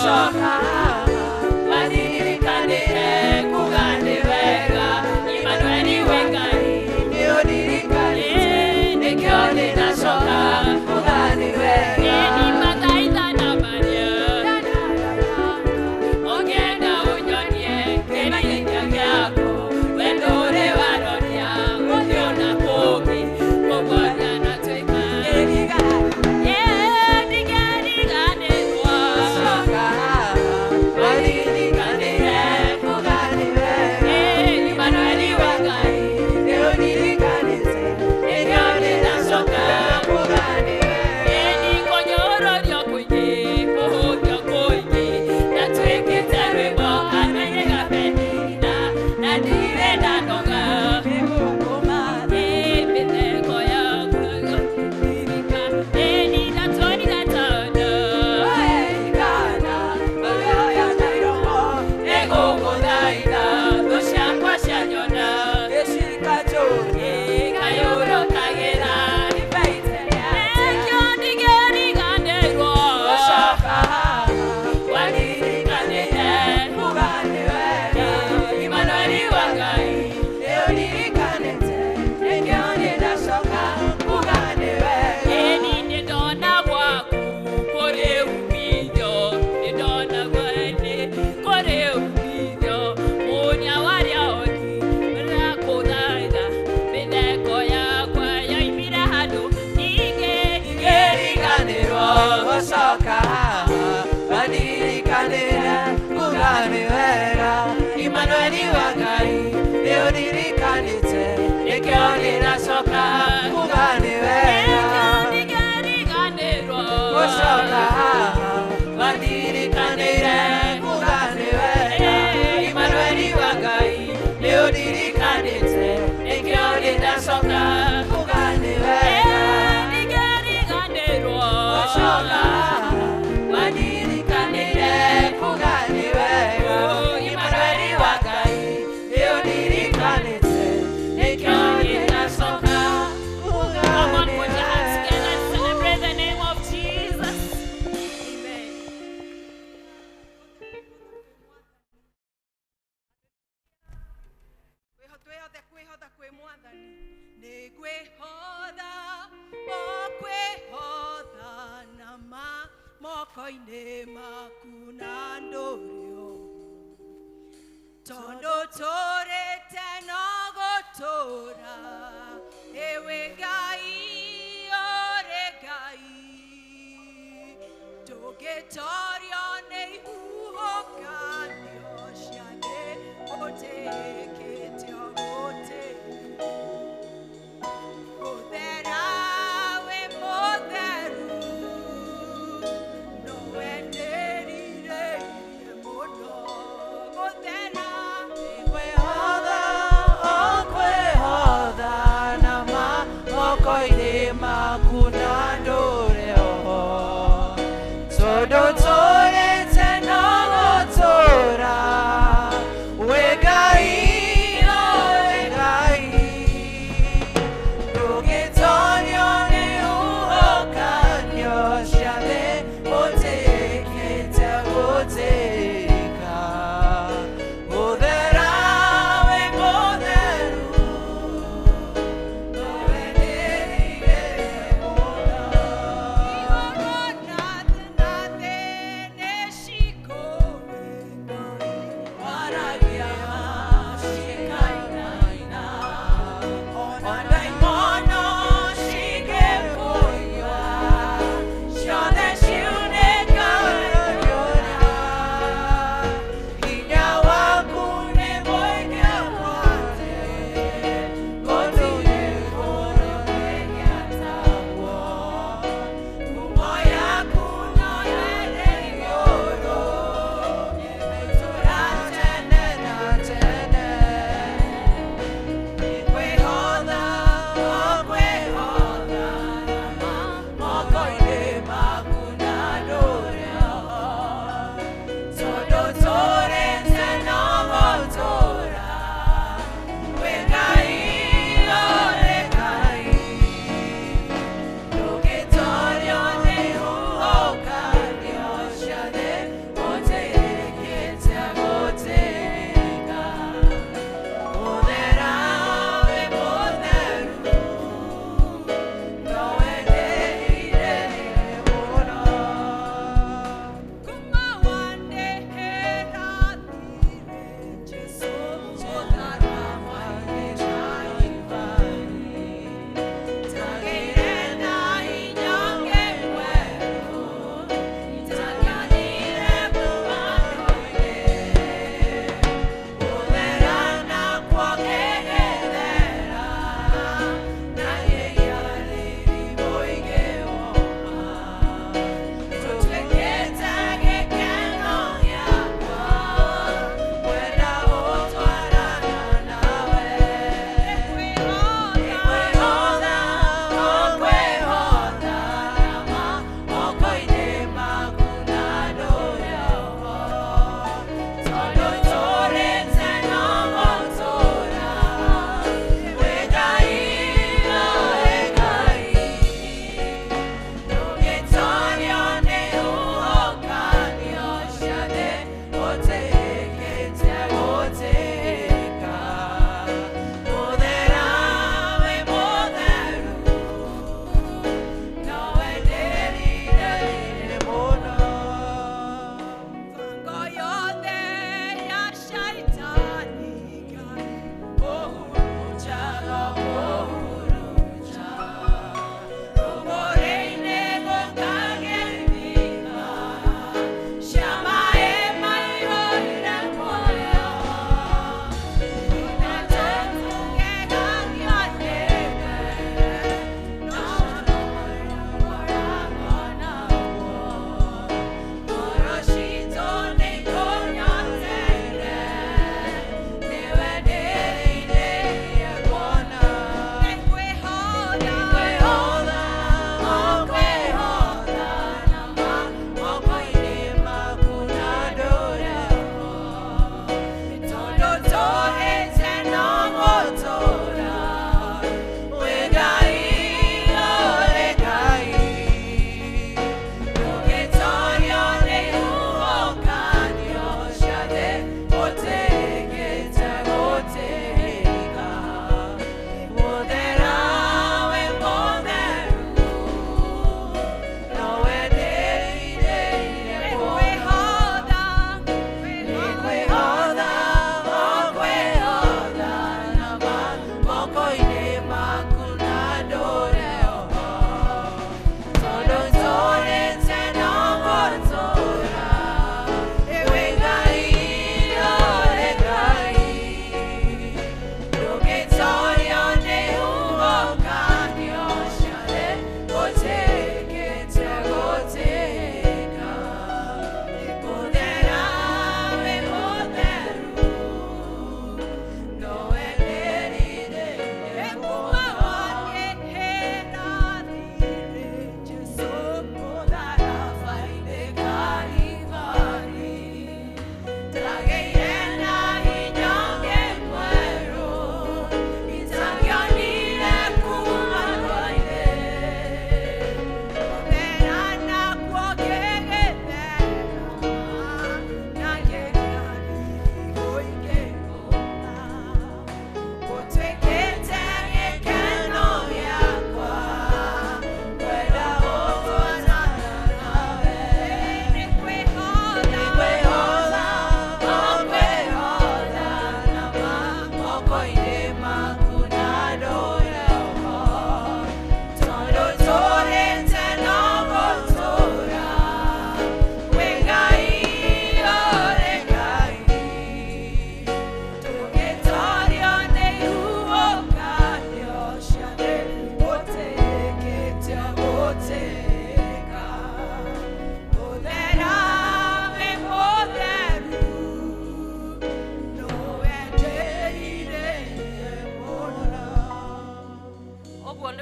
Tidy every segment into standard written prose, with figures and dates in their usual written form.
Thank you.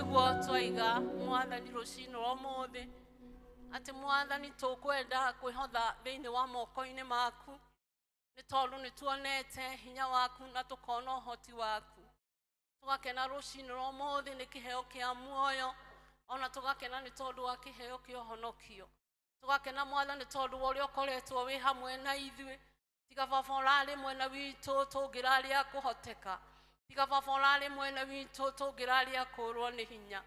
Nĩguo twaiga Mwathani rũcinĩ rwa ũmũthĩ, atĩ Mwathani tũkwenda kwĩhotha thĩinĩ wa moko-inĩ maku, nĩ tondũ nĩ tuonete hinya waku na tũkona ũhoti waku. Tũgakena rũcinĩ rwa ũmũthĩ nĩ kĩheo kĩa muoyo, ona tũgakena nĩ tondũ wa kĩheo kĩa ũhonokio. Tũgakena Mwathani tondũ wa ũrĩa ũkoretwo wĩ hamwe na ithuĩ. Tiga Baba ũrarĩ mwena witũ tũngĩrarĩ a kũhoteka, tiga Baba ũrarĩ mwena witũ tũngĩrarĩ a kũrwo nĩ hinya.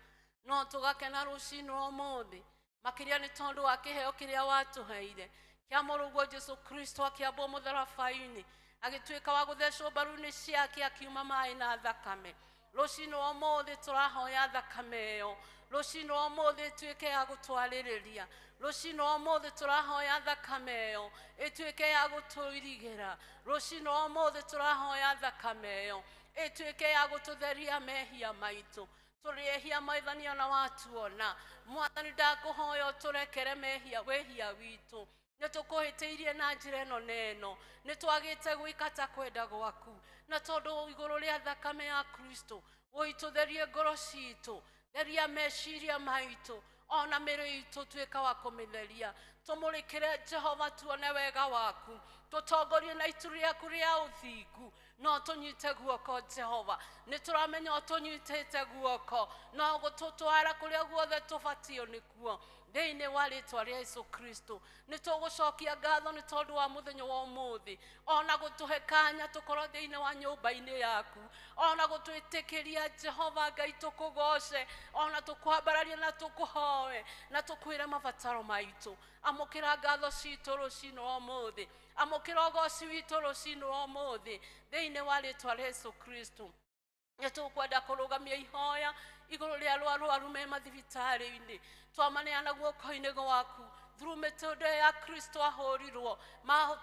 No tũgakena rũcinĩ rwa ũmũthĩ makĩria nĩ tondũ wa kĩheo kĩrĩa watũheire kĩa mũrũguo Jesu Kristo, akĩambwo mũtharaba-inĩ, agĩtuĩka wa gũthecwo mbaru-inĩ ciake, akiuma maĩ na thakame. Rũcinĩ rwa ũmũthĩ tũrahoya thakame ĩyo rũcinĩ rwa ũmũthĩ ĩtuĩke ya gũtwarĩrĩria. Rũcinĩ rwa ũmũthĩ tũrahoya thakame ĩyo ĩtuĩke ya gũtũirigĩra. Rũcinĩ rwa ũmũthĩ tũrahoya thakame ĩyo ĩtuĩke ya gũtũtheria mehia maitũ. Tũrĩ ehia Mwathani, ona watuona. Mwathani, ndakũhoya ũtũrekere mehia wĩhia witũ. Nĩ tũkũhĩtĩirie na njĩra ĩno na ĩno, nĩ twagĩte gwĩka ta kwenda gwaku, na tondũ igũrũ rĩa thakame ya Kristo ũitũtherie ngoro citũ, theria meciria maitũ, ona mĩrĩ itũ tuĩka wa kũmĩtheria. Tũmũrĩkĩre Jehova, tuone wega waku, tũtongorie na itu rĩaku rĩa ũthingu. No tũnyite guoko Jehova, nĩ tũramenya ũtũnyitĩte guoko, no gũtũtwara kũrĩa guothe tũbatiĩ nĩkuo. Thĩinĩ wa rĩtwa rĩa Yesu Kristo nĩ tũgũcokia ngatho nĩ tondũ wa mũthenya wa ũmũthĩ, ona gũtũhe kanya tũkorwo thĩinĩ wa nyũmba-inĩ yaku, ona gũtwĩtĩkĩria Jehova Ngai tũkũgoce, ona tũkwambararie na tũkũhoe na tũkwĩre mabataro maitũ. Amũkĩra ngatho citũ rũcinĩ rwa ũmũthĩ, amũkĩra ũgoci witũ rũcinĩ rwa ũmũthĩ thĩinĩ wa rĩtwa rĩa Yesu Kristo. Nĩ tũkwenda kũrũgamia ihoya igũrũ rĩa arwaru me mathibitarĩ-inĩ, twamaneana guoko-inĩ gwaku. Through mĩtũndo ya Kristo ahũrirwo,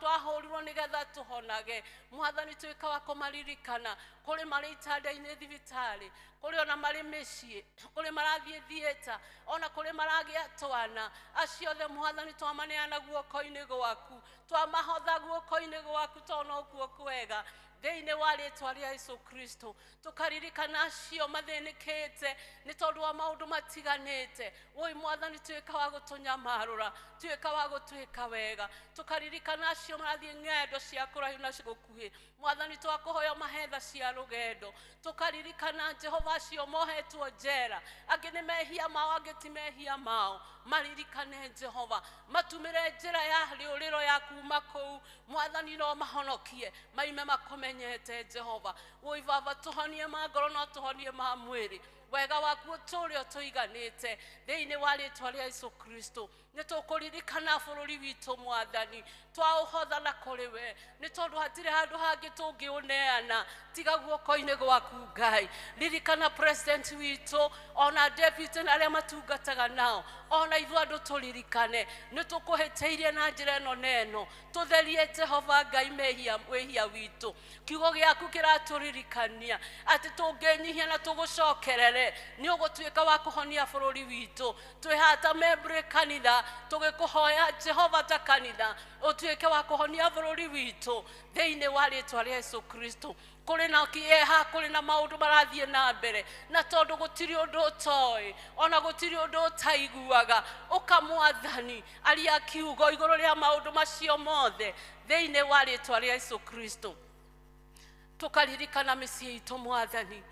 twahũrirwo nĩgetha tũhonage. Mwathani, tuĩka wa kũmaririkana kũrĩ marĩ itanda-inĩ thibitarĩ, kũrĩ ona marĩ mĩciĩ, kũrĩ marathiĩ thiĩta, ona kũrĩ maragĩa twana. Acio othe Mwathani twamaneana guoko-inĩ gwaku, twamahotha guoko-inĩ gwaku, tondũ nokuo kwega. Thĩinĩ wa rĩtwa rĩa Yesu Kristo tũkaririkana acio mathĩnĩkĩte nĩ tondũ wa maũndũ matiganĩte. Woi Mwathani, tuĩka wa gũtũnyamarũra, tuĩka wa gũtwĩka wega. Tũkaririkana acio marathiĩ ng'endo cia kũraihu na gũkuhĩ. Mwathani, twakũhoya mahetha cia rũgendo. Tũkaririkana Jehova acio mohetwo njera, angĩ nĩ mehia mao, angĩ ti mehia mao. Maririkane Jehova, matumĩre njĩra ya rĩũrĩro ya kuma kũu. Mwathani, no mahonokie maime makũmenyete Jehova. Woi Baba, tũhonie ma ngoro no tũhonie ma mwĩrĩ. Wega waku ũtũũre ũtũiganĩte thĩinĩ wa rĩtwa rĩa Yesu Kristo. Nĩ tũkũririkana bũrũri witũ Mwathani, twaũhotha na kũrĩ we, nĩ tondũ hatirĩ handũ hangĩ tũngĩũneana tiga guoko-inĩ gwaku Ngai. Ririkana president witũ, ona deputy na arĩa matungataga nao, ona ithuĩ andũ tũririkane nĩ tũkũhĩtĩirie na njĩra ĩno na ĩno. Tũtherie Jehova Ngai mehia wĩhia witũ. Kiugo gĩaku kĩratũririkania atĩ tũngĩnyihia na tũgũcokerere, nĩ ũgũtuĩka wa kũhonia bũrũri witũ. Twĩhata membrĩ kanitha tũgĩkũhoya Jehova ta kanitha, ũtuĩke wa kũhonia bũrũri witũ thĩinĩ wa rĩtwa rĩa Yesu Kristo. Kũrĩ na kĩeha, kũrĩ na maũndũ marathiĩ na mbere, na tondũ gũtirĩ ũndũ ũtoĩ, ona gũtirĩ ũndũ ũtaiguaga, ũka Mwathani, aria kiugo igũrũ rĩa maũndũ macio mothe thĩinĩ wa rĩtwa rĩa Yesu Kristo. Tũkaririkana mĩciĩ itũ Mwathani,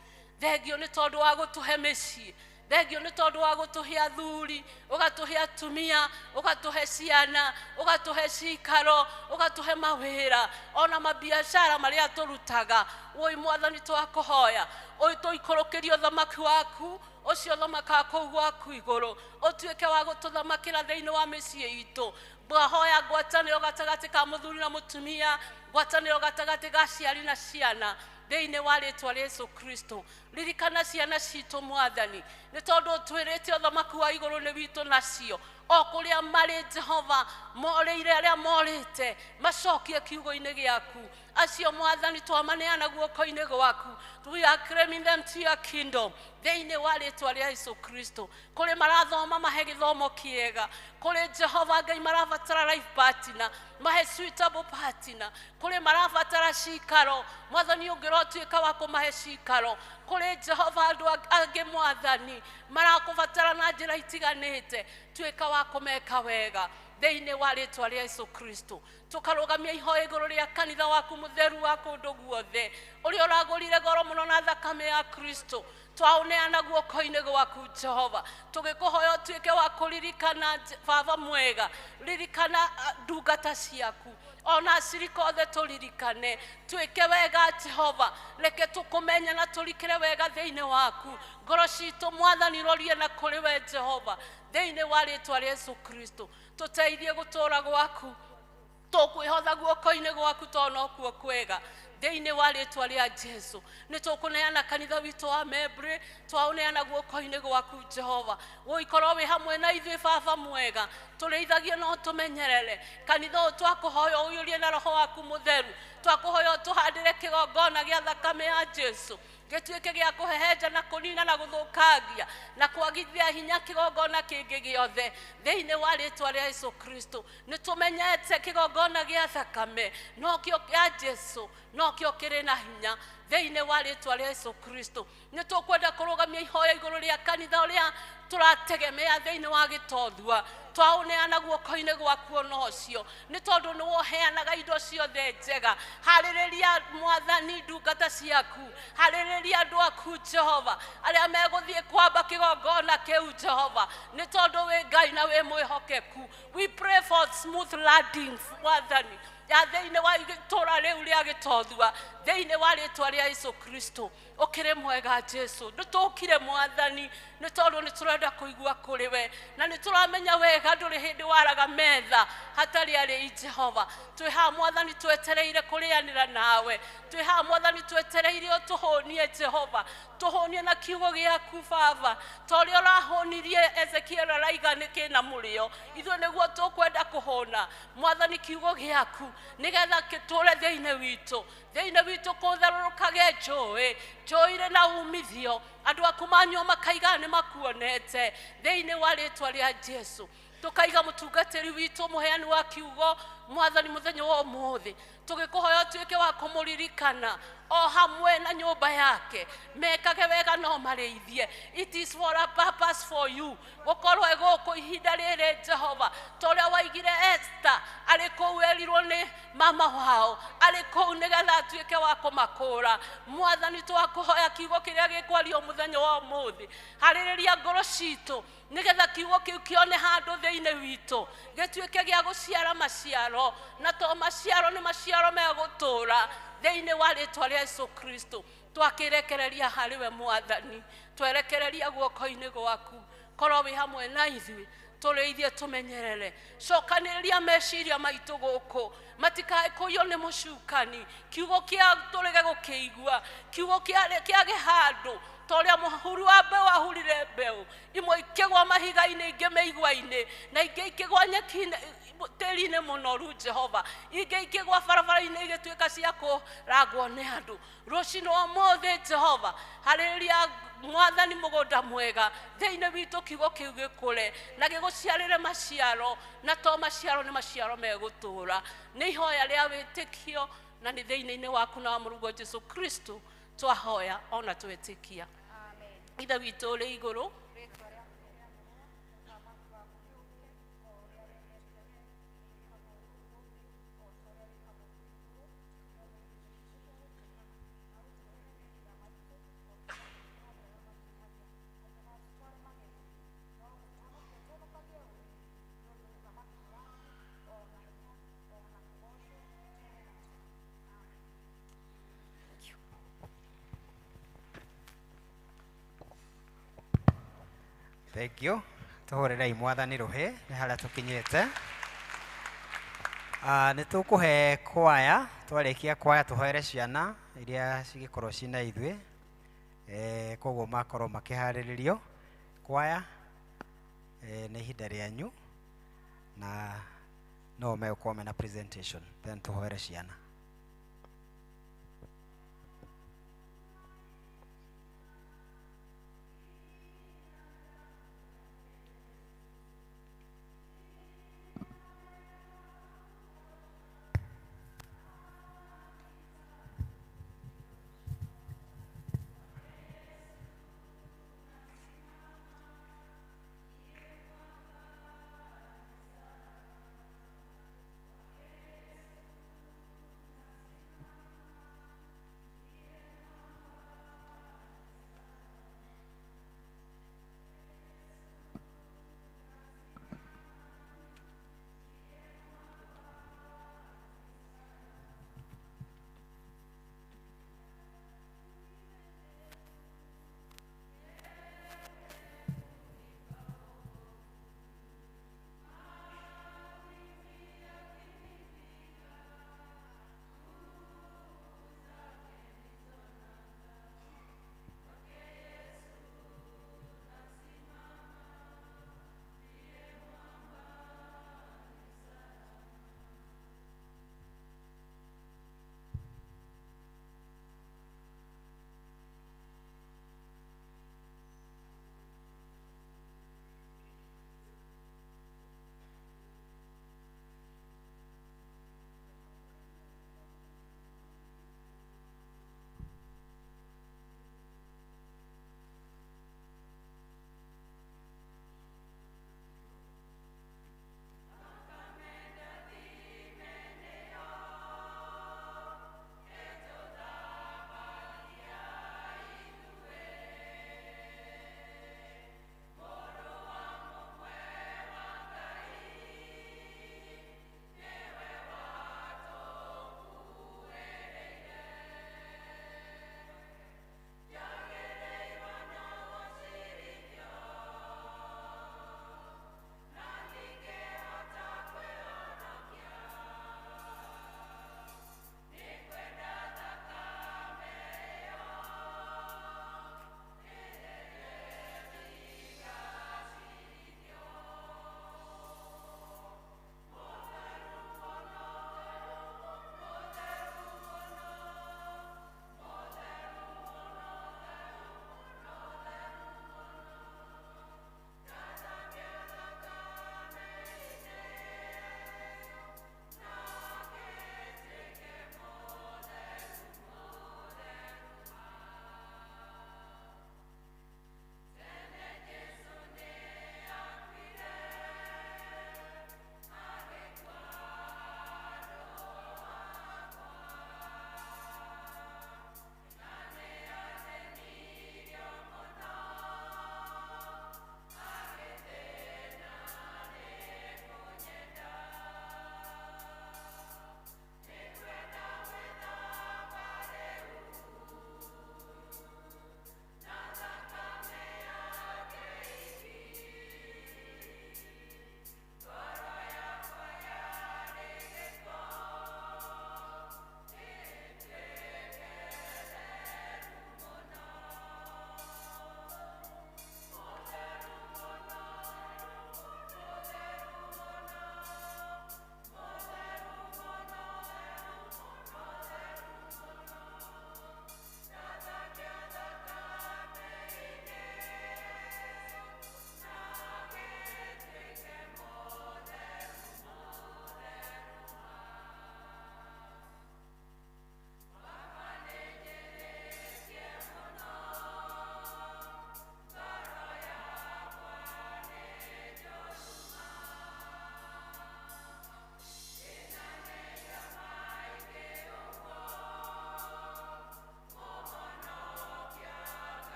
thengio nĩ tondũ wa gũtũhe mĩciĩ, thengio nĩ tondũ wa gũtũhe athuri, ũgatũhe atumia, ũgatũhe ciana, ũgatũhe cikaro, ũgatũhe mawĩra, ona mabiacara marĩa tũrutaga. Woi Mwathani, twakũhoya tũikũrũkĩrie ũthamaki waku ũcio ũthamakaga kũu gwaku igũrũ, ũtuĩke wa gũtũthamakĩra thĩinĩ wa mĩciĩ itũ. Ngwahoya ngwatanĩro gatagatĩ ka mũthuri na mũtumia, ngwatanĩro gatagatĩ ga aciari na ciana thĩinĩ wa rĩtwa rĩa Yesu Kristo. Ririkana ciana citũ Mwathani, nĩ tondũ ũtwĩrĩte ũthamaki wa igũrũ nĩ witũ nacio. O kũrĩa marĩ Jehova, morĩire arĩa morĩte macokie kiugo-inĩ gĩaku. Acio Mwathani twamaneana guoko-inĩ gwaku, we are claiming them to your kingdom thĩinĩ wa rĩtwa rĩa Yesu Kristo. Kũrĩ marathoma, mahe gĩthomo kĩega. Kũrĩ Jehova Ngai marabatara life partner, mahe suitable partner. Kũrĩ marabatara cikaro, Mwathani ũngĩrotuĩka wa kũmahe cikaro. Kũrĩ Jehova andũ angĩ mwathani marakũbatara na njĩra itiganĩte, tuĩka wa kũmeka wega thĩinĩ wa rĩtwa rĩa Yesu Kristo. Tũkarũgamia ihoya igũrũ rĩa kanitha waku mũtheru wa kũndũ guothe ũrĩa ũragũrire goro mũno na thakame ya Kristo. Twaũneana guoko-inĩ gwaku Jehova, tũgĩkũhoya ũtuĩke wa kũririkana Baba mwega, ririkana ndungata ciaku ona acirika othe tũririkane, twĩke wega Jehova, reke tũkũmenye na tũrikĩre wega thĩinĩ waku. Ngoro citũ mwathani rorie na kũrĩ we Jehova thĩinĩ wa rĩtwa rĩa Yesu Kristo. Tũteithie gũtũũra gwaku, tũkwĩhotha guoko-inĩ gwaku tondũ nokuo kwega thĩinĩ wa rĩtwa rĩa Jesu. Nĩ tũkũneana kanitha witũ wa Membre, twaũneana guoko-inĩ gwaku Jehova, gũikorwo wĩ hamwe na ithuĩ Baba mwega, tũrĩithagie no tũmenyerere kanitha ũyũ. Twakũhoya ũiyũrie na roho waku mũtheru, twakũhoya ũtũhandĩre kĩgongona gĩa thakame ya Jesu gĩtuĩke gĩa kũhehenja na kũnina na gũthũkangia na kwagithia hinya kĩgongona kĩngĩ gĩothe thĩinĩ wa rĩtwa rĩa Yesu Kristo. Nĩ tũmenyete kĩgongona gĩa thakame nokĩo kĩa Jesu nokĩo kĩrĩ na hinya thĩinĩ wa rĩtwa rĩa Yesu Kristo. Nĩ tũkwenda kũrũgamia ihoya igũrũ rĩa kanitha ũrĩa tũrategemea thĩinĩ wa gĩtothua, twaũneana guoko-inĩ gwaku ona ũcio, nĩ tondũ nĩ woheanaga indo ciothe njega. Harĩrĩria mwathani ndungata ciaku, harĩrĩria andũ aku Jehova arĩa megũthiĩ kwamba kĩgongona kĩu Jehova, nĩ tondũ wĩ Ngai na wĩ mwĩhokeku. We pray for smooth landing mwathani ya thĩinĩ wa itũũra rĩu rĩa gĩtothua thĩinĩ wa rĩtwa rĩa Yesu Kristo. Ũkĩrĩ mwega Jesu, nĩ tũkire mwathani nĩ tondũ nĩ tũrenda kũigua kũrĩ we, na nĩ tũramenya wega ndũrĩ hĩndĩ waraga metha hatarĩ arĩi Jehova. Twĩ haha mwathani twetereire kũrĩanĩra nawe, twĩ haha mwathani twetereire ũtũhũnie Jehova, tũhũnie na kiugo gĩaku Baba, ta ũrĩa ũrahũnirie Ezekiel araiga nĩ kĩna mũrĩo, ithuĩ nĩguo tũkwenda kũhũna mwathani kiugo gĩaku nĩgetha gĩtũũre thĩinĩ witũ, thĩinĩ witũ kũtherũrũkage njũĩ, njũĩ irĩ na umithio, andũ aku manyua makaiga nĩ makuonete thĩinĩ wa rĩtwa rĩa Jesu. Tũkaiga mũtungatĩri witũ mũheani wa kiugo mwathani mũthenya wa ũmũthĩ, tũgĩkũhoya ũtuĩke wa kũmũririkana o hamwe na nyũmba yake, mekage wega no marĩithie. It is for a purpose for you gũkorwo e gũkũ ihinda rĩrĩ Jehova, ta ũrĩa waigire Esther arĩ kũu erirwo nĩ mama wao arĩ kũu nĩgetha atuĩke wa kũmakũra. Mwathani twakũhoya kiugo kĩrĩa gĩkwario mũthenya wa ũmũthĩ, harĩrĩria ngoro citũ nĩgetha kiugo kĩu kĩone handũ thĩinĩ witũ, gĩtuĩke gĩa gũciara maciaro, na to maciaro nĩ maciaro megũtũũra thĩinĩ wa rĩtwa rĩa Yesu Kristo. Twakĩrekereria harĩ we mwathani, twerekereria guoko-inĩ gwaku, korwo wĩ hamwe na ithuĩ, tũrĩithie tũmenyerere, cokanĩrĩria meciria maitũ gũkũ matikae kũiywo nĩ mũcukani, kiugo kĩa tũrege gũkĩigua, kiugo kĩage handũ ta ũrĩa mũhuru wa mbeũ ahurire mbeũ, imwe ikĩgwa mahiga-inĩ, ingĩ mĩigua-inĩ, na ingĩ ikĩgwa nyeki-inĩ tĩri-inĩ mũnoru Jehova, ingĩ ikĩgwa barabara-inĩ igĩtuĩka cia kũrangwo nĩ andũ. Rũcinĩ ũmũthĩ Jehova, harĩrĩria mwathani mũgũnda mwega thĩinĩ witũ, kiugo kĩu gĩkũre na gĩgũciarĩre maciaro, na to maciaro nĩ maciaro megũtũũra. Nĩ ihoya rĩa wĩtĩkio na nĩ thĩinĩ-inĩ waku na wa mũrũguo Jesu Kristo twahoya ona twetĩkia. Ithe witũ ũrĩ igũrũ, Thank you. Tũhũrĩrei mwathani rũhĩ nĩ harĩa tũkinyĩte. Nĩ tũkũhe kwaya, twarĩkia kwaya tũhoere ciana iria cigĩkorwo cina ithuĩ, koguo makorwo makĩharĩrĩrio. Kwaya, nĩ ihinda rĩanyu na no megũkorwo mena presentation, then tũhoere ciana.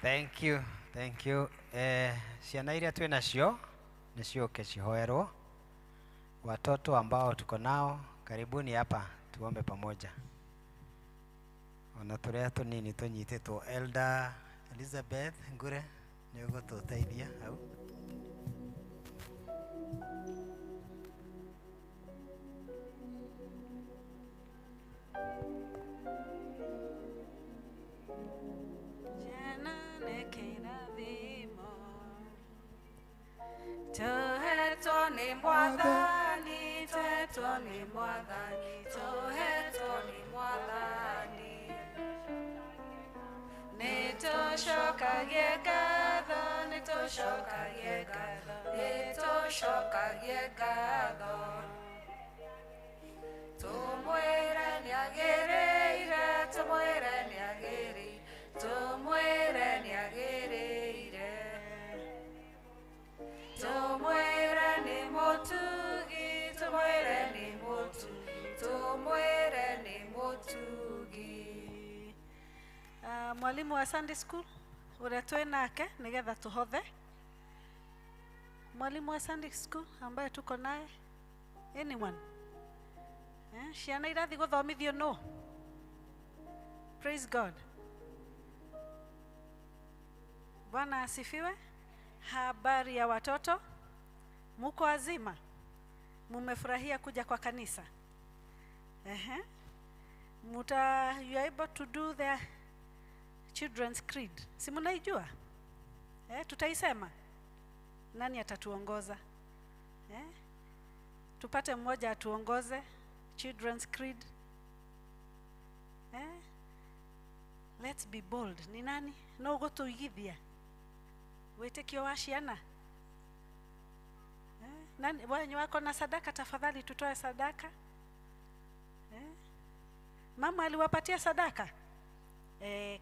Thank you, thank you. Ciana iria twĩ nacio nĩ ciũke cihoerwo. Watoto ambao tuko nao karibuni hapa tuombe pamoja. Ona turia tunini tunyitĩtwo Elder Elizabeth Ngure nĩ ũgũtũteithia hau. Tohetwo nĩ Mwathani, tohetwo nĩ Mwathani, tohetwo nĩ Mwathani. Nĩtũcokagie ngatho, nĩtũcokagie ngatho, nĩtũcokagie ngatho. Tũmwĩre nĩagĩrĩire, tũmwĩre nĩagĩrĩire, tũmwĩre nĩagĩrĩire. Tũmwĩre nĩ mũtugi, tũmwĩre nĩ mũtugi, tũmwĩre nĩ mũtugi. Mwalimu wa Sunday school uria twĩ nake nigetha tuhothe. Mwalimu wa Sunday school ambaye tuko naye, anyone? Ciana irathi guthomithio no? Praise God. Bwana asifiwe. Habari ya watoto, muko wazima? Mumefurahia kuja kwa kanisa? Muta, you are able to do the children's creed. Si mnaijua? Tutaisema. Nani atatuongoza? Tupate mmoja atuongoze children's creed. Let's be bold. Ni nani? No ugotuigithia. Wĩtĩkio wa ciana. Nani wenye wako na sadaka, tafadhali tutoe sadaka. Mama aliwapatia sadaka.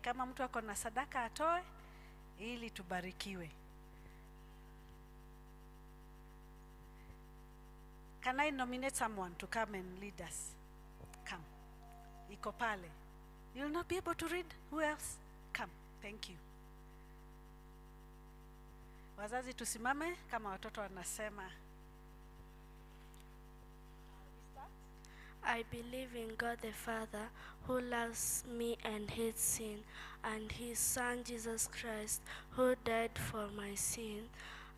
Kama mtu ako na sadaka atoe ili tubarikiwe. Can I nominate someone to come and lead us? Come. Iko pale. You will not be able to read. Who else? Come. Thank you. Wazazi tusimame kama watoto wanasema. I believe in God the Father, who loves me and hates sin, and his Son Jesus Christ, who died for my sin.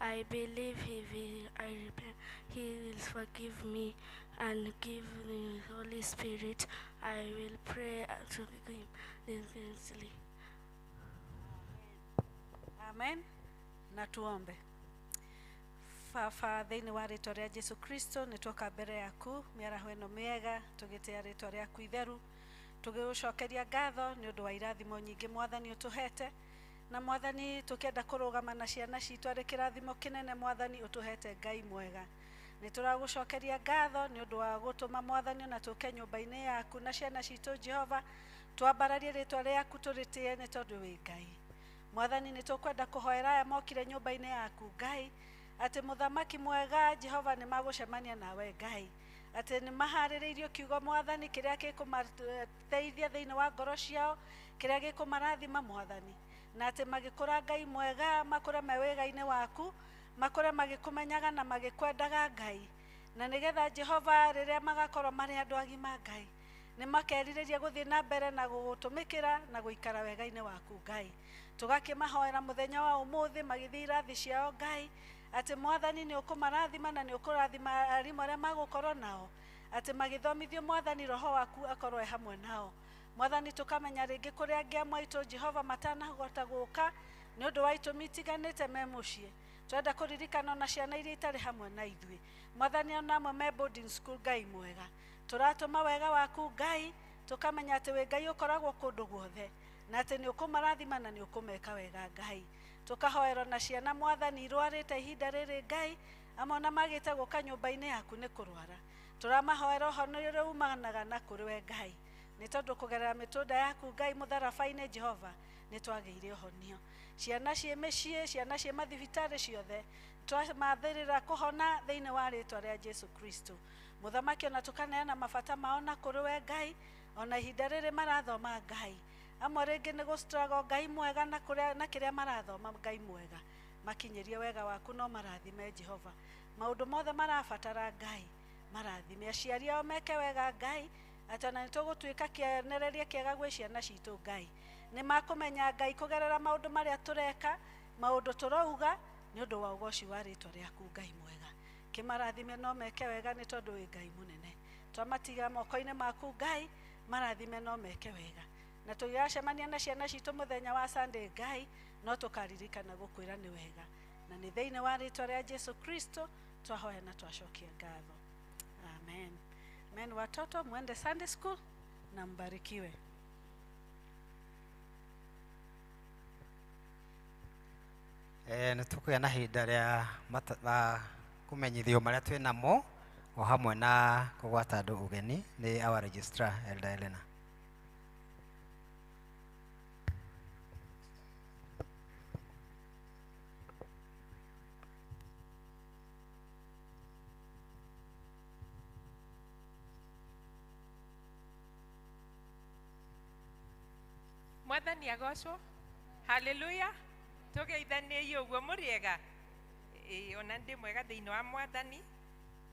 I believe I repent, he will forgive me and give me the Holy Spirit. I will pray to him intensely. Amen. Na tuombe. Baba thĩinĩ wa rĩtwa rĩa Jesu Kristo nĩ twoka mbere yaku mĩaraho ĩno mĩega tũgĩtĩa rĩtwa rĩaku itheru tũgĩgũcokeria ngatho nĩ ũndũ wa irathimo nyingĩ Mwathani ũtũhete na Mwathani tũkĩenda kũrũgama na ciana citũ arĩ kĩrathimo kĩnene Mwathani ũtũhete Ngai mwega. Nĩ tũragũcokeria ngatho nĩ ũndũ wa gũtũma Mwathani ona tũke nyũmba-inĩ yaku na ciana citũ Jehova twambararie rĩtwa rĩaku tũrĩtĩe nĩ tondũ wĩ Ngai. Mwathani nĩ tũkwenda kũhoera aya mokire nyũmba-inĩ yaku Ngai atĩ mũthamaki mwega Jehova nĩ magũcemania nawe Ngai atĩ nĩ maharĩrĩirio kiugo Mwathani kĩrĩa gĩkũmateithia thĩinĩ wa ngoro ciao kĩrĩa gĩkũmarathima Mwathani na atĩ magĩkũra Ngai mwega makũre me wĩga-inĩ waku makũre magĩkũmenyaga na magĩkwendaga Ngai na nĩgetha Jehova rĩrĩa magakorwo marĩ andũ agima Ngai nĩ makerirĩria gũthiĩ na mbere na gũgũtũmĩkĩra na gũikara wega-inĩ waku Ngai. Tũgakĩmahoera mũthenya wa ũmũthĩ magĩthiĩ irathi ciao Ngai atĩ Mwathani nĩ ũkũmarathima na nĩ ũkũrathima arimũ arĩa magũkorwo nao atĩ magĩthomithio Mwathani roho waku akorwo e hamwe nao. Mwathani tũkamenya rĩngĩ kũrĩa angĩ amwe aitũ Jehova matanahota gũka nĩ ũndũ wa itũmi itiganĩte me mũciĩ. Twenda kũririkana ona ciana iria itarĩ hamwe na ithuĩ Mwathani ona amwe me boarding school Ngai mwega tũratũma wega waku Ngai tũkamenya atĩ wĩ Ngai ũkoragwo kũndũ guothe na atĩ nĩ ũkũmarathima na nĩ ũkũmeka wega Ngai. Tũkahoerwo na ciana Mwathani irwarĩte ihinda rĩrĩ Ngai amwe ona magĩte gũka nyũmba-inĩ yaku nĩ kũrwara tũramahoera ũhonio ũrĩa umanaga na kũrĩ we Ngai nĩ tondũ kũgerera mĩtũnda yaku Ngai mũtharaba-inĩ Jehova nĩ twagĩire ũhonio. Ciana ciĩ mĩciĩ ciana ciĩ mathibitarĩ ciothe twamathĩrĩra kũhona thĩinĩ wa rĩtwa rĩa Jesu Kristo. Mũthamaki ona tũkaneana mabata mao na kũrĩ we Ngai ona ihinda rĩrĩ marathoma Ngai Amwe rĩngĩ nĩ gũ struggle, Ngai mwega, na kũrĩa na kĩrĩa marathoma, Ngai mwega, makinyĩrie wega waku no marathime. Jehova, maũndũ mothe marabatara, Ngai, marathime. Aciari ao meke wega, Ngai, atĩ ona nĩ tũgũtuĩka kĩonereria kĩega gwĩ ciana citũ. Ngai, nĩ makũmenya Ngai kũgerera maũndũ marĩa tũreka, maũndũ tũrauga, nĩ ũndũ wa ũgoci wa rĩtwa rĩaku. Ngai mwega, kĩmarathime no meke wega, nĩ tondũ wĩ Ngai mũnene. Twamatiga moko-inĩ maku, Ngai, marathime no meke wega, na tũgĩgacemania na ciana citũ mũthenya wa Sunday, Ngai, no tũkaririkana gũkwĩra nĩ wega. Na nĩ thĩinĩ wa rĩtwa rĩa Jesu Kristo twahoya na twacokia ngatho, amen, amen. Watoto, mwende Sunday school na mbarikiwe. Nĩ tũkũgĩa na ihinda rĩa kũmenyithio marĩa twĩ namo o hamwe na kũgwata andũ ũgeni nĩ our registrar, Elder Elena. Mwathani agocwo. Haleluya. Tũgeithaniei ũguo. Mũrĩega? Ĩĩ, ona ndĩ mwega thĩinĩ wa Mwathani.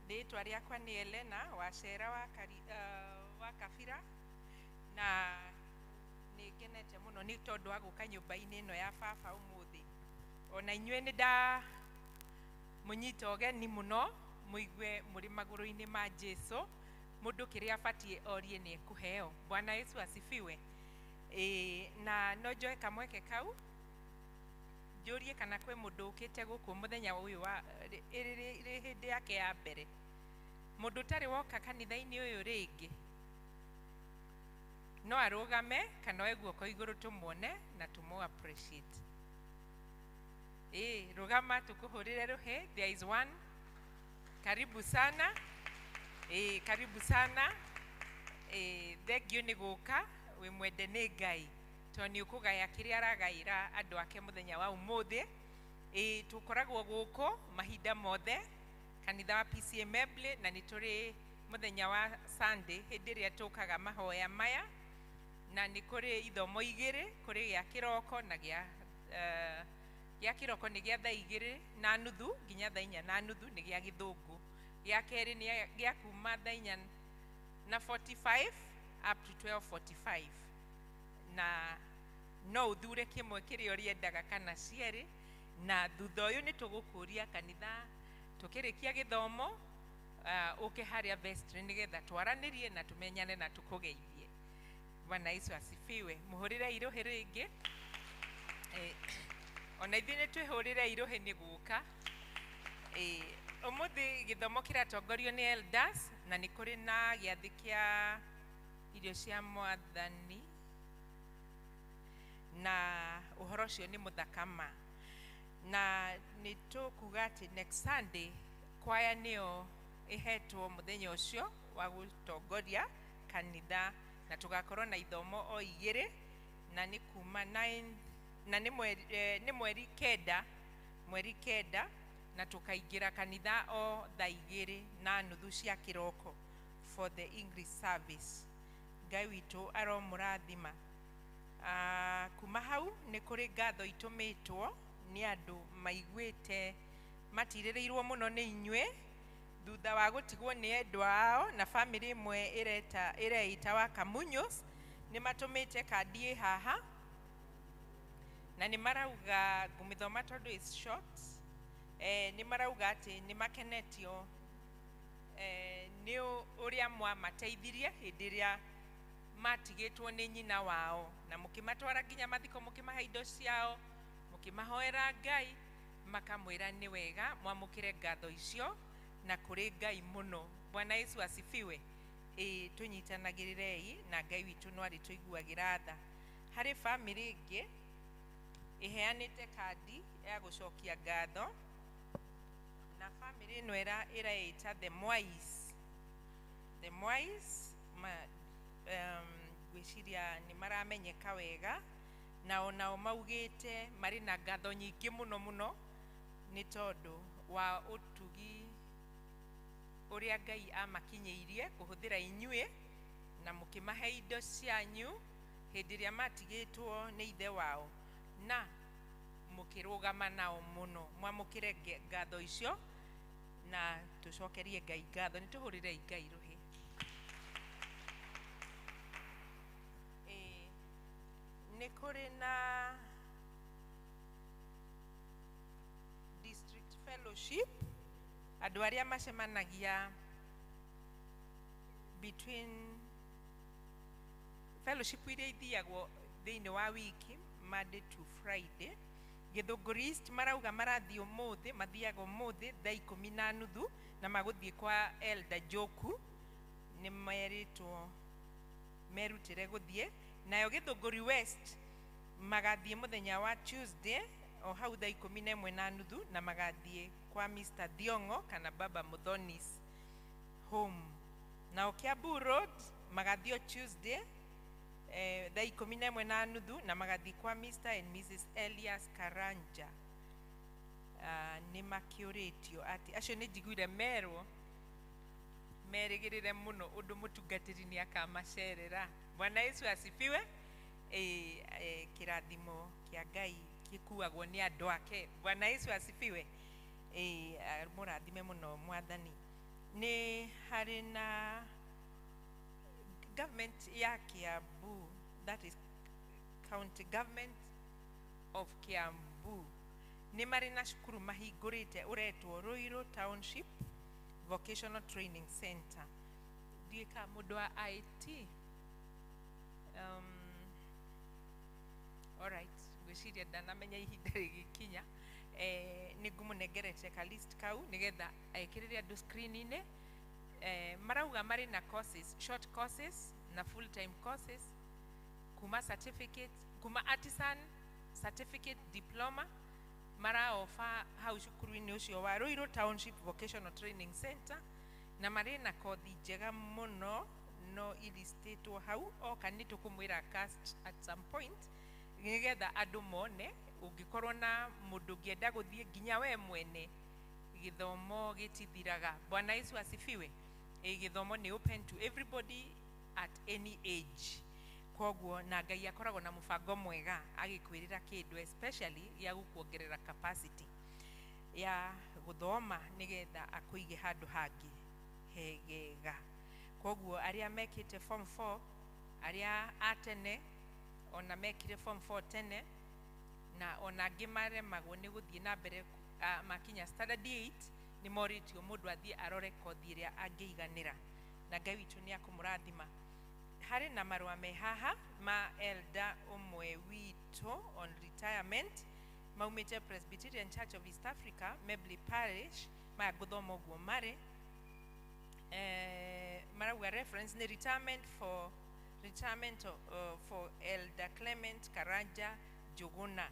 Rĩtwa rĩakwa nĩ Elena Wacera wa, wa Kabira, na nĩ ngenete mũno nĩ tondũ wa gũka nyũmba-inĩ ĩno ya baba ũmũthĩ. Ona inyuĩ nĩ nda mũnyita ũgeni mũno, mũigue mũrĩ magũrũ-inĩ ma Jesu. Mũndũ kĩrĩa abatiĩ orie nĩ ekũheo. Bwana Yesu asifiwe. Ĩĩ, na no njoe kamweke kau njũrie kana kwĩ mũndũ ũkĩte gũkũ mũthenya ũyũ wa ĩrĩ hĩndĩ yake ya mbere, mũndũ ũtarĩ woka kanitha-inĩ ũyũ rĩngĩ, no arũgame kana oe guoko igũrũ tũmuone na tũmũ appreciate. Ĩĩ, rũgama tũkũhũrĩre rũhĩ. There is one. Karibu sana. Ĩĩ, karibu sana. Ĩĩ, thengiũ nĩ gũka. Wĩ mwende nĩ Ngai tondũ nĩ ũkũgaya kĩrĩa aragaĩra andũ ake mũthenya wa ũmũthĩ. Ĩĩ, tũkoragwo gũkũ mahinda mothe kanitha wa PCEA Membley, na nĩ tũrĩ mũthenya wa Sunday hĩndĩ ĩrĩa tũkaga mahoya maya, na nĩ kũrĩ ithomo igĩrĩ, kũrĩ gĩa kĩroko na gĩa gĩa kĩroko nĩ gĩa thaa 2:30 nginya thaa 4:30, nĩ gĩa gĩthũngũ. Gĩa kerĩ nĩ gĩa kuma thaa 4:45 up to 12:45, na no ũthure kĩmwe kĩrĩa ũrĩendaga kana cierĩ. Na thutha ũyũ nĩ tũgũkũria kanitha tũkĩrĩkia gĩthomo, ũke harĩa vestry nĩgetha twaranĩrie na tũmenyane na tũkũgeithie. Bwana Yesu asifiwe. Mũhũrĩre irũhĩ rĩngĩ. Ona ithuĩ nĩ twĩhũrĩre irũhĩ nĩ gũka. Ũmũthĩ gĩthomo kĩratongorio nĩ elders, na nĩ kũrĩ na gĩathĩ kĩa irio cia Mwathani, na ũhoro ũcio nĩ mũthakama. Na nĩ tũkuga atĩ next Sunday kwaya nĩyo ĩhetwo mũthenya ũcio wa gũtongoria kanitha, na tũgakorwo na ithomo o igĩrĩ, na nĩ kuma 9, na nĩ mweri, nĩ mweri 9, mweri 9, na tũkaingĩra kanitha o thaa 2:30 cia kĩroko for the English service. Ngai witũ aromũrathima. Kuma hau nĩ kũrĩ ngatho itũmĩtwo nĩ andũ maiguĩte matirĩrĩirwo mũno nĩ inyuĩ thutha wa gũtigwo nĩ endwa ao, na bamĩrĩ ĩmwe ĩreta ĩreita wa Kamunyos nĩ matũmĩte kandi ĩ haha, na nĩ marauga, ngũmĩthoma tondũ is short, nĩ marauga atĩ nĩ makenetio nĩ ũrĩa mwamateithirie hĩndĩ ĩrĩa matigĩtwo nĩ nyina wao, na mũkĩmatwara nginya mathiko, mũkĩmahe indo ciao, mũkĩmahoera Ngai, makamwĩra nĩ wega mwamũkĩre ngatho icio na kũrĩ Ngai mũno. Bwana Yesu asifiwe. Ĩĩ, tũnyitanagĩrĩrei na Ngai witũ no arĩtũiguagĩra tha. Harĩ bamĩrĩ ĩngĩ ĩheanĩte kandi ya gũcokia ngatho, na bamĩrĩ ĩno ĩreĩta the Mwais, the Mwais ma, ngwĩciria nĩ maramenyeka wega, na onao maugĩte marĩ na ngatho nyingĩ mũno mũno nĩ tondũ wa ũtugi ũrĩa Ngai amakinyĩirie kũhũthĩra inyuĩ, na mũkĩmahe indo cianyu. Hĩndĩ ĩrĩa matigĩtwo nĩ ithe wao na mũkĩrũgama nao mũno. Mwamũkĩre ngatho icio na tũcokerie Ngai ngatho. Nĩ tũhũrĩrei Ngai rũhĩ. Nĩ kũrĩ na district fellowship, andũ arĩa macemanagia between fellowship iria ithiagwo thĩinĩ wa wiki, Monday to Friday. Gĩthũngũri East marauga marathiĩ ũmũthĩ, mathiaga ũmũthĩ thaa 10:30 na magũthiĩ kwa Elder Joku. Nĩ merĩtwo merutĩre gũthiĩ. Nayo Gĩthũngũri West magathiĩ mũthenya wa Tuesday o hau thaa 11:30 na magathiĩ kwa Mr. Thiong'o kana Baba Muthonis home. Nao Kiambu Road magathiĩ o Tuesday thaa 11:30 na magathiĩ kwa Mr. and Mrs. Elias Karanja. Nĩ makĩũrĩtio atĩ acio nĩ njiguire merwo merĩgĩrĩre mũno ũndũ mũtungatĩri nĩ akamacerera. Bwana Yesu asifiwe. Kĩrathimo kĩa Ngai gĩkuagwo nĩ andũ ake. Bwana Yesu asifiwe. Mũrathime mũno Mwathani. Nĩ harĩ na government ya Kiambu, that is county government of Kiambu, nĩ marĩ na cukuru mahingũrĩte ũretwo Ruiru Township Vocational Training Center. Ndiũĩ kana mũndũ wa IT, alright, ngwĩciria ndanamenya ihinda rĩgĩkinya. Nĩ ngũmũnengerete ka list kau nĩgetha ekĩrĩre andũ screen-inĩ. Marauga marĩ na courses, short courses na full time courses, kuma certificate, kuma artisan certificate, diploma maraofa hau cukuru-inĩ ũcio wa Ruiru Township Vocational Training Center, na marĩ na kothi njega mũno no ilistĩtwo hau. Oka nĩ tũkũmwĩra cast at some point nĩgetha andũ mone. Ũngĩkorwo na mũndũ ũngĩenda gũthiĩ nginya we mwene, gĩthomo gĩtithiraga. Bwana Yesu asifiwe. Gĩthomo nĩ open to everybody at any age. Koguo na Ngai akoragwo na mũbango mwega agĩkwĩrĩra kĩndũ, especially gĩa gũkuongerera capacity ya gũthoma nĩgetha akũige handũ hangĩ hegega. Koguo arĩa mekĩte form 4, arĩa a tene ona mekire form 4 tene, na ona angĩ maremagwo nĩ gũthiĩ na mbere makinya standard 8, nĩ morĩtio mũndũ athiĩ arore kothi ĩrĩa angĩiganĩra, na Ngai witũ nĩ akũmũrathima. Harĩ na marũa me haha ma elder ũmwe witũ on retirement, maumĩte Presbyterian Church of East Africa, Mebli Parish. Maya ngũthoma ũguo marĩ, marauga reference nĩ retirement for Elder Clement Karanja Njuguna.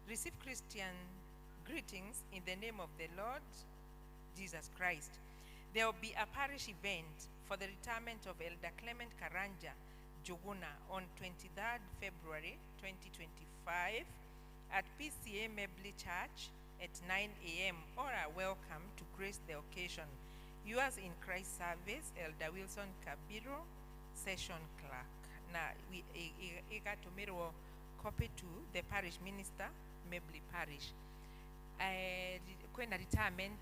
Receive Christian greetings in the name of the Lord Jesus Christ. There will be a parish event for the retirement of Elder Clement Karanja Njuguna on 23rd February 2025 at PCA Mebli Church at 9 a.m. All are welcome to grace the occasion. Yours in Christ service, Elder Wilson Kabiro, session clerk. Na ĩgatũmĩrwo copy to the parish minister, Mebli Parish. Kwĩna retirement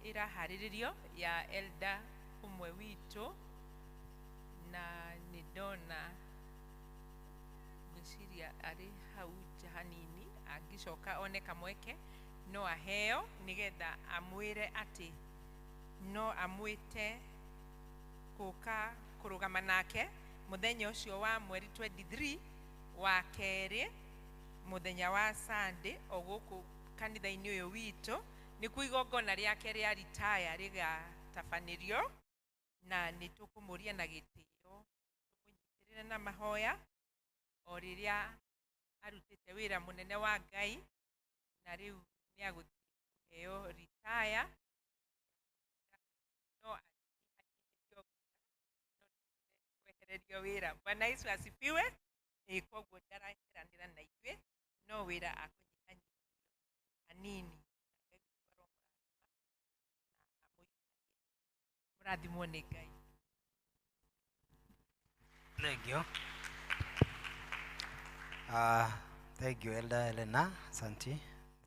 ĩraharĩrĩrio ya elder ũmwe witũ, na nĩ ndona ngwĩciria arĩ hau nja hanini, angĩcoka one kamweke no aheo nĩgetha amwĩre atĩ no amwĩte gũka kũrũgama nake mũthenya ũcio wa mweri 23 wa kerĩ, mũthenya wa Sunday, o gũkũ kanitha-inĩ ũyũ witũ, nĩkuo igongona rĩake rĩa retire rĩgatabanĩrio, na nĩ tũkũmũria na gĩtĩo tũmũnyitĩrĩre na mahoya o rĩrĩa arutĩte wĩra mũnene wa Ngai, na rĩu nĩ agũthiĩ kũheo retire, no anyihanyiihĩrio no kwehererio wĩra. Bwana Yesu asifiwe. Koguo ndaraheranĩra na ithuĩ, no wĩra akũnyihanyihĩrio hanini. Na Ngai witũ aromũrathima na amũikarie. Mũrathimwo nĩ Ngai. Thank you. Thank you Elder Elena, asanti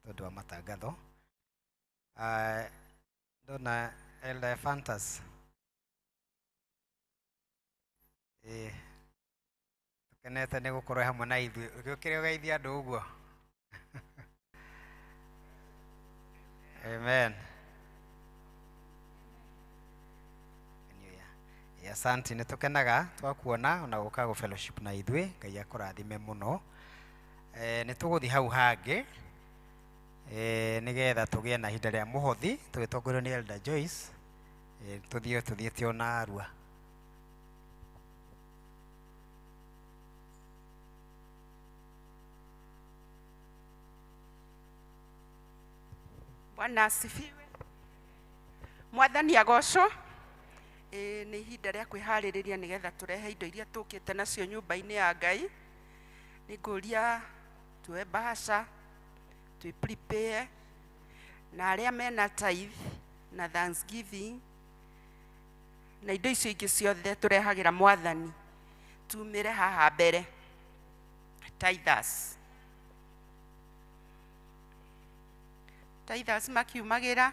tondu wa matangatho. Ndona Elder Fantas. Tukenete nĩ gũkorwo hamwe na ithuĩ. Ũgĩũkĩre ũgeithie andũ ũguo. Amen. Asante, nĩ tũkenaga twakuona ona gũka gũ fellowship na ithuĩ. Ngai akũrathime mũno. Nĩ tũgũthiĩ hau hangĩ nĩgetha tũgĩe na ihinda rĩa mũhothi tũgĩtongorio nĩ Elder Joyce. Tũthiĩ tũthiĩte ona arua. Bwana asifiwe. Mwathani agocwo. Nĩ ihinda rĩa kwĩharĩrĩria nĩgetha tũrehe indo iria tũkĩte nacio nyũmba-inĩ ya Ngai. Nĩ ngũria tuoe bahasha, twĩ prepare, na arĩa mena tithe na thanksgiving na indo icio ingĩ ciothe tũrehagĩra Mwathani tumĩre haha mbere. Tithers. Tithers makiumagĩra,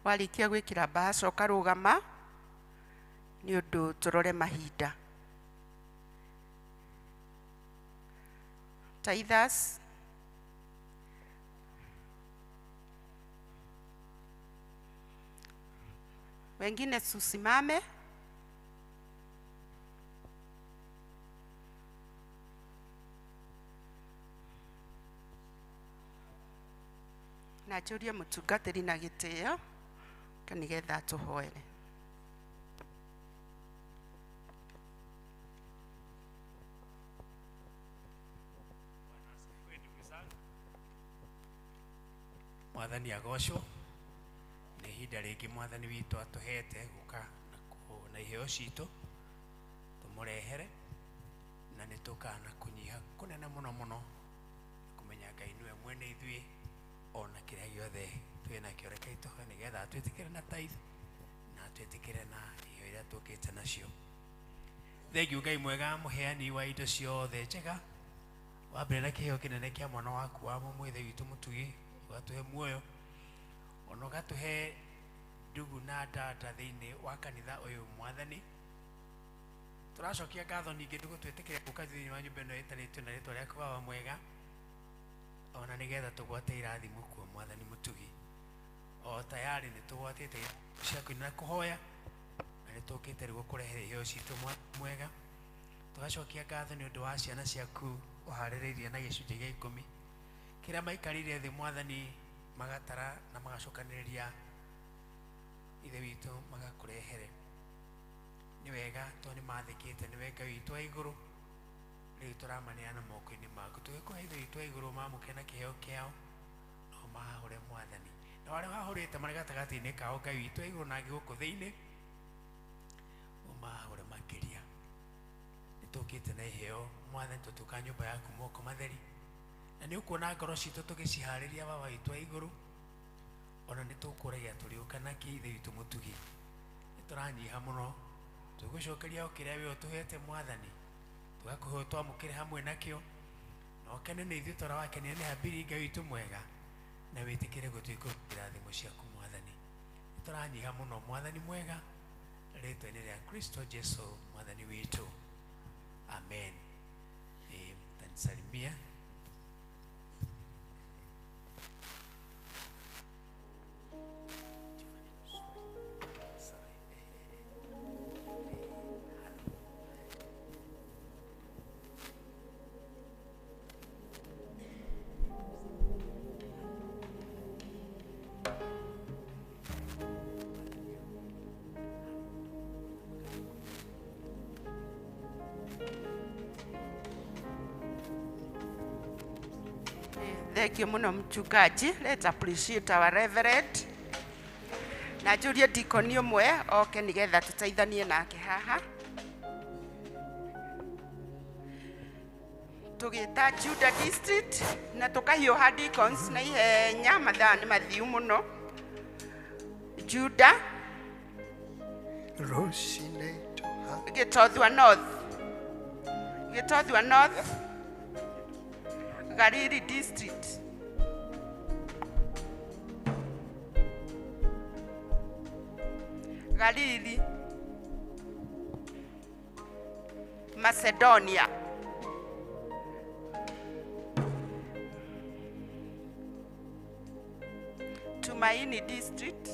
warĩkia gwĩkĩra bahasha ũkarũgama nĩ ũndũ tũrore mahinda. Tithers. Wengine tusimame. Na njũrie mũtungatĩri na gĩtĩo nĩgetha atũhoere. Mwathani agocwo. Nĩ ihinda rĩngĩ Mwathani witũ atũhete gũka na iheo citũ tũmũrehere, na nĩ tũkaga na kũnyiha kũnene mũno mũno kũmenya Ngai nĩwe mwene ithuĩ ona kĩrĩa gĩothe twĩ nakĩo. Rekei tũhoe nĩgetha atwĩtĩkĩre na tithe na atwĩtĩkĩre na iheo iria tũkĩte nacio. Thengiũ Ngai mwega, mũheani wa indo ciothe njega, wambere na kĩheo kĩnene kĩa mwana waku wa mũmwe Ithe witũ mũtugi, ũgatũhe muoyo ona ũgatũhe ndugu na ndanda thĩinĩ wa kanitha ũyũ. Mwathani, tũracokia ngatho ningĩ ndũgũtwĩtĩkĩre gũka thĩinĩ wa nyũmba ĩno ĩtanĩtio na rĩtwa rĩaku Baba mwega, ona nĩgetha tũgwate irathimo kuo. Mwathani mũtugi, o tayari nĩ tũgwatĩte cia kũina na kũhoya, na nĩ tũkĩte rĩu gũkũrehere iheo citũ mwega. Tũgacokia ngatho nĩ ũndũ wa ciana ciaku ũharĩrĩirie na gĩcunjĩ gĩa 10 kĩrĩa maikarire thĩ Mwathani, magatara na magacokanĩrĩria Ithe witũ magakũrehere. Nĩ wega tondũ nĩ mathĩkĩte nĩ Ngai witũ wa igũrũ. Rĩu tũramaneana moko-inĩ maku, tũgĩkũhe Ithe witũ wa igũrũ mamũkĩre na kĩheo kĩao, no mahahũre Mwathani. Na arĩa wahũrĩte marĩ gatagatĩ-inĩ kao Ngai witũ wa igũrũ na angĩ gũkũ thĩinĩ, ũmahahũre makĩria. Nĩ tũkĩte na iheo Mwathani, tũtuka nyũmba yaku moko matheri, na nĩ ũkuona ngoro citũ tũgĩciharĩria Baba witũ wa igũrũ, ona nĩ tũkũragia tũrĩũka nakĩ Ithe witũ mũtugi. Nĩ tũranyiha mũno, tũgũcokeria o kĩrĩa we ũtũhete Mwathani, tũgakũhe twamũkĩre hamwe nakĩo, na ũkene nĩ ithuĩ tũrĩa wakenire nĩ Habili Ngai witũ mwega, na wĩtĩkĩre gũtwĩkĩra irathimo ciaku Mwathani. Nĩ tũranyiha mũno Mwathani mwega, rĩtwa-inĩ rĩa Kristo Jesu Mwathani witũ, amen. Mtanisalimia. Thank you muno mchungaji. Let's appreciate our reverend. Na njũrie dikoni ũmwe oke nĩgetha tũteithanie nake haha. Tũgĩta Juda district na tũkahiũha deacons na ihenya, mathaa nĩ mathiu mũno. Juda Gĩtothua North. Gĩtothua North. Gariri District. Galili, Macedonia. Tumaini District.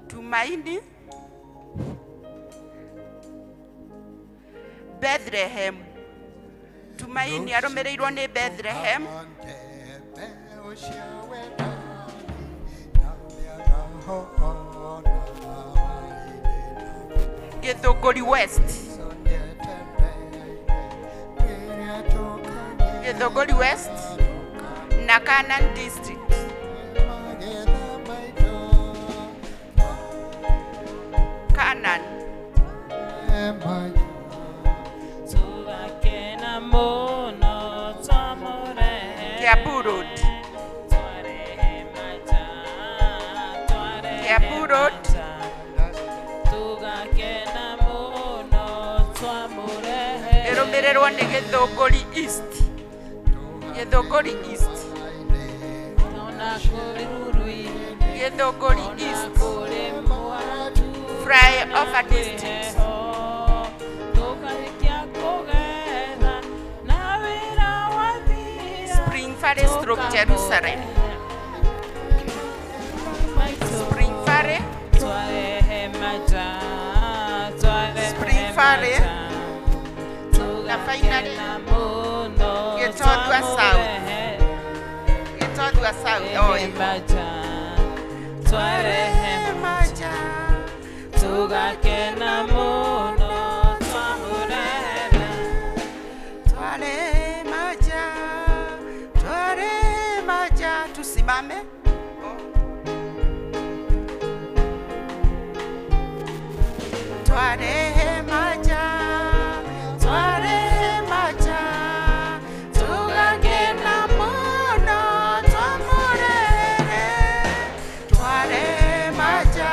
Tumaini, Bethlehem. Tumaini aromereirwo ni Bethlehem. Githunguri West. Githunguri West na Canaan District. Canaan. Kiambu Road. Kiambu Road. Eromererwo ni Githunguri East. Githunguri East. Githunguri East. Fry Over District. Spring Valley stroke Jerusalem. Spring Valley. Spring Valley. Na finally Gitondua South. Gitondua South. Oh, tusimame. Tware maja, tware maja, tugakena muno twamurere. Tware maja,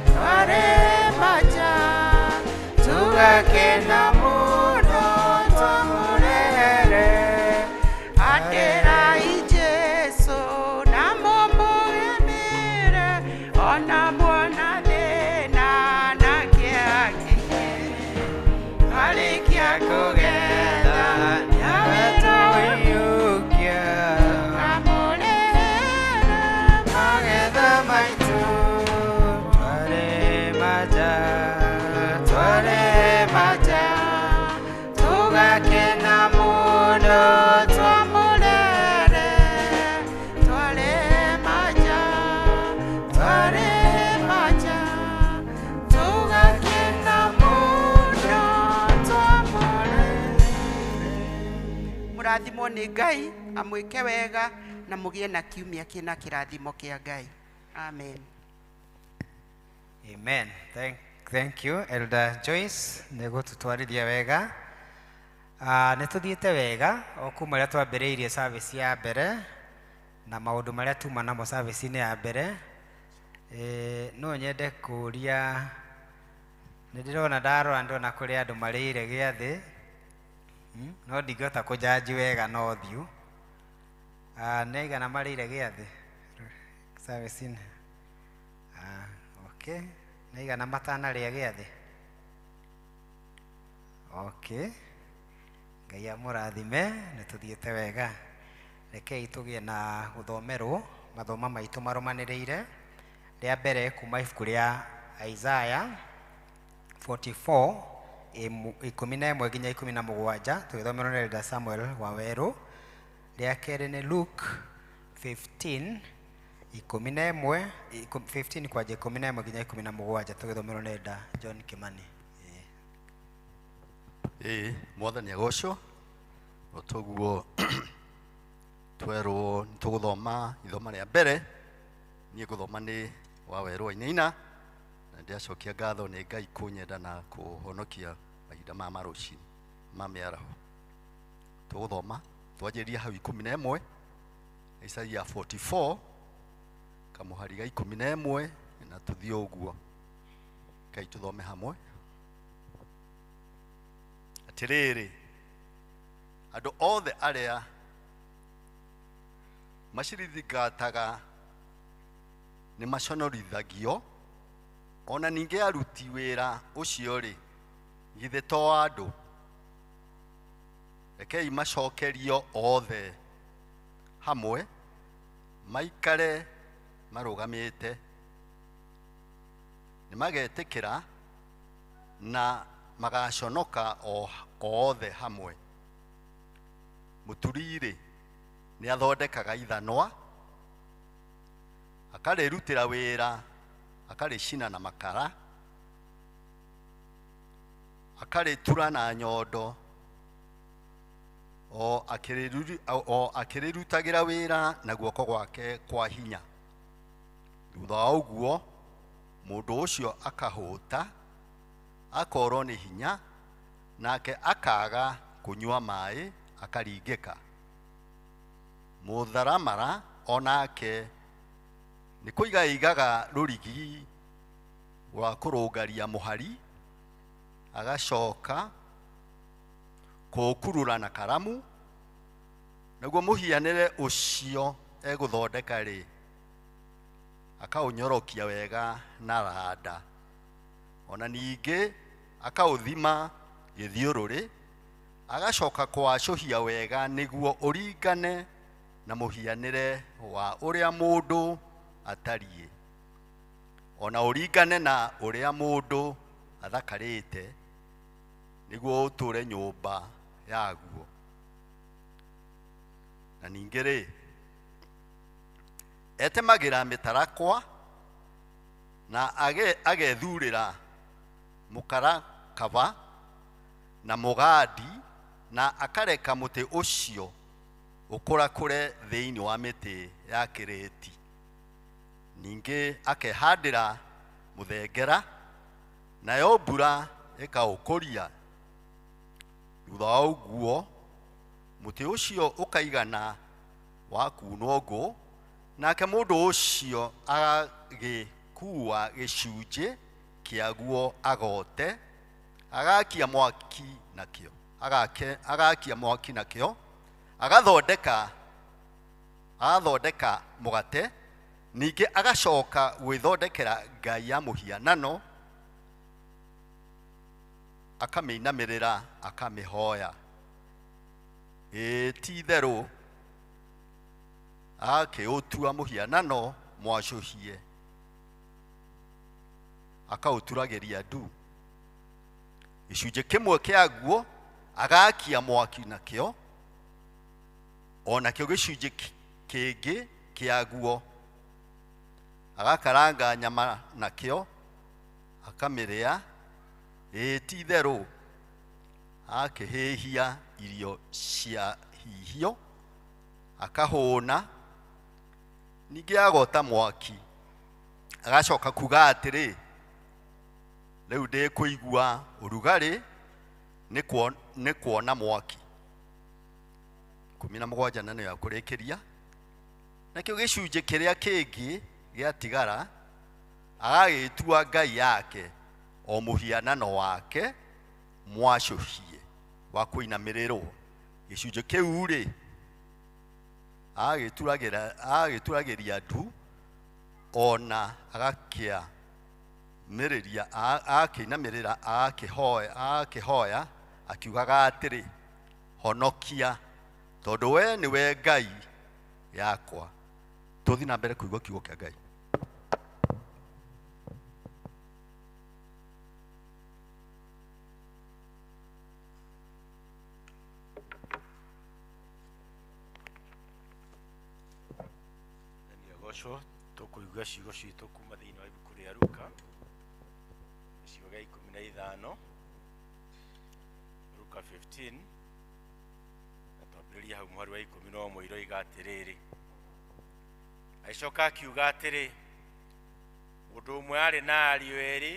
tware maja, tugakena muno twamurere. Atera Jesu na mumugemire ona mwana thina na kĩakĩke arĩkia kũgetha nĩawĩtũiyũkia kamũrehere magetha maitũ. Tware maja, tware maja, tugakena mũno twamũrere. Tware maja, tware maja, tugakena mũno twamũrere. Mũrathimwo nĩ Ngai, amwĩke wega na mũgĩe na kiumia kĩna kĩrathimo kĩa Ngai. Amen. Amen. Thank you, Elder Joyce, nĩ gũtũtwarithia wega. Nĩ tũthiĩte wega o kuma rĩrĩa twambĩrĩirie service ya mbere na maũndũ marĩa tuma namo service-inĩ ya mbere. No nyende kũũria, nĩ ndĩrona ndarora ndĩrona kũrĩ andũ marĩire gĩathĩ, no ndingĩhota kũjanji wega na ũthiũ. Nĩ aigana marĩire gĩathĩ service-inĩ? Okay. Nĩ aigana matanarĩa gĩathĩ? Okay. Ngai amũrathime, nĩ tũthiĩte wega. Rekei tũgĩe na gũthomerwo mathoma maitũ marũmanĩrĩire. Rĩa mbere kuma ibuku rĩa Isaiah 44 11 nginya 17, tũgĩthomerwo nĩ Elder Samuel Wawerũ. Rĩa kerĩ nĩ Luke 15 11 15 kwanja 11 nginya 17, tũgĩthomerwo nĩ Elder John Kimani. Ĩĩ, mwathani agocwo. O toguo twerwo nĩtũgũthoma ithoma rĩa mbere, niĩ ngũthoma nĩ Wawerũ Wainaina, na ndĩracokia ngatho nĩ Ngai kũnyenda na kũhonokia mahinda ma marũcinĩ ma mĩaraho. Tũgũthoma twanjĩrĩria hau 11, Isaia 44 kamũhari ga 11 na tũthiĩ ũguo. Ngai tũthome hamwe. Atĩrĩrĩ, Andũ othe arĩa macirithingataga nĩ maconorithagio, ona ningĩ aruti wĩra ũcio rĩ, githĩ to andũ? Rekei macokerio othe hamwe, maikare marũgamĩte. Nĩ magetĩkĩra na magaconoka othe hamwe. Mũturi-rĩ, nĩ athondekaga ithanwa, akarĩrutĩra wĩra, akarĩcina na makara, akarĩtura na nyondo, o akĩrĩrutagĩra wĩra na guoko gwake kwa hinya. Thutha wa ũguo mũndũ ũcio akahũta, akorwo nĩ hinya, nake akaga kũnyua maĩ, akaringĩka. Mũtharamara onake nĩ kũiga aigaga rũrigi rwa kũrũngaria mũhari, agacoka kũũkurura na karamu, naguo mũhianĩre ũcio egũthondeka rĩ, akaũnyorokia wega na randa. Ona ningĩ akaũthima gĩthiũrũrĩ, agacoka kwacũhia wega nĩguo ũringane na mũhianĩre wa ũrĩa mũndũ atariĩ, ona ũringane na ũrĩa mũndũ athakarĩte, nĩguo ũtũre nyũmba yaguo. Na ningĩ rĩ, etemagĩra mĩtarakwa na agethurĩra mũkarakaba na mũgandi, na akareka mũtĩ ũcio ũkũrakũre thĩinĩ wa mĩtĩ ya kĩrĩti. Ningĩ akehandĩra mũthengera, nayo mbura ĩkaũkũria. Thutha wa ũguo mũtĩ ũcio ũkaigana wa kunwo ngũ, nake mũndũ ũcio agagĩkua gĩcunjĩ kĩaguo agote, agakia mwaki nakĩo, agakia mwaki nakĩo, agathondeka mũgate, ningĩ agacoka gwĩthondekera ngai ya mũhianano, akamĩinamĩrĩra, akamĩhoya. Ĩĩ ti itherũ akĩũtua mũhianano mwacũhie, akaũturagĩria ndu. Gĩcunjĩ kĩmwe kĩaguo agakia mwaki nakĩo, onakĩo gĩcunjĩ kĩngĩ kĩaguo agakaranga nyama nakĩo, akamĩrĩa. Ĩĩ ti itherũ akĩhĩhia irio cia hihio, akahũna, ningĩ agota mwaki, agacoka kuga atĩrĩ, rĩu ndĩkũigua ũrugarĩ nĩ kuona mwaki. 17 na nĩyo ya kũrĩkĩria. Nakĩo gĩcunjĩ kĩrĩa kĩngĩ gĩatigara agagĩtua ngai yake, o mũhianano wake mwacũhie wa kũinamĩrĩrwo. Gĩcunjĩ kĩu rĩ, agagĩturagĩria ndu, ona agakĩamĩrĩria, agakĩinamĩrĩra, agakĩhoya akiugaga atĩrĩ, honokia, tondũ we nĩwe ngai yakwa. Tũthiĩ na mbere kũigua kiugo kĩa Ngai. Agocwo. Tũkũigua ciugo citũ kuma thĩinĩ wa ibuku rĩa Luka gĩcigo gĩa 15, Luka 15, na twambĩrĩria hau mũhari wa 11 iroiga atĩrĩrĩ, agĩcoka akiuga atĩrĩ, mũndũ ũmwe arĩ na ariũ erĩ,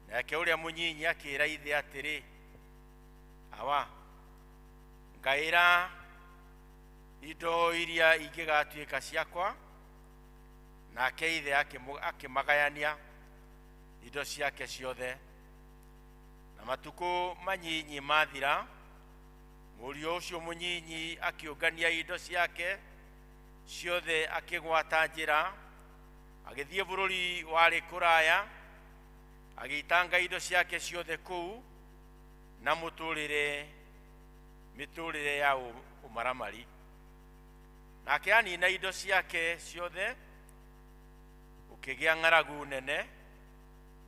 nake ũrĩa mũnyinyi akĩĩra ithe atĩrĩ, awa, ngaĩra indo iria ingĩgatuĩka ciakwa. Nake ithe akĩmagayania indo ciake ciothe. Na matukũ manyinyi mathira, mũriũ Mũriũ ũcio mũnyinyi akĩũngania indo ciake ciothe, akĩgwata njĩra, agĩthiĩ bũrũri warĩ kũraya, agĩitanga indo ciake ciothe kũu na mũtũrĩre mĩtũrĩre ya ũmaramari. Nake anina indo ciake ciothe, ũkĩgĩa ng'aragu nene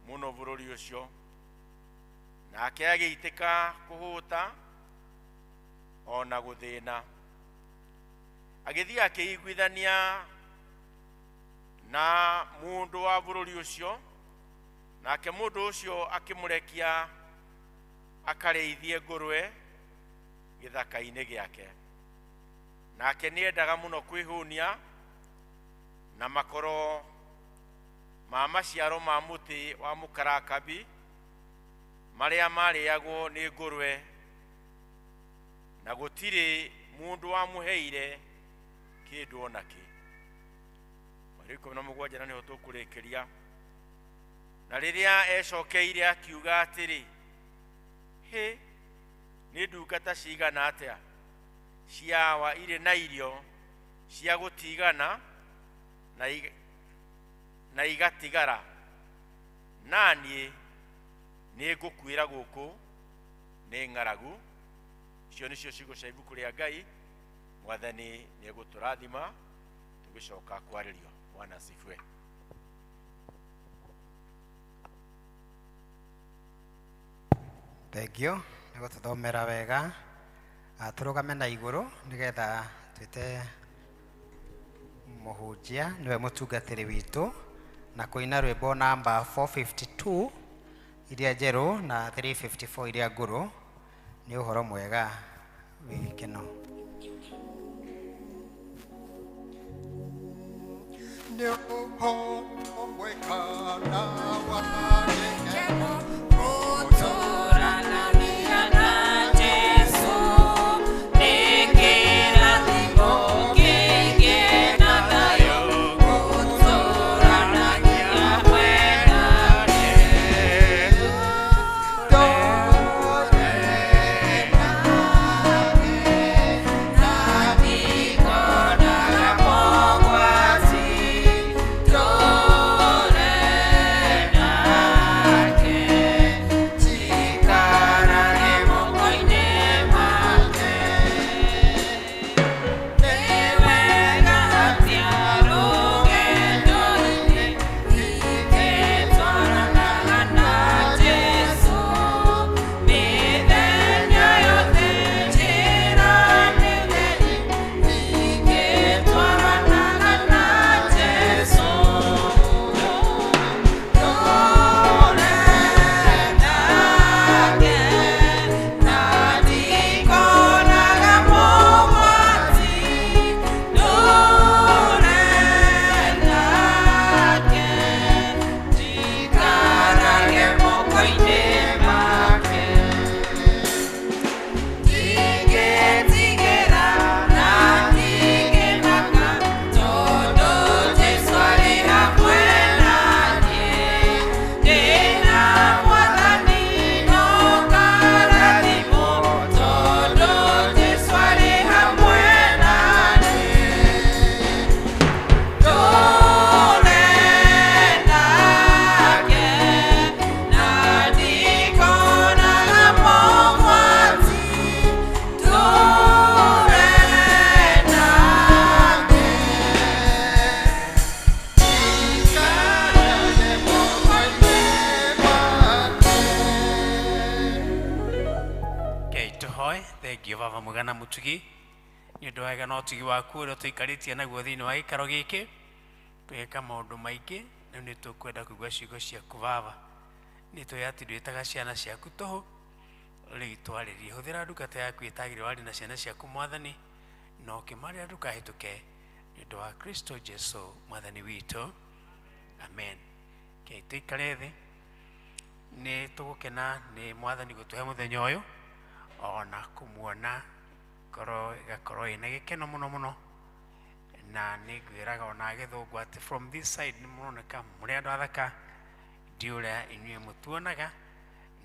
mũno bũrũri ũcio, nake agĩitĩka kũhũta ona gũthĩna. Agĩthiĩ akĩiguithania na mũndũ wa bũrũri ũcio, nake mũndũ ũcio akĩmũrekia akarĩithie ngũrwe gĩthaka-inĩ gĩake. Nake nĩendaga mũno kwĩhũnia na makoro ma maciaro ma mũtĩ wa mũkarakabi marĩa marĩagwo nĩ ngũrwe, na gũtirĩ mũndũ wamũheire kĩndũ ona kĩ. Mweri 17 na nĩho tũkũrĩkĩria. Na rĩrĩa ecokeire akiuga atĩrĩ, hĩ, nĩ ndungata cigana atĩa cia awa irĩ na irio cia gũtigana na igatigara, na niĩ nĩ ngũkuĩra gũkũ nĩ ng'aragu. Icio nĩcio ciugo cia ibuku rĩa Ngai. Mwathani nĩ egũtũrathima tũgĩcoka kwarĩrio. Bwana asifiwe. Thengio nĩ gũtũthomera wega. Tũrũgame na igũrũ nĩgetha twĩte mũhunjia nĩwe mũtungatĩri witũ na kũina rwĩmbo namba 452 iria njerũ na 354 iria ngũrũ. Nĩ ũhoro mwega wĩ gĩkeno. Nĩ ũhoro mwega na wa gĩkeno gũtũranania na Jesũ, nĩ kĩrathimo kĩngĩ na thayũ, gũtũranania hamwe nake. Na ndikonaga mogwati, tũre nake. Thengio baba mwega na mutugi nĩ ũndũ wa wega na ũtugi waku ũrĩa tũikarĩtie naguo thĩinĩ wa gĩikaro gĩkĩ tũgĩka maũndũ maingĩ. Rĩu nĩ tũkwenda kũigua ciugo ciaku baba, nĩ tũĩ atĩ ndwĩtaga ciana ciaku tũhũ. Rĩu twarĩrie, hũthĩra ndungata yaku ĩtagĩrĩire warie na ciana ciaku mwathani, na ũkĩmarĩra ndũkahĩtũke, nĩ ũndũ wa Kristo Jesu mwathani witũ, amen. Kei tũikare thĩ. Nĩ tũgũkena nĩ mwathani gũtũhe mũthenya ũyũ ona kũmuona ngoro ĩgakorwo ĩna gĩkeno mũno mũno, na nĩ ngwĩraga ona gĩthũngũ atĩ from this side nĩ mũroneka mũrĩ andũ athaka. Ndi ũrĩa inyuĩ mũtuonaga,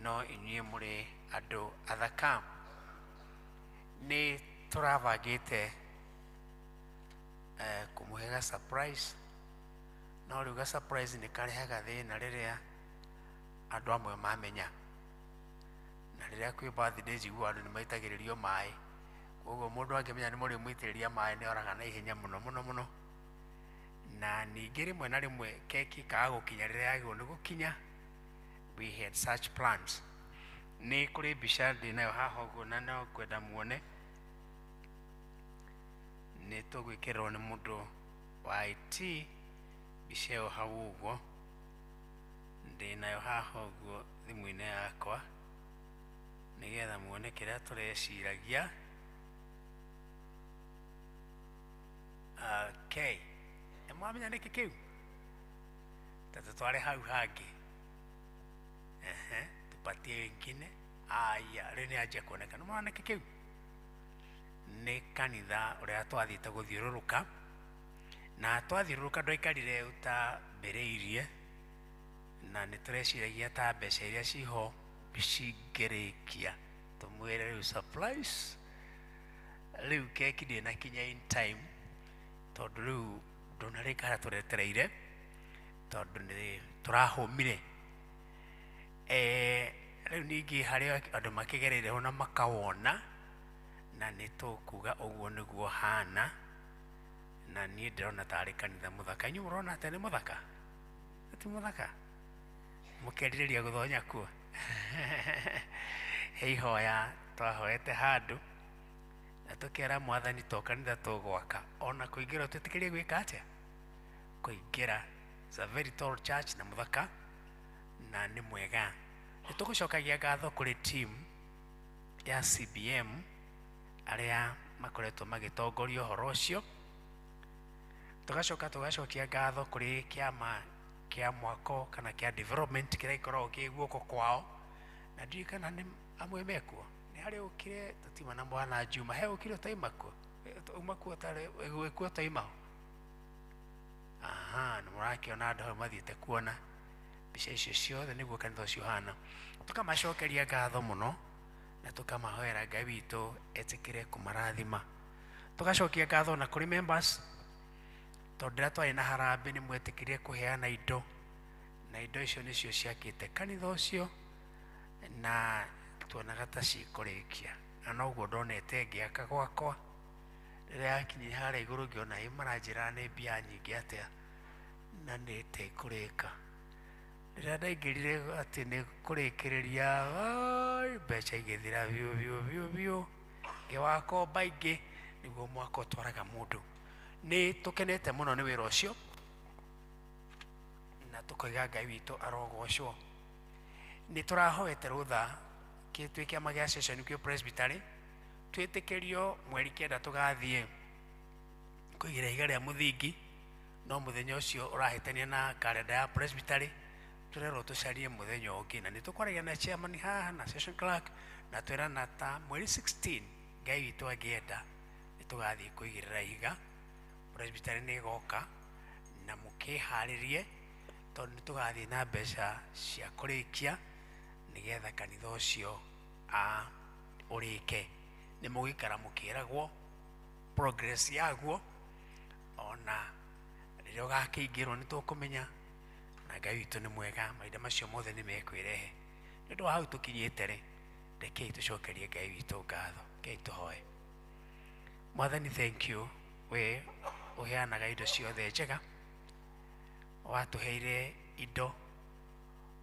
no inyuĩ mũrĩ andũ athaka. Nĩ Nĩ tũrabangĩte kũmũhe ga surprise, no rĩu ga surprise nĩ karehaga thĩna rĩrĩa andũ amwe mamenya, na rĩrĩa kwĩ birthday njiguaga andũ nĩ maitagĩrĩrio maĩ, koguo mũndũ angĩmenya nĩ mũrĩmũitĩrĩria maĩ nĩ oraga na ihenya mũno mũno mũno. Na ningĩ rĩmwe na rĩmwe keki ĩkaga gũkinya rĩrĩa yagĩrĩirwo nĩ gũkinya. We had such plans. Nĩ kũrĩ mbica ndĩnayo haha ũguo na no ngwenda muone, nĩ tũgwĩkĩrĩrwo nĩ mũndũ wa IT mbica ĩyo hau ũguo, ndĩnayo haha ũguo thimũ-inĩ yakwa nĩgetha muone kĩrĩa tũreciragia. Okay, nĩ mwamenya nĩkĩ kĩu? Ta tũtware hau hangĩ. Ehe, tupatie wengine. Aya, rĩu nĩ anjia kuoneka. Nĩ mwona nĩkĩ kĩu? Nĩ kanitha ũrĩa twathiĩte gũthiũrũrũka, na twathiũrũrũka ndwaikarire ũtambĩrĩirie, na nĩ tũreciragia ta mbeca iria ciho cingĩrĩkia tũmwĩre rĩu surprise. Rĩu keki ndĩnakinya in time, tondũ rĩu ndũnarĩka harĩa tũretereire, tondũ nĩ tũrahũmire. Rĩu ningĩ harĩ andũ makĩgereire ho na makawona, na nĩ tũkuga ũguo nĩguo hana, na niĩ ndĩrona tarĩ kanitha mũthaka. Inyuĩ mũrona atĩa? Nĩ mũthaka? Ti mũthaka? Mũkerirĩria gũthonya kuo? He ihoya twahoete handũ na tũkera Mwathani to kanitha tũgwaka, ona kũingĩra twĩtĩkĩrie gwĩka atĩa? Kũingĩra. It's a very tall church na mũthaka na nĩ mwega. Nĩ tũgũcokagia ngatho kũrĩ team ya CBM arĩa makoretwo magĩtongoria ũhoro ũcio. Tũgacoka tũgacokia ngatho kũrĩ kĩama kĩa mwako kana kĩa development kĩrĩa gĩkoragwo kĩ guoko kwao, na ndiũĩ kana nĩ amwe mekuo. Nĩ harĩ ũkire tũtima na mwana Juma, he ũkire ũtaima kuo, uma kuo ũtarĩ wĩkuo ũtaima ho. Aha, nĩ mũrakĩona andũ hau mathiĩte kuona mbica icio ciothe nĩguo kanitha ũcio ũhana. Tũkamacokeria ngatho mũno na tũkamahoera Ngai witũ etĩkĩre kũmarathima. Tũgacokia ngatho na kũrĩ members, tondũ rĩrĩa twarĩ na harambee nĩ mwetĩkĩrire kũheana indo, na indo icio nĩcio ciakĩte kanitha ũcio, na tuonaga ta cikũrĩkia, na noguo ndonete ngĩaka gwakwa. Rĩrĩa yakinyire harĩa igũrũ ngĩona ĩ maranjĩra nĩ mbia nyingĩ atĩa, na nĩ ĩtekũrĩka. Rĩrĩa ndaingĩrire atĩ nĩ kũrĩkĩrĩria, ai, mbeca igĩthira biũ biũ biũ biũ, ngĩwakomba ingĩ nĩguo mwaka ũtwaraga mũndũ. Nĩ tũkenete mũno nĩ wĩra ũcio, na tũkoiga Ngai witũ arogocwo. Nĩ tũrahoete rũtha twĩ kĩama gĩa session kĩo presbytery, twĩtĩkĩrio mweri 9 tũgathiĩ kũigĩra ihiga rĩa mũthingi, no mũthenya ũcio ũrahĩtania na kalenda ya presbytery, tũrerwo tũcarie mũthenya ũngĩ, na nĩ tũkwaragia na chairman haha na session clerk, na twerana ta mweri 16 Ngai witũ angĩenda nĩ tũgathiĩ kũigĩrĩra ihiga. Presbytery nĩ ĩgoka na mũkĩharĩrie, tondũ nĩ tũgathiĩ na mbeca cia kũrĩkia nĩgetha kanitha ũcio ũrĩke. Nĩ mũgũikara mũkĩragwo progress yaguo, ona rĩrĩa ũgakĩingĩrwo nĩ tũkũmenya, na Ngai witũ nĩ mwega, mahinda macio mothe nĩ mekwĩrehe. Nĩ ũndũ wa hau tũkinyĩte rĩ, rekei tũcokerie Ngai witũ ngatho. Rekei tũhoe. Mwathani, thank you, we ũheanaga indo ciothe njega, watũheire indo,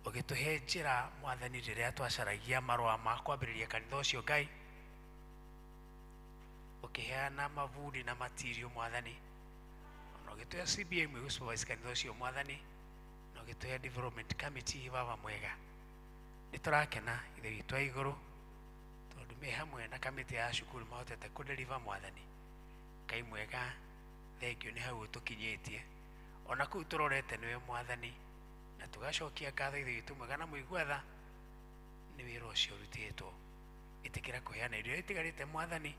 ũgĩtũhe njĩra Mwathani rĩrĩa twacaragia marũa ma kwambĩrĩria kanitha ũcio Ngai, ũkĩheana mabundi na matirio Mwathani, ona ũgĩtũhe CBM ĩgũ supervise kanitha ũcio Mwathani, na ũgĩtũhe development committee. Baba mwega, nĩ tũrakena Ithe witũ wa igũrũ, tondũ me hamwe na kamĩtĩ ya cukuru mahotete kũ deliver Mwathani. Ngai mwega, thengio nĩ hau ũtũkinyĩtie, ona kũu tũrorete nĩwe Mwathani, na tũgacokia ngatho Ithe witũ mwega na mũigua tha nĩ wĩra ũcio ũrutĩtwo. Ĩtĩkĩra kũheana irio iria itigarĩte Mwathani,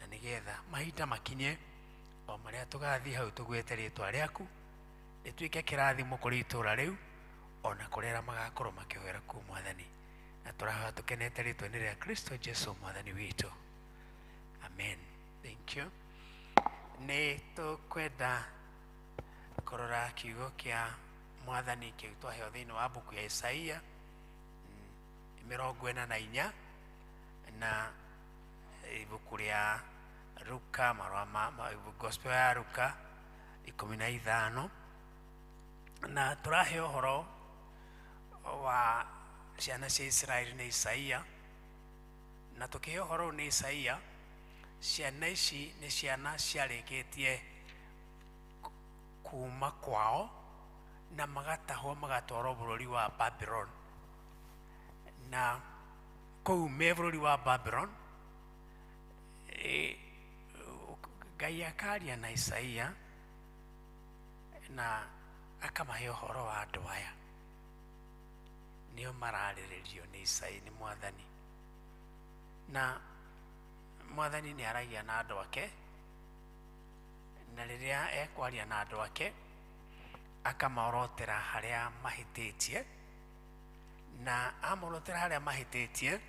na nĩgetha mahinda makinye o marĩa tũgathiĩ hau tũgwete rĩtwa rĩaku rĩtuĩke kĩrathimo kũrĩ itũũra rĩu, ona kũrĩ arĩa magakorwo makĩhoera kuo Mwathani. Na tũrahoya tũkenete rĩtwa-inĩ rĩa Kristo Jesu Mwathani witũ. Thank you. Nĩ tũkwenda kũrora kiugo kĩa mwathani kĩu twaheo thĩinĩ wa mbuku ya Isaia 44 na ibuku rĩa Luka, marũa ma gospel ya Luka 15, na tũraheo ũhoro wa ciana cia Isiraeli nĩ Isaia, na tũkĩheo ũhoro ũyũ nĩ Isaia, ciana ici nĩ ciana ciarĩkĩtie kuma kwao na magatahwo magatwarwo bũrũri wa Babylon, na kũu me bũrũri wa Babylon Ngai akaria na Isaia na akamahe ũhoro wa andũ aya nĩo mararĩrĩrio nĩ Isaia nĩ mwathani, na mwathani nĩ aragia na andũ ake, na rĩrĩa ekwaria na andũ ake akamaorotera harĩa mahĩtĩtie, na amorotera harĩa mahĩtĩtie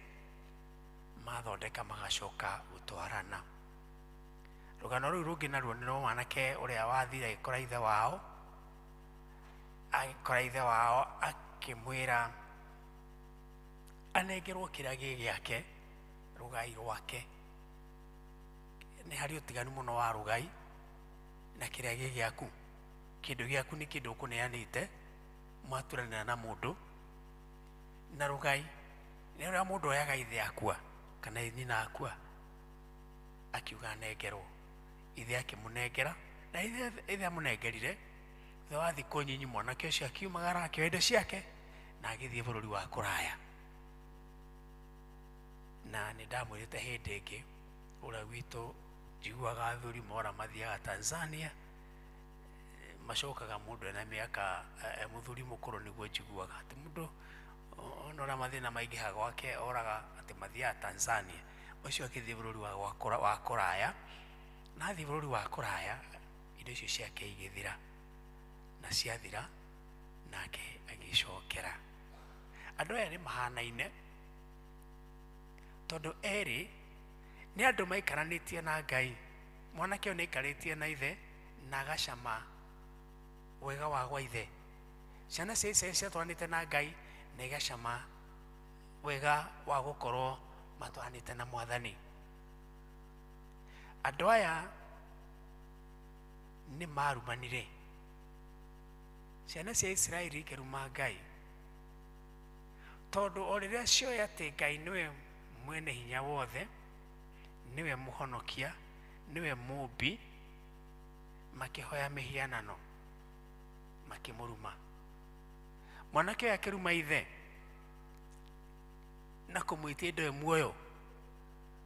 mathondeka magacoka gũtwarana. Rũgano rũu rũngĩ naruo nĩ rwa mwanake ũrĩa wathire agĩkora ithe wao, agĩkora ithe wao akĩmwĩra anengerwo kĩrĩa gĩ gĩake, rũgai rwake. Nĩ harĩ ũtiganu mũno wa rũgai na kĩrĩa gĩ gĩaku. Kĩndũ gĩaku nĩ kĩndũ ũkũneanĩte mwaturanĩra na mũndũ, na rũgai nĩ ũrĩa mũndũ oyaga ithe akua kana nyina akua akiuga anengerwo, ithe akĩmũnengera, na ithe amũnengerire thutha wa thikũ nyinyi mwanake ũcio akiumagara akĩoya indo ciake na agĩthiĩ bũrũri wa kũraya. Na nĩ ndamwĩrĩte hĩndĩ ĩngĩ ũrĩa gwitũ njiguaga athuri mora mathiaga Tanzania macokaga mũndũ ena mĩaka mũthuri mũkũrũ, nĩguo njiguaga atĩ mũndũ ona ũrĩa mathĩna maingĩha gwake oraga atĩ mathiaga Tanzania. Ũcio akĩthiĩ bũrũri wa kũraya, na athiĩ bũrũri wa kũraya indo icio ciake igĩthira, na ciathira nake agĩcokera. Andũ aya nĩ mahanaine tondũ erĩ nĩ andũ maikaranĩtie na Ngai. Mwanake ũyũ nĩ aikarĩtie na ithe na agacama wega wa gwa ithe. Ciana cia Isiraeli ciatwaranĩte na Ngai na igacama wega wa gũkorwo matwaranĩte na mwathani. Andũ aya nĩ marumanire. Ciana cia Isiraeli ikĩruma Ngai tondũ o rĩrĩa cioĩ atĩ Ngai nĩwe mwene hinya wothe, nĩwe mũhonokia, nĩwe mũmbi, makĩhoya mĩhianano makĩmũruma. Mwanake ũyũ akĩruma ithe na kũmwĩtia indo ĩ muoyo.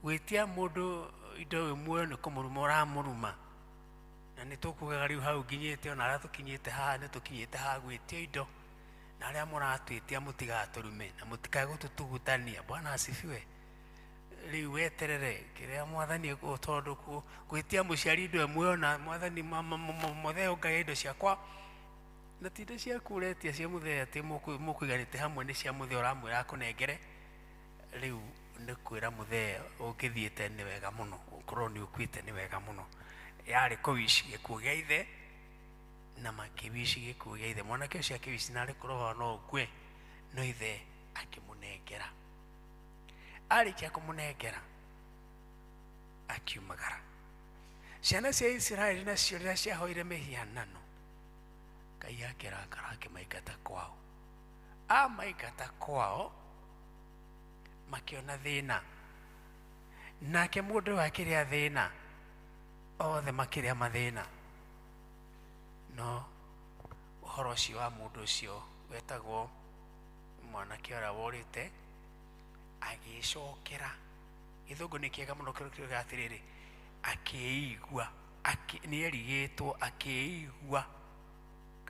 Gwĩtia mũndũ indo ĩ muoyo nĩ kũmũruma ũramũruma, na nĩ tũkugaga rĩu hau nginyĩte, ona harĩa tũkinyĩte haha nĩ tũkinyĩte haha gwĩtia indo, na arĩa mũratwĩtia mũtigatũrume na mũtikae gũtũtugutania. Bwana asifiwe. Rĩu weterere kĩrĩa mwathani tondũ gwĩtia mũciari indo ĩ muoyo na mwathani mũthee ũngaye indo ciakwa, na ti indo ciaku ũretia cia mũthee atĩ mũkũiganĩte hamwe nĩ cia mũthee ũramwĩra akũnengere. Rĩu nĩ kwĩra mũthee ũngĩthiĩte nĩ wega mũno, ũkorwo nĩ ũkuĩte nĩ wega mũno. Yarĩ kũwici gĩkuũ gĩa ithe na makĩwici gĩkuũ gĩa ithe. Mwanake ũcio akĩwici narĩ kũroho no ũkue, no ithe akĩmũnengera. Arĩkia kũmũnengera akiumagara. Ciana cia Isiraeli nacio rĩrĩa ciahoire mĩhianano, Ngai akĩrakara akĩmaingata kwao. Amaingata kwao makĩona thĩna, nake mũndũ ũyũ akĩrĩa thĩna, othe makĩrĩa mathĩna. No ũhoro ũcio wa mũndũ ũcio wetagwo mwanake ũrĩa worĩte agĩcokera. Gĩthũngũ nĩ kĩega mũno kĩrĩa atĩrĩrĩ, akĩigua, nĩ erigĩtwo, akĩigua,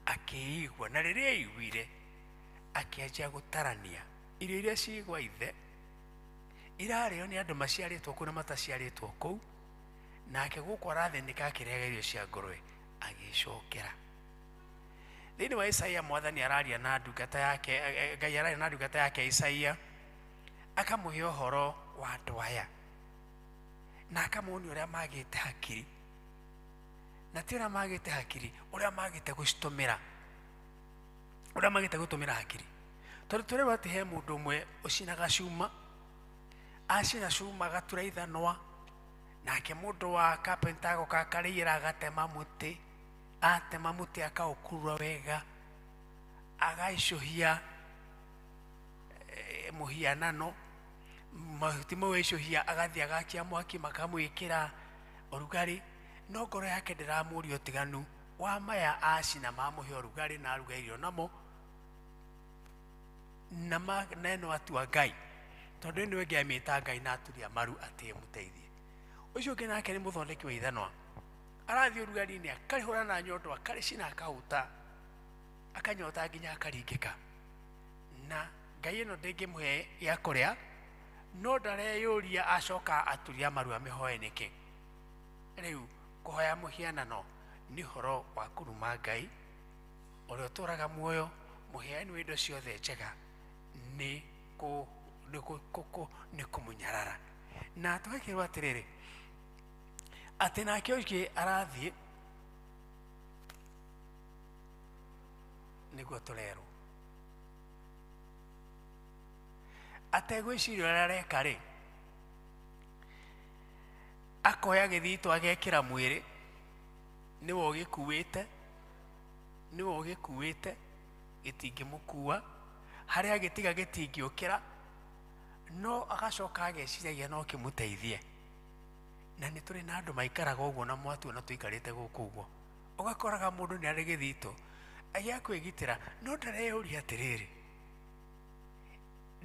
akĩigua. Na rĩrĩa aiguire akĩanjia gũtarania irio iria cigwa ithe irarĩo nĩ andũ maciarĩtwo kũu na mataciarĩtwo kũu, nake gũkũ arathĩnĩka akĩrĩaga irio cia ngũrwe. Agĩcokera. Thĩinĩ wa Isaia mwathani araria na ndungata yake, Ngai araria na ndungata yake Isaia, akamũhe ũhoro wa andũ aya. Na akamonia ũrĩa magĩte hakiri. Na ti ũrĩa magĩte hakiri, ũrĩa magĩte gũcitũmĩra. Ũrĩa magĩte gũtũmĩra hakiri. Tondũ tũrerwo atĩ he mũndũ ũmwe ũcinaga cuma, acina cuma agatura ithanwa, nake mũndũ wa carpenter agoka akarĩira agatema mũtĩ, atema mũtĩ akaũkurura wega, agaicũhia mũhianano, mahuti mau aicũhia agathiĩ agakia mwaki makamwĩkĩra ũrugarĩ, no ngoro yake ndĩramũria ũtiganu wa maya acina mamũhe ũrugarĩ na aruga irio namo, na ĩno atua Ngai, tondũ ĩno ĩngĩ amĩta Ngai na aturia maru atĩ ĩmũteithie. Ũcio ũngĩ nake nĩ mũthondeki wa ithanwa, arathiĩ ũrugarĩ-inĩ akarĩhũra na nyondo akarĩcina akahũta, akanyota nginya akaringĩka. Na Ngai ĩno ndĩngĩmũhe gĩa kũrĩa, no ndareyũria acoka aturia maru amĩhoe nĩkĩ. Rĩu kũhoya mũhianano nĩ ũhoro wa kũruma Ngai ũrĩa ũtũũraga muoyo, mũheani wa indo ciothe njega, nĩ kũmũnyarara. Na tũgakĩrwo atĩrĩrĩ, atĩ nake ũngĩ arathiĩ nĩguo tũrerwo ategwĩciria ũrĩa areka rĩ, akoya gĩthito agekĩra mwĩrĩ, nĩwe ũgĩkuĩte, nĩwe ũgĩkuĩte, gĩtingĩmũkua, harĩa agĩtiga gĩtingĩũkĩra, no agacoka ageciragia no kĩmũteithie. Na nĩ tũrĩ na andũ maikaraga ũguo na mwatuona tũikarĩte gũkũ ũguo, ũgakoraga mũndũ nĩ arĩ gĩthito gĩa kwĩgitĩra, no ndareyũria atĩrĩrĩ,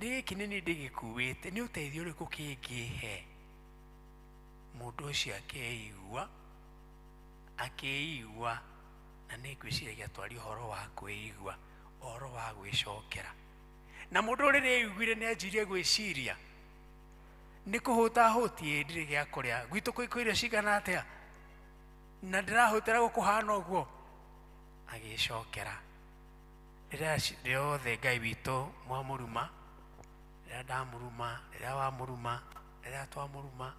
gĩkĩ nĩ niĩ ndĩgĩkuĩte, nĩ ũteithio ũrĩkũ kĩngĩhe? Mũndũ ũcio akeigua, akeigua, na nĩ ngwĩciragia twaria ũhoro wa kwĩigua, ũhoro wa gwĩcokera. Na mũndũ rĩrĩa aiguire nĩ anjirie gwĩciria, nĩ kũhũta ahũtiĩ ndirĩ gĩa kũrĩa, gwitũ kwĩ irio cigana atĩa, na ndĩrahũtĩra gũkũhana ũguo, agĩcokera. Rĩrĩa rĩothe Ngai witũ mwamũruma, rĩrĩa ndamũruma, rĩrĩa wamũruma, rĩrĩa twamũruma,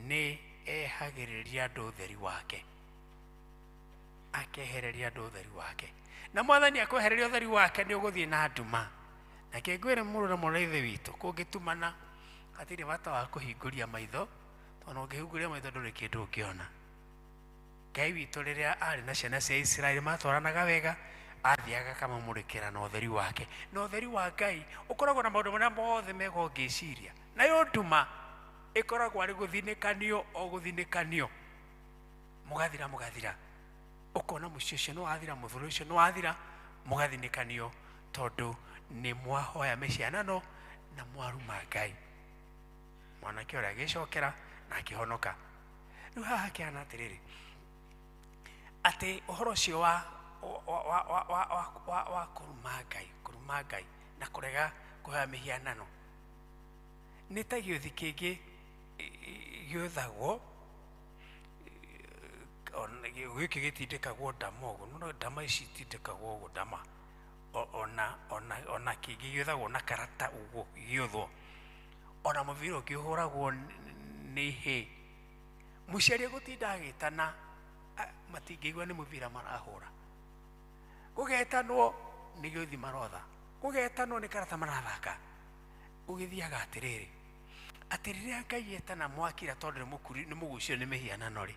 nĩ ehagĩrĩria andũ ũtheri wake, akehereria andũ ũtheri wake. Na mwathani akwehereria ũtheri wake nĩ ũgũthiĩ na nduma. Na kĩngwĩre mũrũ na mwarĩ wa Ithe witũ, kũngĩtumana hatirĩ bata wa kũhingũria maitho, tondũ ũngĩhingũria maitho ndũrĩ kĩndũ ũngĩona. Ngai witũ rĩrĩa arĩ na ciana cia Isiraeli matwaranaga wega, athiaga akamamũrĩkĩra na ũtheri wake. Na ũtheri wa Ngai ũkoragwo na maũndũ marĩa mothe mega ũngĩciria. Nayo nduma ĩkoragwo arĩ gũthinĩkanio o gũthinĩkanio, mũgathira mũgathira, ũkona mũciĩ ũcio nĩ wathira, mũthuri ũcio nĩ wathira, mũgathinĩkanio tondũ nĩ mwahoya mĩhianano na mwaruma Ngai. Mwanake ũrĩa agĩcokera na akĩhonoka. Rĩu haha hakĩhana atĩrĩrĩ, atĩ ũhoro ũcio wa kũruma Ngai, kũruma Ngai na kũrega kũhoya mĩhianano nĩ ta gĩũthi kĩngĩ gĩũthagwo, gĩkĩ gĩtindĩkagwo ndama ũguo, no ndama ici itindĩkagwo ũguo, ndama ona kĩngĩ gĩũthagwo na karata ũguo gĩũthwo, ona mũbira ũngĩ ũhũragwo nĩ ihĩĩ. Mũciari egũtinda agĩtana, matingĩigua nĩ mũbira marahũra, gũgetanwo nĩ gĩũthi marotha, gũgetanwo nĩ karata marathaka. Ũgĩthiaga atĩrĩrĩ, atĩ rĩrĩa Ngai etana mwakira tondũ nĩ mũgucio nĩ mĩhianano rĩ,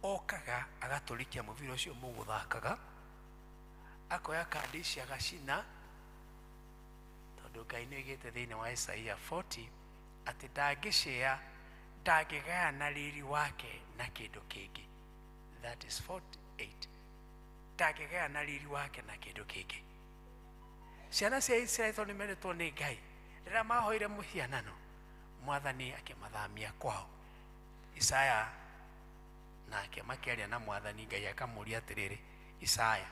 okaga agatũrikia mũbira ũcio mũgũthakaga, akoya kandi ici agacina, tondũ Ngai nĩ oigĩte thĩinĩ wa Isaia 40 atĩ ndangĩcĩa, ndangĩgayana riri wake na kĩndũ kĩngĩ. That is 48. Ndangĩgayana riri wake na kĩndũ kĩngĩ. Ciana cia Isiraeli tondũ nĩmendetwo nĩ Ngai, rĩrĩa mahoire mũhianano, mwathani akĩmathamia kwao. Isaya nake makĩaria na mwathani, Ngai akamũria atĩrĩrĩ, Isaya,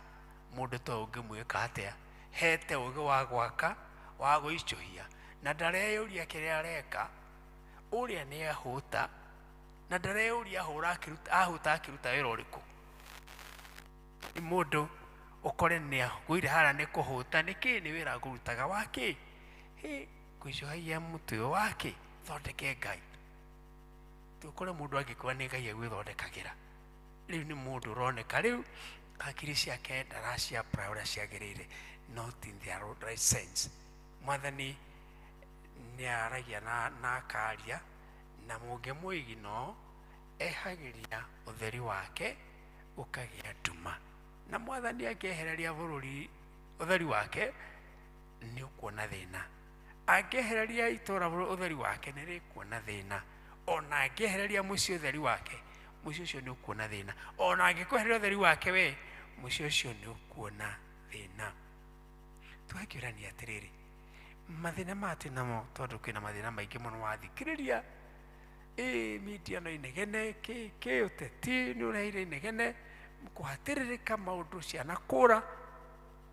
mũndũ ta ũyũ ũngĩmwĩka atĩa? Hete ũũgĩ wa gwaka, wa gwĩicũhia, na ndareyũria kĩrĩa areka, ũrĩa nĩ ahũta, na ndareyũria ahũra ahũta akĩruta wĩra ũrĩkũ. Nĩ mũndũ ũkore nĩ agũire haria nĩ kũhũta, nĩ kĩ nĩ wĩra ngũrutaga wa kĩ? Hĩ, ngũicũhagia mũtĩ ũyũ wa kĩ? Thondeke Ngai. Tukore mundu angĩkua nĩ Ngai egwĩthondekagĩra. Rĩu nĩ mũndũ ũroneka rĩu hakiri ciake ndaraciapply ũrĩa ciagĩrĩire, not in their right sense. Mwathani nĩ aragia na akaria na mũngĩmũigino ehagĩria ũtheri wake ũkagĩa nduma. Na mwathani angĩehereria bũrũri ũtheri wake nĩ ũkuona thĩna. Angĩehereria itũũra ũtheri wake nĩ rĩkuona thĩna. Ona angĩehereria mũciĩ ũtheri wake, mũciĩ ũcio nĩ ũkuona thĩna. Ona angĩkwehereria ũtheri wake we, mũciĩ ũcio nĩ ũkuona thĩna. Tũgakĩũrania atĩrĩrĩ, mathĩna maya twĩ namo, tondũ kwĩna mathĩna maingĩ mũno wathikĩrĩria, media no inegene, kĩ ũteti nĩ ũreheire inegene, kũhatĩrĩrĩka maũndũ ciana kũra.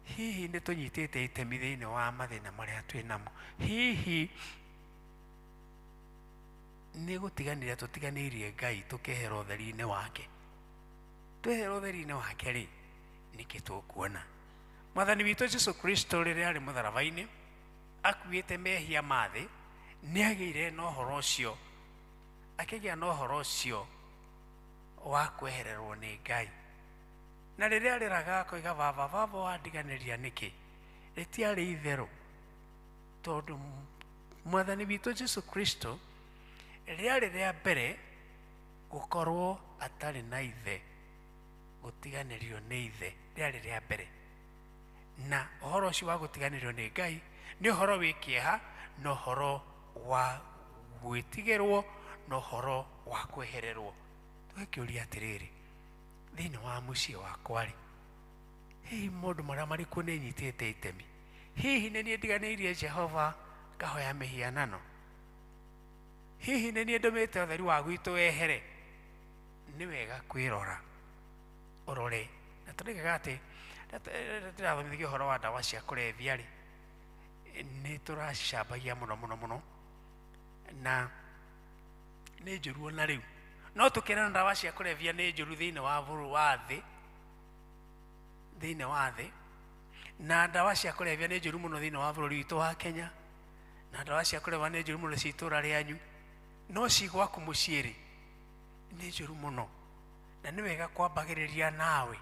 Hihi nĩ tũnyitĩte itemi thĩinĩ wa mathĩna marĩa twĩ namo? Hihi nĩ gũtiganĩria tũtiganĩirie Ngai tũkehera ũtheri-inĩ wake? Twehera ũtheri-inĩ wake rĩ, nĩkĩ tũkuona? Mwathani witũ Jesu Kristo rĩrĩa arĩ mũtharaba-inĩ akuĩte mehia ma thĩ, nĩ agĩire na ũhoro ũcio, akĩgĩa na ũhoro ũcio wa kwehererwo nĩ Ngai. Na rĩrĩa arĩraga akoiga, baba baba wandiganĩria nĩkĩ? Rĩtiarĩ itherũ, tondũ Mwathani witũ Jesu Kristo rĩarĩ rĩa mbere gũkorwo atarĩ na ithe, gũtiganĩrio nĩ ithe, rĩarĩ rĩa mbere. Na ũhoro ũcio wa gũtiganĩrio nĩ Ngai nĩ ũhoro wĩ kĩeha, na ũhoro wa gwĩtigĩrwo, na ũhoro wa kwehererwo. Tũgakĩũria atĩrĩrĩ, thĩinĩ wa mũciĩ wakwa rĩ, hihi maũndũ marĩa marĩkũ nĩ nyitĩte itemi? Hihi nĩ niĩ ndiganĩirie Jehova ngahoya mĩhianano? Hihi nĩ niĩ ndũmĩte ũtheri wa gwitũ wehere? Nĩ wega kwĩrora, ũrore. Na tũrĩkaga atĩ tũrathomithia ũhoro wa ndawa cia kũrebia rĩ, nĩ tũracicambagia mũno mũno mũno, na nĩ njũru ona rĩu. No tũkĩrana ndawa cia kũrebia nĩ njũru thĩinĩ wa bũrũri wa thĩ, thĩinĩ wa thĩ, na ndawa cia kũrebia nĩ njũru mũno thĩinĩ wa bũrũri witũ wa Kenya, na ndawa cia kũrebia nĩ njũru mũno ci itũũra rĩanyu, no ci gwaku mũciĩ rĩ, nĩ njũru mũno. Na nĩ wega kwambagĩrĩria nawe,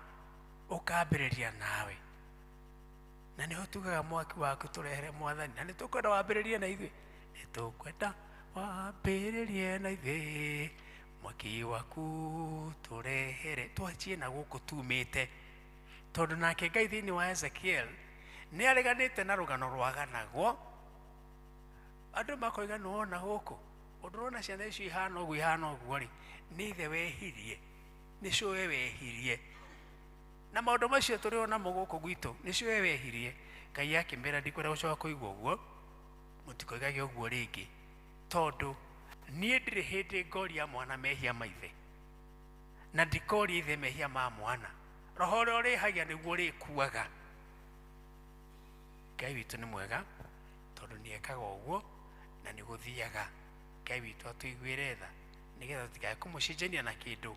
ũkambĩrĩria nawe. Na nĩho tugaga mwaki waku tũrehere Mwathani, na nĩ tũkwenda wambĩrĩrie na ithuĩ, nĩ tũkwenda wambĩrĩrie na ithuĩ, mwaki waku tũrehere, twanjie na gũkũ tumĩte. Tondũ nake Ngai thĩinĩ wa Ezekiel nĩ areganĩte na rũgano rwaganagwo, andũ makoiga nĩ wona gũkũ, ũndũ ũrona ciana icio ihana ũguo ihana ũguo rĩ, nĩ ithe wehirie, nĩ cũwe wehirie. Na maũndũ macio tũrĩ o namo gũkũ gwitũ, nĩ cũwe wehirie. Ngai akĩmera ndikwenda gũcoka kũigua ũguo, mũtikoigage ũguo rĩngĩ, tondũ niĩ ndirĩ hĩndĩ ngoria mwana mehia ma ithe, na ndikoria ithe mehia ma mwana. Roho ũrĩa ũrĩhagia nĩguo ũrĩkuaga. Ngai witũ nĩ mwega, tondũ nĩ ekaga ũguo na nĩ gũthiaga. Ngai witũ atũiguĩre tha, nĩgetha tũtikae kũmũcenjania na kĩndũ,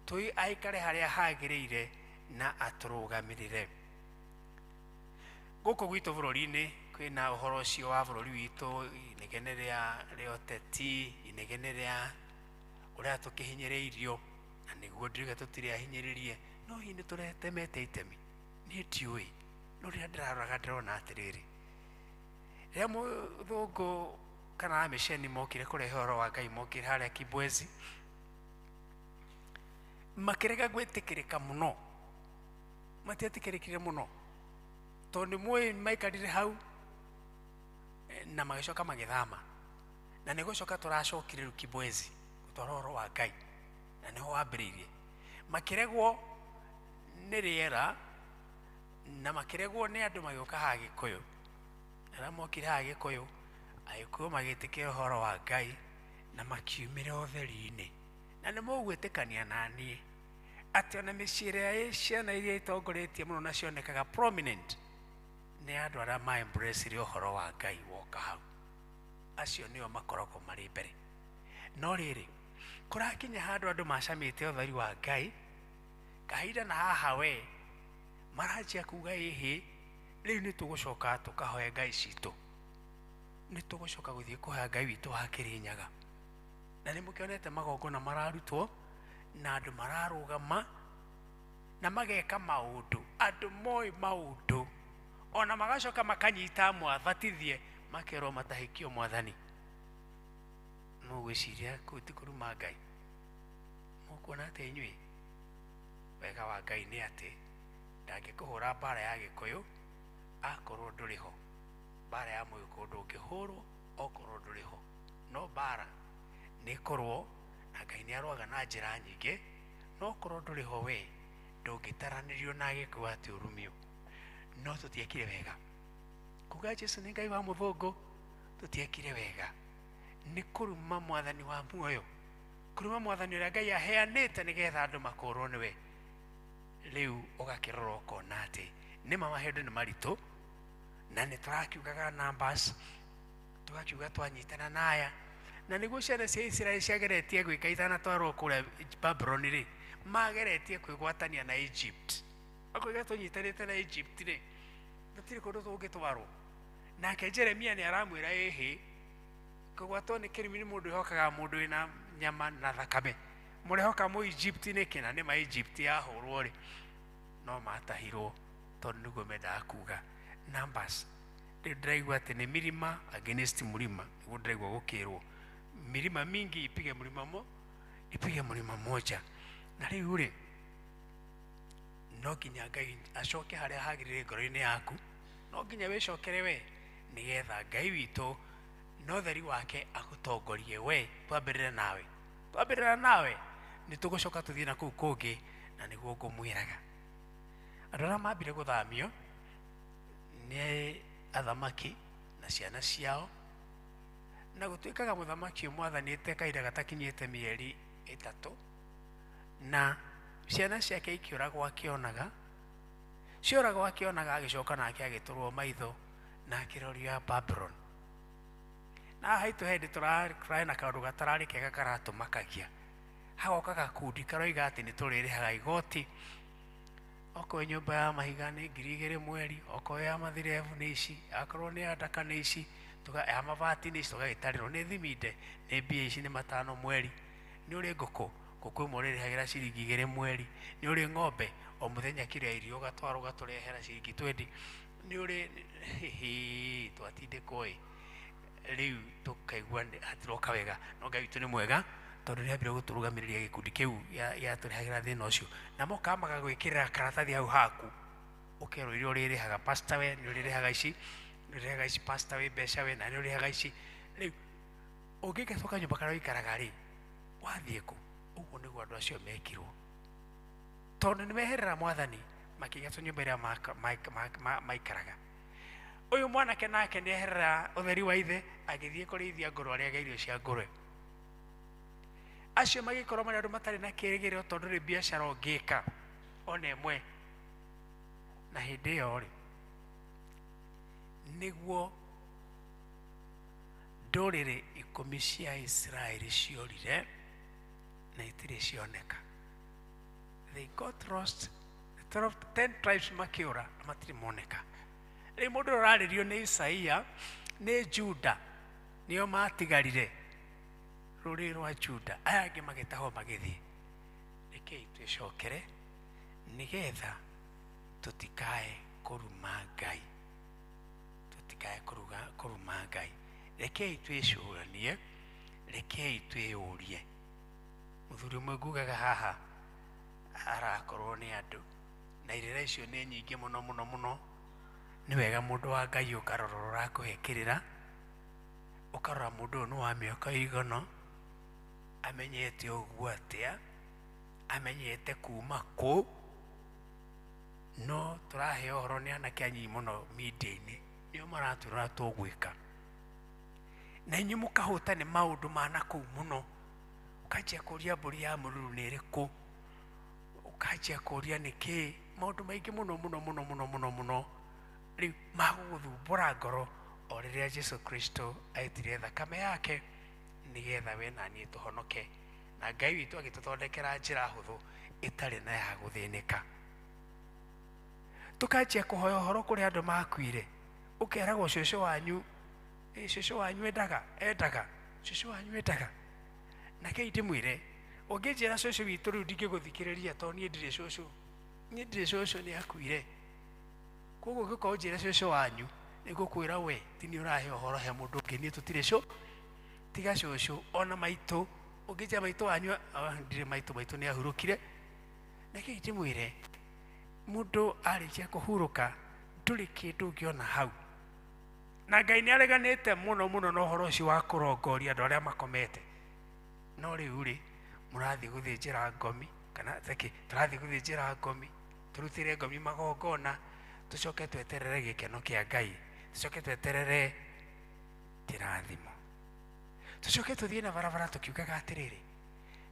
tũi aikare harĩa hagĩrĩire na atũrũgamĩrĩre. Gũkũ gwitũ bũrũri-inĩ kwĩna ũhoro ũcio wa bũrũri witũ, inegene rĩa ũteti, inegene rĩa ũrĩa tũkĩhinyĩrĩirio, na nĩguo ndiriuga tũtirĩ ahinyĩrĩrie, no hihi nĩ tũretemete itemi? Niĩ ndiũĩ, no rĩrĩa ndĩraroraga ndĩrona atĩrĩrĩ, rĩrĩa mũthũngũ kana amĩceni mokire kũrehe ũhoro wa Ngai, mokire harĩa Kibwezi, makĩrega gwĩtĩkĩrĩka mũno, matietĩkĩrĩkire mũno, tondũ nĩ mũĩ maikarire hau na magĩcoka magĩthama, na nĩ gũcoka tũracokire rĩu Kibwezi gũtwara ũhoro wa Ngai, na nĩho wambĩrĩirie. Makĩregwo nĩ rĩera na makĩregwo nĩ andũ magĩũka haha Gĩkũyũ. Arĩa mokire haha Gĩkũyũ, Agĩkũyũ magĩtĩkĩra ũhoro wa Ngai na makiumĩra ũtheri-inĩ. Na nĩ mũgwĩtĩkania na niĩ atĩ ona mĩciĩ ĩrĩa ĩ ciana iria itongoretie mũno na cionekaga prominent nĩ andũ arĩa ma embrace ũhoro wa Ngai woka hau. Acio nĩo makoragwo marĩ mbere. No rĩrĩ, kũrakinya handũ andũ macamĩte ũtheri wa Ngai, kahinda na haha we maranjia kuga ĩhĩ, rĩu nĩ tũgũcoka tũkahoe Ngai citũ. Nĩ tũgũcoka gũthiĩ kũhoya Ngai witũ wa Kĩrĩnyaga. Na nĩ mũkĩonete magongona mararutwo na andũ mararũgama na mageka maũndũ, andũ moĩ maũndũ, ona magacoka makanyita amwe abatithie makerwo matahĩkio mwathani. Mũgwĩciria kũu ti kũruma Ngai? Mũkuona atĩ inyuĩ wega wa Ngai nĩ atĩ ndangĩkũhũra mbara ya Gĩkũyũ akorwo ndũrĩ ho, mbara ya Mũgĩkũyũ ndũngĩhũrwo okorwo ndũrĩ ho, no mbara nĩ ĩkorwo na Ngai nĩ arũaga na njĩra nyingĩ, no okorwo ndũrĩ ho we ndũngĩtaranĩrio na Gĩkũyũ atĩ ũrumio. No tũtiekire wega kuga Jesu nĩ Ngai wa mũthũngũ, tũtiekire wega. Nĩ kũruma mwathani wa muoyo, kũruma mwathani ũrĩa Ngai aheanĩte nĩgetha andũ makũrwo nĩwe. Rĩu ũgakĩrora ũkona atĩ nĩma maũndũ nĩ maritũ, na nĩ tũrakiugaga numbers, tũgakiuga twanyitana na aya, na nĩguo ciana cia Isiraeli ciageretie gwĩka itanatwarwo kũrĩa Babuloni rĩ, mageretie kwĩgwatania na Egypt. Makoiga tũnyitanĩte na Egypt rĩ, gũtirĩ kũndũ tũngĩtwarwo. Nake Jeremia nĩ aramwĩra ĩhĩ, kũgwatwo nĩ kĩrumi nĩ mũndũ wĩhokaga mũndũ wĩna nyama na thakame. Mũrehoka mũ Egypt nĩkĩ? Na nĩma Egypt yahũrwo rĩ, no matahirwo tondũ nĩguo mendaga kuga. Numbers rĩu ndĩraigua atĩ nĩ milima against mũrima, nĩguo ndĩraigua gũkĩrwo milima mingi ipige mlima mo ipige mlima moja. Na rĩu rĩ, no nginya Ngai acoke harĩa hagĩrĩire ngoro-inĩ yaku, no nginya wĩcokere we, nĩgetha Ngai witũ na ũtheri wake agũtongorie we. Twambĩrĩre nawe, twambĩrĩra nawe nĩ tũgũcoka tũthiĩ na kũu kũngĩ, na nĩguo ngũmwĩraga. Andũ arĩa mambire gũthamio nĩ athamaki na ciana ciao, na gũtuĩkaga mũthamaki ũmwe athanĩte kahinda gatakinyĩte mĩeri 3, na ciana ciake ikĩũragwo akĩonaga, cioragwo akĩonaga, agĩcoka nake agĩtũrwo maitho na akĩrorio Babulon. Na haha haitũ hĩndĩ tũrarĩ na kaũndũ gatararĩ kega karatũmakagia, hagoka gakundi karoiga atĩ nĩ tũrĩrĩhaga igoti, okorwo nyũmba ya mahiga nĩ 2,000 mweri, okorwo ya mathirebu nĩ ici, akorwo nĩ ya ndaka nĩ ici, ya mabati nĩ ici, tũgagĩtarĩrwo nĩ thiminde nĩ mbia ici nĩ 5 mweri. Nĩ ũrĩ ngũkũ, ngũkũ ĩmwe ũrĩrĩhagĩra ciringi 2 mweri. Nĩ ũrĩ ng'ombe, o mũthenya kĩrĩa irio ũgatwara ũgatũrehera ciringi 20. Nĩ ũrĩ hihi twatindĩkwo ĩ, rĩu tũkaigua hatiroka wega. No Ngai witũ nĩ mwega tondũ nĩ ambire gũtũrũgamĩrĩria gĩkundi kĩu gĩatũrehagĩra thĩna ũcio, na mokaga magagwĩkĩrĩra karatathi hau haku, ũkerwo iria ũrĩrĩhaga pastor we nĩ ũrĩrĩhaga ici, nĩ ũrĩrĩhaga ici pastor we mbeca we, na nĩ ũrĩrĩhaga ici. Rĩu ũngĩingatwo kanyũmba karĩa ũikaraga rĩ, wathiĩ kũ? Ũguo nĩguo andũ acio mekirwo, tondũ nĩ meherera mwathani makĩingatwo nyũmba ĩrĩa maikaraga. Ũyũ mwanake nake nĩ eherera ũtheri wa ithe agĩthiĩ kũrĩithia ngũrwe arĩage irio cia ngũrwe. Acio magĩkorwo marĩ andũ matarĩ na kĩrĩgĩrĩro tondũ ndũrĩ biacara ũngĩka ona ĩmwe. Na hĩndĩ ĩyo rĩ, nĩguo ndũrĩrĩ 10 cia Isiraeli ciorire na itirĩ cioneka. They got lost. The 10 tribes makĩũra na matirĩ moneka. Rĩu mũndũ ũrĩa ũrarĩrio nĩ Isaia nĩ Juda, nĩo matigarire rũrĩrĩ rwa Juda, aya angĩ magĩtahwo magĩthiĩ. Rekei twĩcokere nĩgetha tũtikae kũruma Ngai, tũtikae kũruma Ngai. Rekei twĩcũranie, rekei twĩyũrie. Mũthuri ũmwe ngugaga haha arakorwo nĩ andũ na irĩra icio nĩ nyingĩ mũno mũno mũno. Nĩ wega mũndũ wa Ngai ũkarora ũrĩa ũrakũhe kĩrĩra, ũkarora mũndũ ũyũ nĩ wa mĩaka ĩigana, amenyete ũguo atĩa, amenyete kuma kũ. No tũraheo ũhoro nĩ anake anyinyi mũno media-inĩ, nĩo maratwĩra tũgwĩka, na inyuĩ mũkahũta nĩ maũndũ ma nakũu mũno. Ũkanjia kũria mbũri ya mũruru nĩ ĩrĩkũ, ũkanjia kũria nĩkĩ, maũndũ maingĩ mũno mũno mũno mũno mũno mũno rĩu magũgũthumbũra ngoro o rĩrĩa Jesu Kristo aitire thakame yake nĩgetha we na niĩ tũhonoke, na Ngai witũ agĩtũthondekera njĩra hũthũ ĩtarĩ na ya gũthĩnĩka. Tũkanjia kũhoya ũhoro kũrĩ andũ makuire, ũkeragwo cũcũ wanyu Cũcũ wanyu endaga endaga cũcũ wanyu endaga. Na kei ndĩmwĩre ũngĩnjĩra cũcũ witũ rĩu ndingĩgũthikĩrĩria tondũ niĩ ndirĩ cũcũ, niĩ ndirĩ cũcũ, nĩ akuire. Koguo ũngĩkorwo ũnjĩre cũcũ wanyu nĩngũkwĩra we ti niĩ ũrahe ũhoro, he mũndũ ũngĩ, niĩ tũtirĩ cũ, tiga cũcũ. Ona maitũ ũngĩnjĩra maitũ wanyu, ndirĩ maitũ, maitũ nĩ ahurũkire. Na kei ndĩmwĩre mũndũ arĩkia kũhurũka ndũrĩ kĩndũ ũngĩona hau. Na Ngai nĩ areganĩte mũno mũno na ũhoro ũcio wa kũrongoria andũ arĩa makomete. No rĩu rĩ mũrathiĩ gũthĩnjĩra ngomi kana theki, tũrathiĩ gũthĩnjĩra ngomi, tũrutĩre ngomi magongona, tũcoke tweterere gĩkeno kĩa Ngai, tũcoke tweterere kĩrathimo, tũcoke tũthiĩ na barabara tũkiugaga atĩrĩrĩ,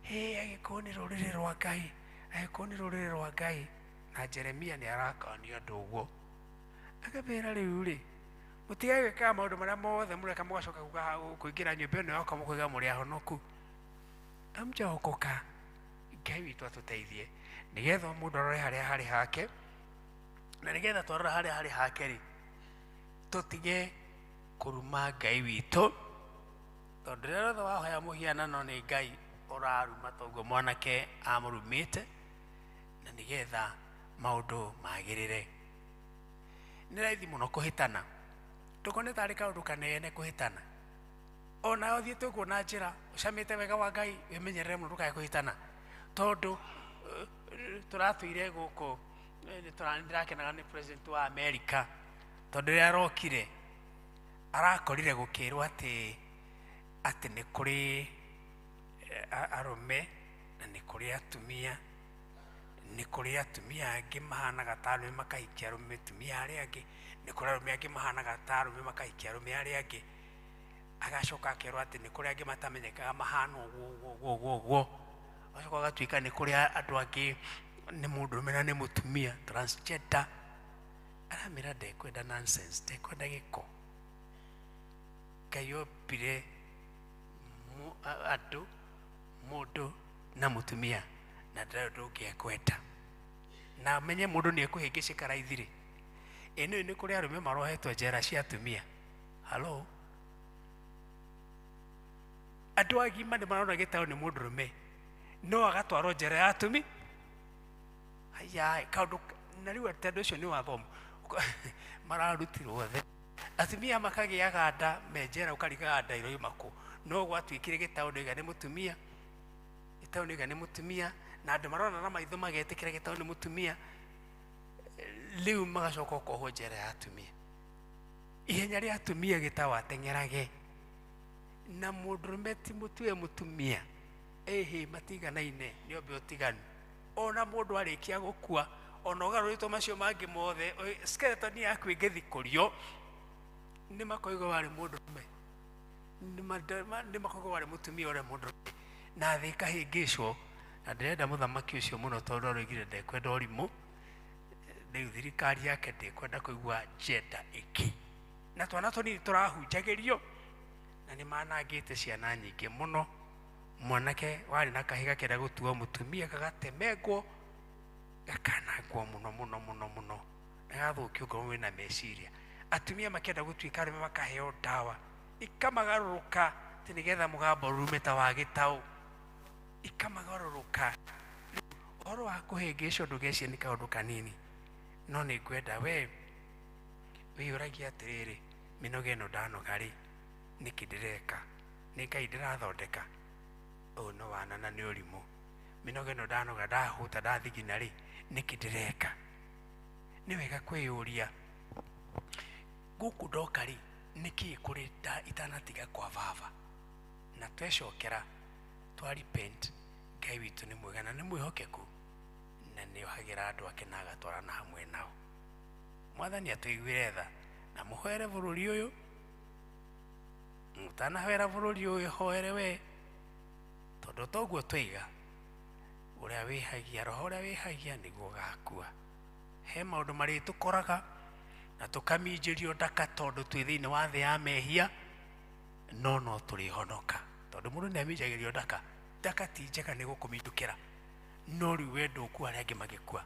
hĩ, agĩkorwo nĩ rũrĩrĩ rwa Ngai, agĩkorwo nĩ rũrĩrĩ rwa Ngai. Na Jeremia nĩ arakania andũ ũguo, akabera rĩu rĩ mũtigage gwĩkaga maũndũ marĩa mothe mũreka, mũgacoka kuga kũingĩra nyũmba ĩno yakwa mũkoiga mũrĩ ahonoku. Amjaokoka. Ngai witũ atũteithie nĩgetha o mũndũ arore harĩa harĩ hake, na nĩgetha twarora harĩa harĩ hake rĩ tũtige kũruma Ngai witũ, tondũ rĩrĩa rĩothe wahoya mũhianano nĩ Ngai ũraruma toguo mwanake amũrumĩte, na nĩgetha maũndũ magĩrĩre. Nĩ raithi mũno kũhĩtana, ndũkone tarĩ kaũndũ kanene kũhĩtana. Ona ũthiĩte ũguo na njĩra ũcamĩte wega wa Ngai, wĩmenyerere mũno ndũkae kũhĩtana, tondũ tũratũire gũkũ nĩndĩrakenaga nĩ president wa America, tondũ rĩrĩa arokire arakorire gũkĩrwo atĩ atĩ nĩ kũrĩ arũme na nĩ kũrĩ atumia, nĩ kũrĩ atumia angĩ mahanaga ta arũme makahikia arũme atumia arĩa angĩ, nĩ kũrĩ arũme angĩ mahanaga ta arũme makahikia arũme arĩa angĩ. Agacoka akerwo atĩ nĩ kũrĩ angĩ matamenyekaga mahana ũguo ũguo ũguo ũguo. Agacoka agatuĩka nĩ kũrĩ andũ angĩ nĩ mũndũrũme na nĩ mũtumia, transgender. Aramĩra ndekwenda nonsense, ndekwenda gĩko. Ngai ombire andũ, mũndũ na mũtumia, na ndarĩ ũndũ ũngĩ ekwenda. Na menye mũndũ nĩ ekũhĩngĩcĩka raithi rĩ, ĩ nĩũĩ nĩ kũrĩ arũme marohetwo njera cia atumia. Hello? Andũ agima nĩ marona gĩtaũ nĩ mũndũrũme, no agatwarwo njera ya atumi. Haya, kaũndũ na rĩu atĩ andũ acio nĩ wathomo mararutirwo othe. Atumia makagĩaga nda me njera, ũkarigaga nda iroima kũ, no gwatuĩkire gĩtaũ nĩoiga nĩ mũtumia, gĩtaũ nĩoiga nĩ mũtumia, na andũ marona na maitho magetĩkĩra gĩtaũ nĩ mũtumia, rĩu magacoka ũkohwo njera ya atumia. Ihenya rĩa atumia gĩtaũ ateng'erage, na mũndũrũme ti mũtue mũtumia, ĩhĩ matiganaine nĩ ombe ũtiganu. Ona mũndũ arĩkia gũkua, ona ũgarũrĩtwo macio mangĩ mothe, skeleton yaku ĩngĩthikũrio, nĩ makoiga warĩ mũndũrũme, nĩ makoiga warĩ mũtumia ũrĩa mũndũrũme, na thĩ ĩkahĩngĩcwo. Na ndĩrenda mũthamaki ũcio mũno tondũ aroigire ndekwenda ũrimũ, rĩu thirikari yake ndĩkwenda kũigua gender ĩngĩ. Na twana tũnini tũrahunjagĩrio, na nĩ manangĩte ciana nyingĩ mũno. Mwanake warĩ na kahĩ gakenda gũtuo mũtumia, gagatemengwo, gakanangwo mũno mũno mũno mũno, na gathũkio ngoro wĩna meciria. Atumia makĩenda gũtuĩka arũme makaheo ndawa ikamagarũrũka atĩ nĩgetha mũgambo ũrume ta wa gĩtaũ, ikamagarũrũka. Ũhoro wa kũhĩngĩcwo ndũgecirie nĩ kaũndũ kanini, no nĩ ngwenda we wĩyũragie atĩrĩrĩ, mĩnoga ĩno ndanoga rĩ, nĩkĩ ndĩreka? Nĩ Ngai ndĩrathondeka? Ũyũ nĩ wana na nĩ ũrimũ. Mĩnoga ĩno ndanoga, ndahũta, ndathigina rĩ, nĩkĩ ndĩreka? Nĩ wega kwĩyũria, gũkũ ndoka rĩ, nĩkĩ kũrĩ itanatiga kwa baba? Na twecokera twa repent, Ngai witũ nĩ mwega na nĩ mwĩhokeku, na nĩ ohagĩra andũ ake na agatwarana hamwe nao. Mwathani atũiguĩre tha na mũhoere bũrũri ũyũ. Ũtanahoera bũrũri ũyũ, hoere we, tondũ toguo twaiga, ũrĩa wĩhagia, roho ũrĩa wĩhagia nĩguo ũgakua. He maũndũ marĩ tũkoraga na tũkaminjĩrio ndaka tondũ twĩ thĩinĩ wa thĩ ya mehia, no no tũrĩhonoka, tondũ mũndũ nĩ aminjagĩrio ndaka. Ndaka ti njega nĩ gũkũmindũkĩra, no rĩu we ndũkua, arĩa angĩ magĩkua.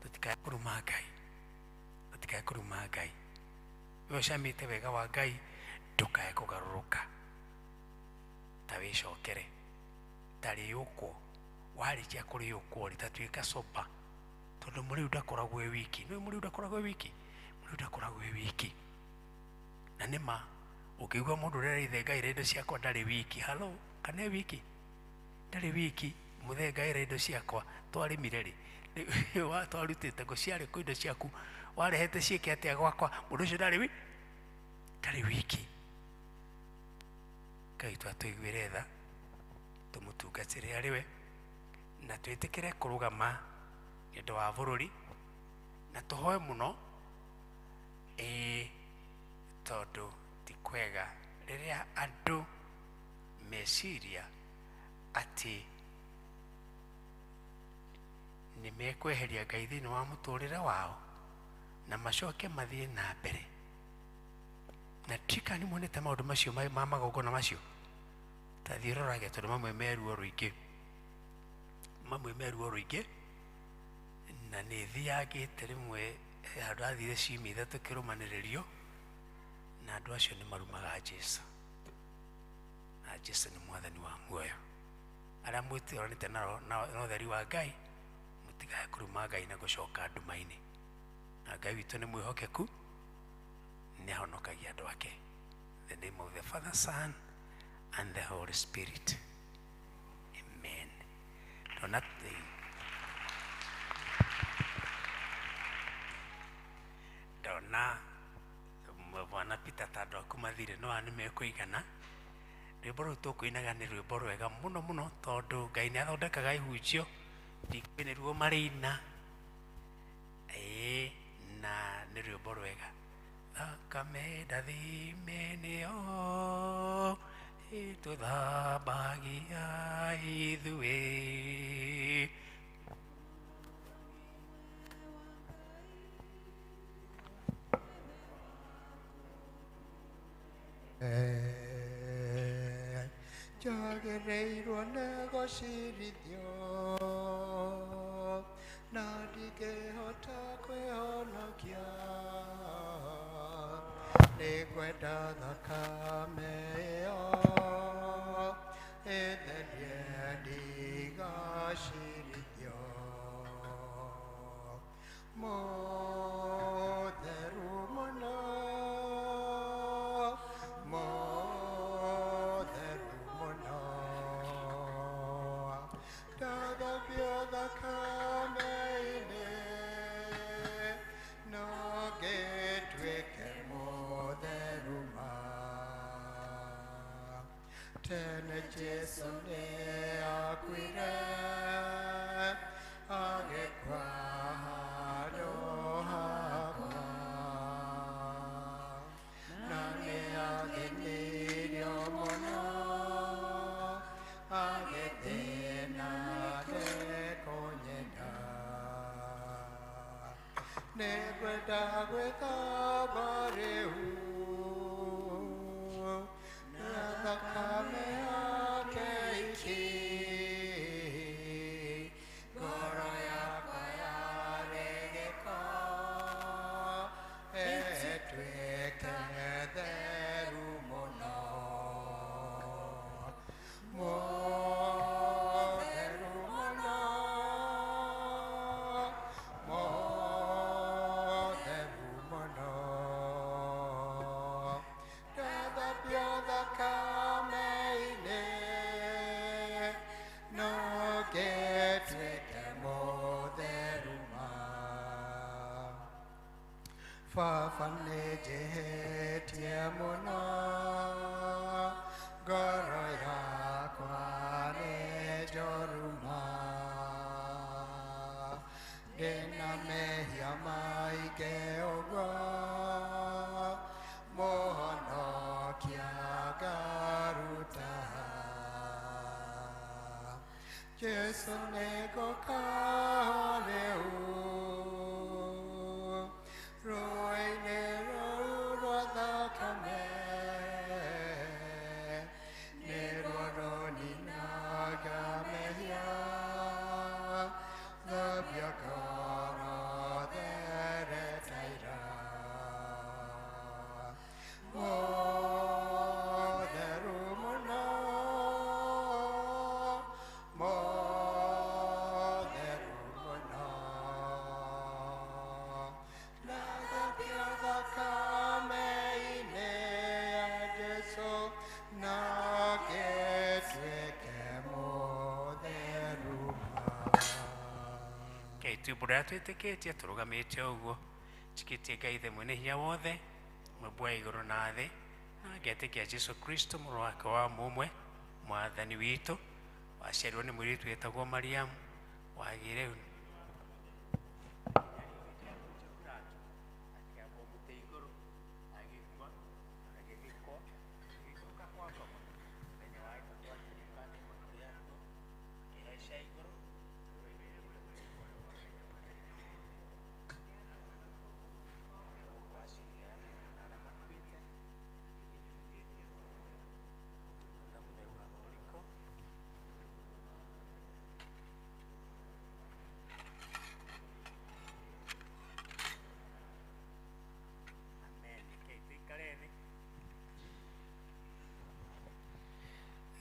Tũtikae kũruma Ngai, tũtikae kũruma Ngai. We ũcamĩte wega wa Ngai, Ndũkae kũgarũrũka, ta wĩcokere, ta rĩũkwo. Warĩkia kũrĩũkwo rĩ, ta tuĩka soba, tondũ mũrĩu ndakoragwo e wiki. Nĩ mũrĩu ndakoragwo e wiki, mũrĩu ndakoragwo e wiki. Na nĩ ma ũkĩigua mũndũ ũrĩa arithe ngaire indo ciakwa ndarĩ wiki. Halo, kana e wiki? Ndarĩ wiki. Mũthee ngaire indo ciakwa twarĩmire rĩ, twarutĩte ngo ciarĩ kũ indo ciaku warehete ciĩke atĩa gwakwa? Mũndũ ũcio ndarĩ wi ndarĩ wiki. Ngai twatũiguĩre tha, tũmũtungatĩre arĩ we, na twĩtĩkĩre kũrũgama nĩ ũndũ wa bũrũri, na tũhoe mũno, ĩĩ, tondũ ti kwega rĩrĩa andũ meciria atĩ nĩ mekweheria Ngai thĩinĩ wa mũtũrĩre wao na macoke mathiĩ na mbere. Na tika nĩ muonete maũndũ macio ma magongona macio, ta thiĩ ũrorage, tondũ mamwe me ruo rũingĩ, mamwe me ruo rũingĩ. Na nĩ thiangĩte rĩmwe handũ athire ciumia ithatũ kĩrũmanĩrĩrio, na andũ acio nĩ marumaga Jesũ, na Jesũ nĩ mwathani wa muoyo. Arĩa mwĩtĩranĩte na ũtheri wa Ngai, mũtigae kũruma Ngai na gũcoka nduma-inĩ. Na Ngai witũ nĩ mwĩhokeku, nĩ ahonokagia andũ ake. In the name of the Father, Son, and the Holy Spirit. Amen. Ndona ndona Bwana Peter ta andũ aku mathire no nĩ mekũigana. Rwĩmbo rũu tũkũinaga nĩ rwĩmbo rwega mũno mũno, tondũ Ngai nĩ athondekaga ihunjio, ndikũĩ nĩruo marĩina. Ĩĩ, na nĩ rwĩmbo rwega. Thakame ndathime nĩyo ĩtũthambagia ithuĩ. Njagĩrĩirwo nĩ gũcirithio na ndingĩhota kwĩhonokia, nĩngwenda thakame ĩyo ĩtherie ndigacirithio. Mũtheru mũno, mũtheru mũno, ndathambio thakame-inĩ no ngĩtuĩke mũtheru ma. Tene Jesũ nĩ akuire agĩkua handũ hakwa, na nĩ athĩnirio mũno agĩthĩna kũnyenda. Nĩngwenda gwĩthamba rĩu na thakame yake iki, ngoro yakwa yarĩ gĩko ĩtuĩke theru mũno. Mũtheru mũno, mũtheru mũno, ndathambio thakame-inĩ no ngĩtuĩke mũtheru ma. Baba nĩ njĩhĩtie mũno, ngoro yakwa nĩ njũru ma. Ndĩna mehia maingĩ ũguo, mũhonokia ngaruta. Jesũ nĩngũka rĩu rũĩ-inĩ rũu rwa thakame, nĩruo rũninaga mehia, thambia ngoro there ta ira. Nĩ tuumbũre ũrĩa twĩtĩkĩtie tũrũgamĩte ũguo. Njĩkĩtie Ngai Ithe mwene hinya wothe, mũmbi wa igũrũ na thĩ, na ngetĩkia Jesu Kristo mũrũ wake wa mũmwe, mwathani witũ, waciarirwo nĩ mũirĩtu wĩtagwo Mariamu, wagĩire akĩambwo mũtĩ igũrũ, agĩkua, agĩthikwo, agĩikũrũka kwa ngoma. Mũthenya wa ĩtatũ akĩriũka akiuma kũrĩ akuũ, akĩhaica igũrũ. Amen. Rekei tũikare thĩ.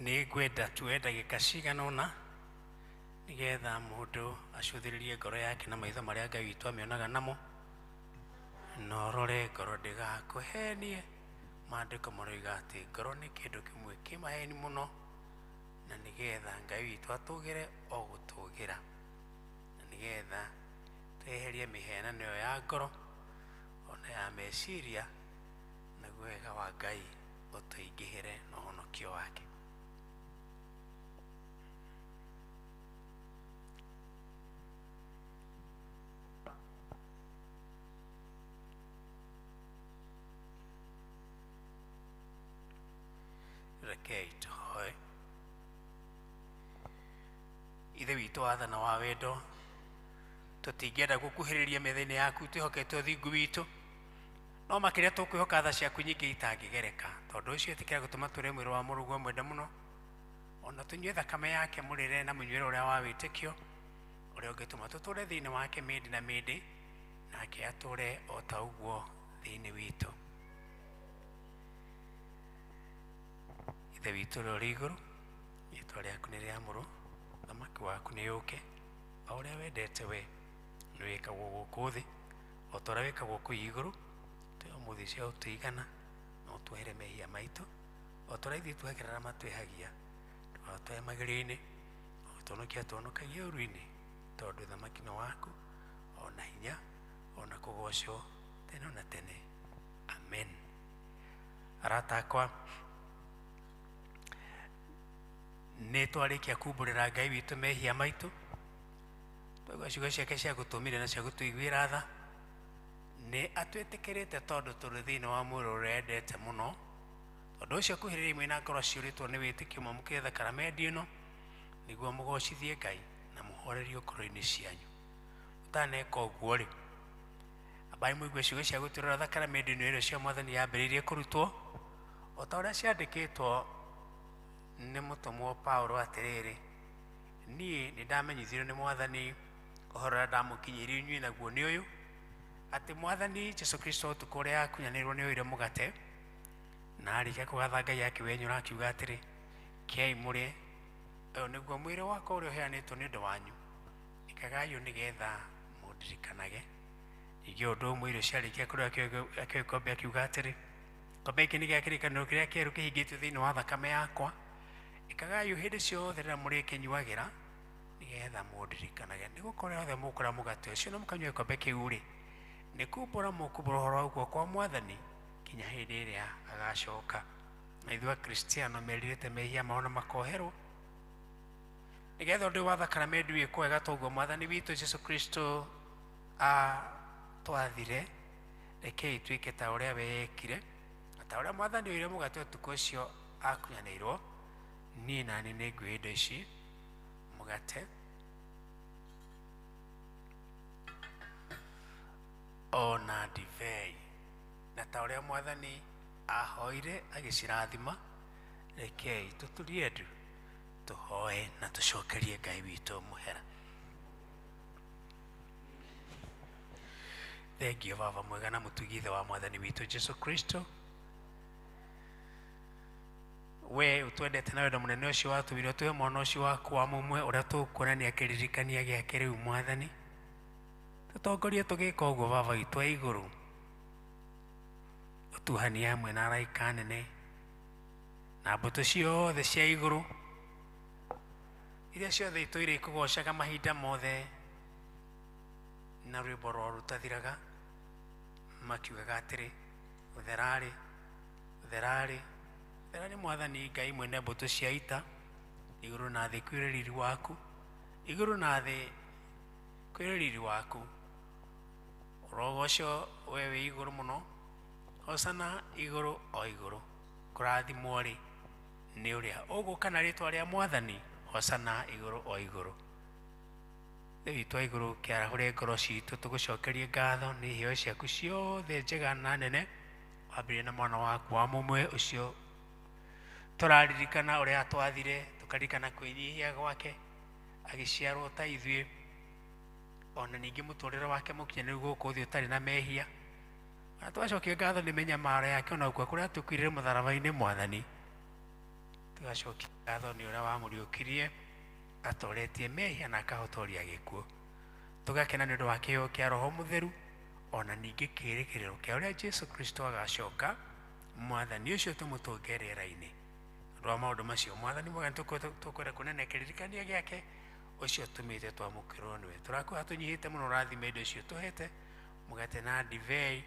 Nĩ ngwenda tuoe ndagĩka cigana ũna nĩgetha mũndũ acũthĩrĩrie ngoro yake na maitho marĩa Ngai witũ amĩonaga namo, na ũrore ngoro ndĩgakũhenie. Maandĩko maroiga atĩ ngoro nĩ kĩndũ kĩmwe kĩ maheni mũno, na nĩgetha Ngai witũ atũgĩre o gũtũgĩra, na nĩgetha tweherie mĩhenano ĩyo ya ngoro ona ya meciria, naguo wega wa Ngai ũtũingĩhĩre na ũhonokio wake. Rekei tũhoe. Ithe witũ wa tha na wa wendo, tũtingĩenda gũkuhĩrĩria metha-inĩ yaku twĩhokete ũthingu witũ, no makĩria tũkwĩhoka tha ciaku nyingĩ itangĩgereka. Tondũ ũcio ĩtĩkĩra gũtũma tũrĩe mwĩrĩ wa mũrũguo mwende mũno, ona tũnyue thakame yake mũrĩre na mũnyuĩre ũrĩa wa wĩtĩkio, ũrĩa ũngĩtũma tũtũre thĩinĩ wake mĩndĩ na mĩndĩ, nake atũre o ta ũguo thĩinĩ witũ. Ithe witũ ũrĩa ũrĩ igũrũ, rĩĩtwa rĩaku nĩ rĩamũrwo, ũthamaki waku nĩ ũũke, o ũrĩa wendete we nĩ wĩkagwo gũkũ thĩ o ta ũrĩa wĩkagwo kũu igũrũ. Tũhe ũmũthĩ cia ũtũigana, na ũtuohere mehia maitũ o ta ũrĩa ithuĩ tuohagĩra arĩa matwĩhagia. Ndũgatũtware magerio-inĩ, ũtũhonokie tũhonokagie ũũru-inĩ, tondũ ũthamaki nĩ waku, ona hinya, ona kũgocwo tene na tene. Amen. Arata akwa, nĩ twarĩkia kumbũrĩra Ngai witũ mehia maitũ, twaigua ciugo ciake cia gũtũmĩria na cia gũtũiguĩra tha. Nĩ atwĩtĩkĩrĩte tondũ tũrĩ thĩinĩ wa mwĩrĩ ũrĩa endete mũno. Tondũ ũcio kuhĩrĩria mwĩna ngoro ciũrĩtwo nĩ wĩtĩkio mwamũkĩre thakaramendi ĩno, nĩguo mũgocithie Ngai na mũhorerio ngoro-inĩ cianyu. Mũtaneka ũguo rĩ, ambai mũigue ciugo cia gũtwĩrora thakaramendi ĩno ĩrĩa cia Mwathani yambĩrĩirie kũrutwo o ta ũrĩa ciandĩkĩtwo nĩ mũtũmwo Paulo atĩrĩrĩ, niĩ nĩ ndamenyithirio nĩ Mwathani ũhoro ũrĩa ndamũkinyĩirie inyuĩ naguo nĩ ũyũ, atĩ Mwathani Jesu Kristo ũtukũ ũrĩa akunyanĩirwo nĩ oire mũgate, na arĩkia kũgatha Ngai akĩwenyũra akiuga atĩrĩ, kĩai mũrĩe, ũyũ nĩguo mwĩrĩ wakwa ũrĩa ũheanĩtwo nĩ ũndũ wanyu, ĩkagai ũũ nĩgetha mũndirikanage. Ningĩ ũndũ ũmwe irio ciarĩkia kũrĩo akĩoya gĩkombe akiuga atĩrĩ, gĩkombe gĩkĩ nĩ gĩa kĩrĩkanĩro kĩrĩa kĩerũ kĩhingĩtio thĩinĩ wa thakame yakwa, ĩkagai ũũ hĩndĩ ciothe rĩrĩa mũrĩkĩnyuagĩra nĩgetha mũndirikanage. Nĩ gũkorwo othe mũkũrĩa mũgate ũcio na mũkanyua gĩkombe kĩu rĩ, nĩ kumbũra mũkumbũra ũhoro wa gũkua kwa Mwathani kinya hĩndĩ ĩrĩa agacoka. Na ithuĩ Akristiano merirĩte mehia mao na makoherwo, nĩgetha ũndũ wa thakaramendi wĩkwo wega toguo Mwathani witũ Jesu Kristo atwathire, rekei twĩke ta ũrĩa we ekire, na ta ũrĩa Mwathani oire mũgate ũtukũ ũcio akunyanĩirwo. Niĩ nani nĩ nguoya indo ici, mũgate ona ndibei, na ta ũrĩa Mwathani ahoire agĩcirathima, rekei tũturie ndu tũhoe na tũcokerie Ngai witũ mũhera. Thengio Baba mwega na mũtugi Ithe wa Mwathani witũ Jesu Kristo, we ũtwendete na wendo mũnene ũcio watũmire ũtũhe mwana ũcio waku wa mũmwe ũrĩa tũkuonania kĩririkania gĩake rĩu. Mwathani, tũtongorie tũgĩka ũguo. Baba witũ wa igũrũ, ũtuhanie hamwe na araika anene na mbũtũ ciothe cia igũrũ iria ciothe itũire ikũgocaga mahinda mothe. Na rwĩmbo rwao rũtathiraga makiugaga atĩrĩ, ũtherarĩ, ũtherarĩ, ũtherarĩ Mwathani Ngai mwene mbũtũ cia ita, igũrũ na thĩ kwĩre riri waku, igũrũ na thĩ kwĩre riri waku. Ũrogocwo we wĩ igũrũ mũno, hosana igũrũ o igũrũ. Kũrathimwo rĩ nĩ ũrĩa ũgũka na rĩtwa rĩa Mwathani, hosana igũrũ o igũrũ. Ithe witũ wa igũrũ, kĩarahũre ngoro citũ tũgũcokerie ngatho nĩ iheo ciaku ciothe njega na nene, wambĩrĩrie na mwana waku wa mũmwe ũcio tũraririkana ũrĩa twathire, tũkaririkana kwĩnyihia gwake agĩciarwo ta ithuĩ, ona ningĩ mũtũrĩre wake mũkinyanĩru gũkũ thĩ ũtarĩ na mehia. Na tũgacokia ngatho nĩ mĩnyamaro yake ona gũkua kũrĩa tũkuire mũtharaba-inĩ Mwathani. Tũgacokia ngatho nĩ ũrĩa wamũriũkirie atoretie mehia na akahotoria gĩkuũ. Tũgakena nĩ ũndũ wa kĩheo kĩa Roho Mũtheru, ona ningĩ kĩĩrĩgĩrĩro kĩa ũrĩa Jesu Kristo agacoka, Mwathani ũcio tũmũtũnge rĩera-inĩ. Ũndũ wa maũndũ macio Mwathani mwega tũkwenda kũnene kĩririkania gĩake ũcio tũmĩte twamũkĩrwo nĩwe. Tũrakwĩhoya tũnyihĩte mũno ũrathime indo icio tũhete, mũgate na ndibei,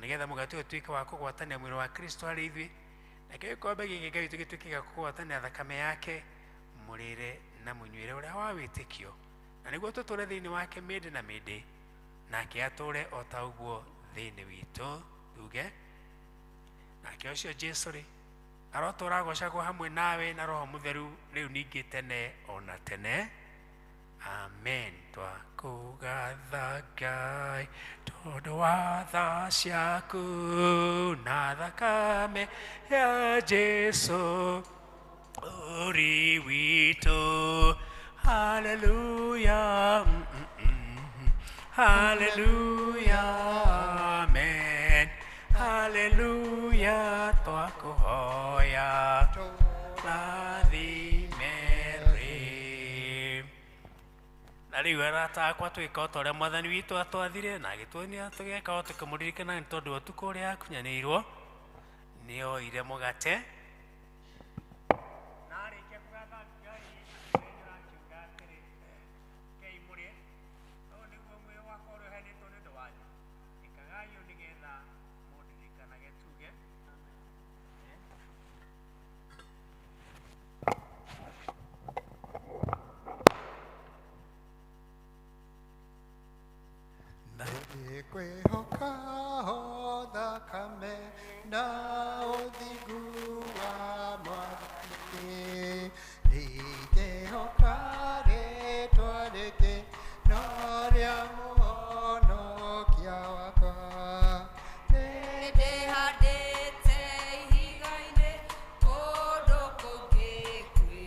nĩgetha mũgate ũyũ ũtuĩke wa kũgwatania mwĩrĩ wa Kristo harĩ ithuĩ, nakĩo gĩkombe gĩkĩ Ngai witũ gĩtuĩke gĩa kũgwatania thakame yake, mũrĩre na mũnyuĩre ũrĩa wa wĩtĩkio, na nĩguo tũtũre thĩinĩ wake mĩndĩ na mĩndĩ, nake atũre o ta ũguo thĩinĩ witũ. Tuge nake ũcio Jesu rĩ arotũra agocagwo hamwe nawe na Roho Mũtheru rĩu ningĩ tene ona tene. Amen. Twakũgatha Ngai tondũ wa tha ciaku na thakame ya Jesu ũri witũ. Hallelujah. Hallelujah. Amen. Hallelujah. Twakũhoya rathime rĩ. Na rĩu arata akwa twĩka o ta ũrĩa Mwathani witũ atwathire na agĩtuonia tũgeka o tũkĩmũririkana, nĩ tondũ ũtukũ ũrĩa akunyanĩirwo nĩ oire mũgate na arĩkia kũgatha Ngai akĩwenyũra akiuga atĩrĩ, rekei mũrĩe, ũyũ nĩguo mwĩrĩ wakwa ũrĩa ũheanĩtwo nĩ ũndũ wanyu, ĩkagai ũũ nĩgetha mũndirikanage. Tuge Kwĩhoka thakame na ũthingu wa Mwathani, ndingĩhoka rĩtwa rĩngĩ no rĩa Mũhonokia wakwa. Nĩndĩhandĩte ihiga-inĩ kũndũ kũngĩ kwĩ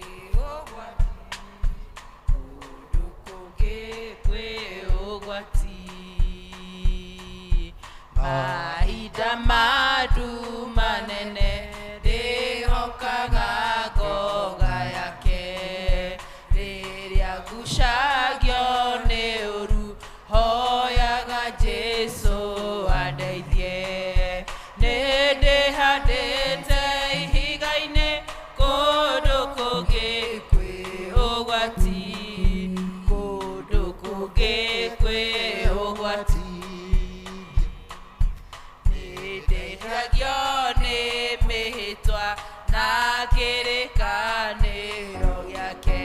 ũgwati, kũndũ kũngĩ kwĩ ũgwati. Mahinda ma nduma nene ndĩhokaga ngoga yake, rĩrĩa ngucagio nĩ ũru hoyaga Jesu andeithie. Nĩndĩhandĩte ihiga-inĩ kũndũ kũngĩ kwĩ ũgwati, kũndũ kũngĩ kwĩ ũgwati. Nĩndeithagio nĩ mĩhĩtwa na kĩrĩkanĩro gĩake,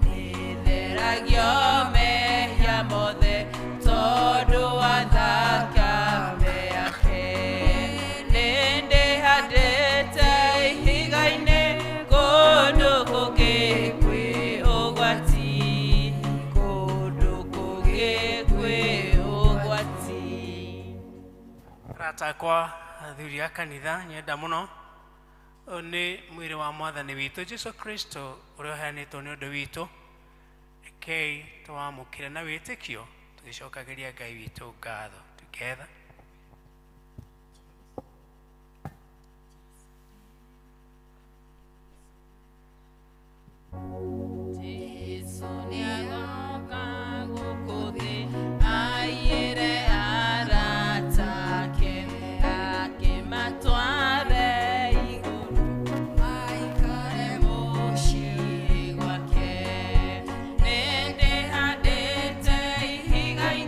nĩtheragio mehia mothe tondũ wa thakame yake. Nĩndĩhandĩte ihiga-inĩ kũndũ kũngĩ kwĩ ũgwati, kũndũ kũngĩ kwĩ ũgwati. Arata akwa athuri a kanitha nyenda mũno, ũyũ nĩ mwĩrĩ wa Mwathani witũ Jesu Kristo ũrĩa ũheanĩtwo nĩ ũndũ witũ. Rekei tũwamũkĩre na wĩtĩkio tũgĩcokagĩria Ngai witũ ngatho. Together. Jesu nĩagoka gũkũ thĩ aiyĩre arata ake, akĩmatware igũrũ maikare mũciĩ gwake. Nĩndĩhandĩte ihiga-inĩ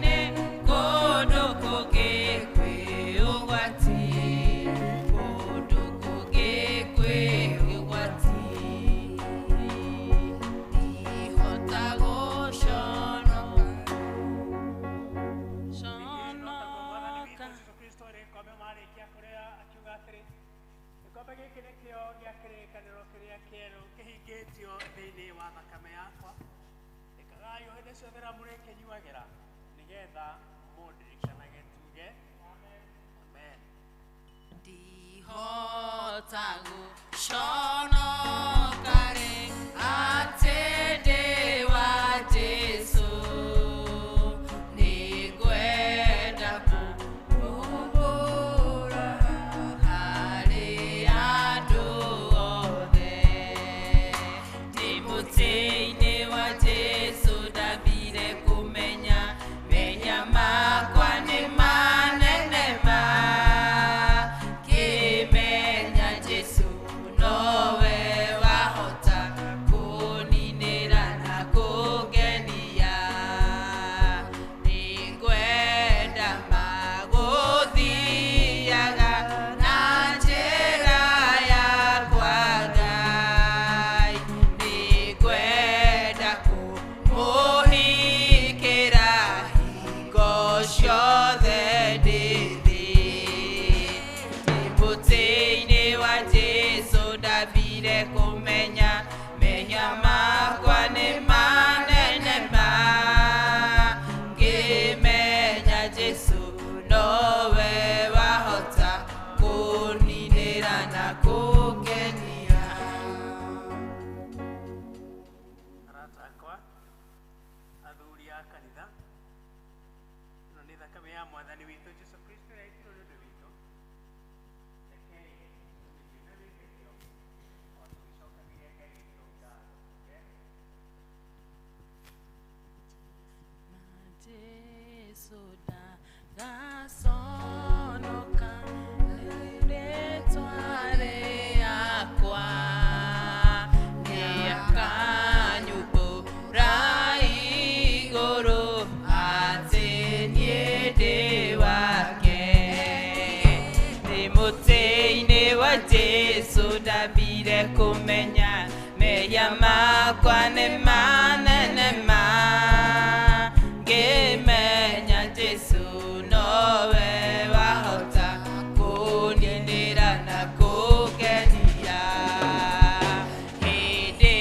na mũrĩkĩnyuagĩra nĩgetha mũndirikanage. Tuge amen. Ndihota gũconoka rĩ atĩ ndĩ wa Jesũ, nĩngwenda kũmumbũra harĩ andũ othe. Ndĩ mũtĩ-inĩ wa Jesũ ndambire kũmenya mehia makwa nĩ manene ma, kĩmenya Jesũ nowe wahota kũninĩra na kũngenia. Nĩngwenda magũthiaga na njĩra yakwa Ngai, nĩngwenda kũmũhikĩra hingo ciothe ndĩ thĩ. Ndĩ mũtĩ-inĩ wa Jesũ ndambire kũmenya mehia makwa nĩ manene ma, ngĩmenya Jesũ nowe wahota kũninĩra na kũngenia. Arata akwa, athuri a kanitha, ĩno nĩ thakame ya mwathani witũ Jesu Kristo ĩrĩa yaitirwo nĩ ũndũ witũ. Rekei tũmĩnyue na wĩtĩkio o tũgĩcokagĩria Ngai witũ ngatho. Tuge Jesu ndagaconoka rĩtwa rĩakwa, nĩakanyumbũra igũrũ atĩ niĩ ndĩ wake. Ndĩ mũtĩ-inĩ wa Jesũ ndambire kũmenya mehia makwa nĩ manene ma, ngĩmenya Jesũ nowe wahota kũninĩra na kũngenia. Hĩndĩ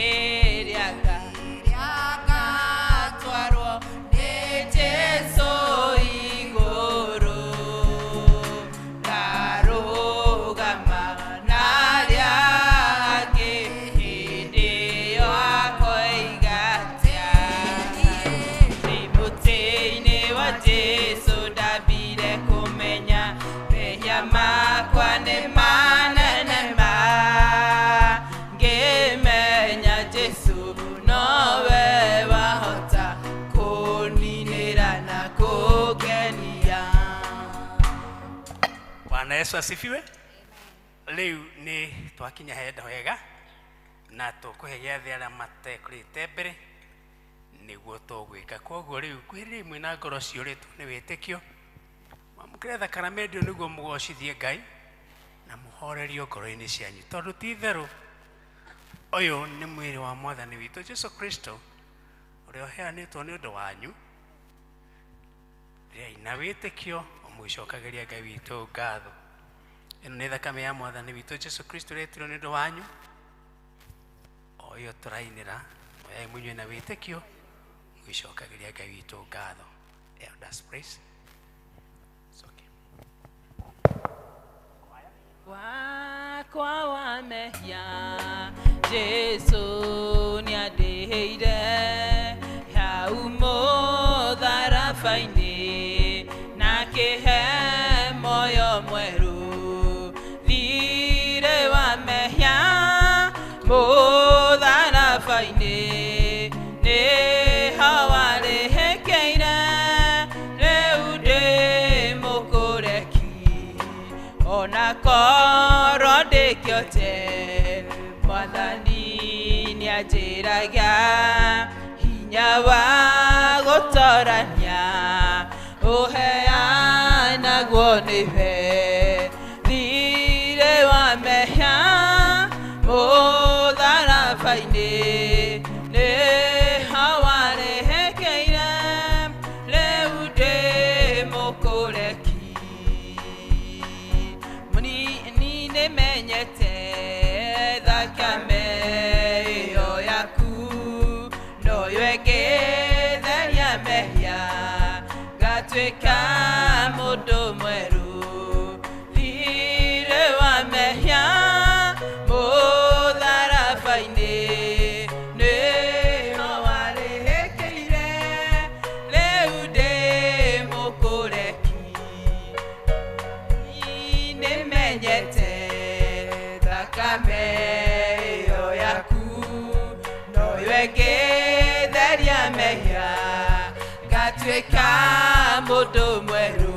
ĩrĩa ngatwarwo nĩ Jesũ igũrũ, ngarũgama na arĩa angĩ, hĩndĩ ĩyo akoiga atĩa? Ndĩ mũtĩ-inĩ wa Jesũ ndambire kũmenya mehia makwa nĩ manene ma, ngĩmenya Jesũ nowe wahota kũninĩra na kũngenia. Bwana Yesu asifiwe. Rĩu nĩ twakinya henda wega na tũkũhe gĩathĩ arĩa matekurĩte mbere nĩguo tũgwĩka. Koguo rĩu kwĩrĩrai mwĩna ngoro ciũrĩtwo nĩ wĩtĩkio, mwamũkĩre thakaramendi ĩyo nĩguo mũgocithie Ngai na mũhorerio ngoro-inĩ cianyu, tondũ ti itherũ ũyũ nĩ mwĩrĩ wa mwathani witũ Jesu Kristo ũrĩa ũheanĩtwo nĩ ũndũ wanyu. Rĩai na wĩtĩkio ũmũcokagĩria Ngai witũ ngatho. Ĩno nĩ thakame ya mwathani witũ Jesu Kristo ĩrĩa ĩitirwo nĩ ũndũ wanyu, o ĩyo tũrainĩra. Oyai mũnyue na wĩtĩkio mũgĩcokagĩria Ngai witũ ngatho. Elders, please. It's okay. Wakwa wa mehia Jesu nĩandĩhĩire hau mũtharaba-inĩ, na kĩhe moyo mwerũ. Thirĩ wa mehia mũtharaba-inĩ nĩho warĩhĩkĩire, rĩu ndĩ mũkũreki ona korwo ndĩkĩote. Mwathani nĩanjĩraga hinya wa gũtorania ũheanagwo nĩwe. Thirĩ wa mehia mũtharaba-inĩ nĩho warĩhĩkĩire, rĩu ndĩ mũkũreki. Ni nĩmenyete thakame ĩyo yaku. Ngatuĩka mũndũ mwerũ thirĩ wa mehia mũtharaba-inĩ nĩho warĩhĩkĩire rĩu ndĩ mũkũreki nĩmenyete thakame ĩyo yaku noyo ĩngĩtheria mehia ngatuĩka mũndũ mwerũ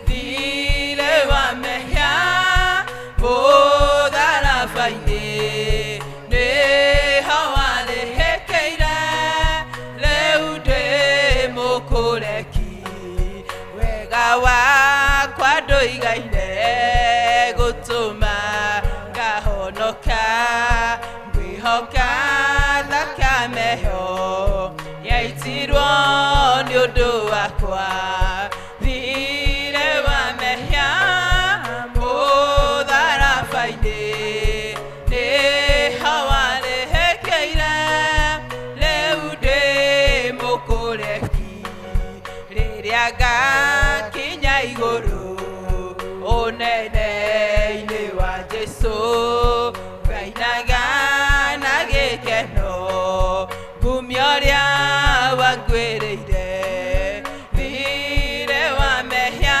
thirĩ wa mehia mũtharaba-inĩ nĩho warĩhĩkĩire rĩu ndĩ mũkũreki wega wakwa ndũigaine gũtũma ngahonoka ngwĩhoka thakame ĩyo yaitirwo nĩ ũndũ wakwa thirĩ wa mehia mũtharaba-inĩ nĩho warĩhĩkĩire rĩu ndĩ mũkũreki rĩrĩa ngakinya igũrũ ũnene-inĩ wa Jesũ ngainaga na gĩkeno ngumia ũrĩa wangwĩrĩire thirĩ wa mehia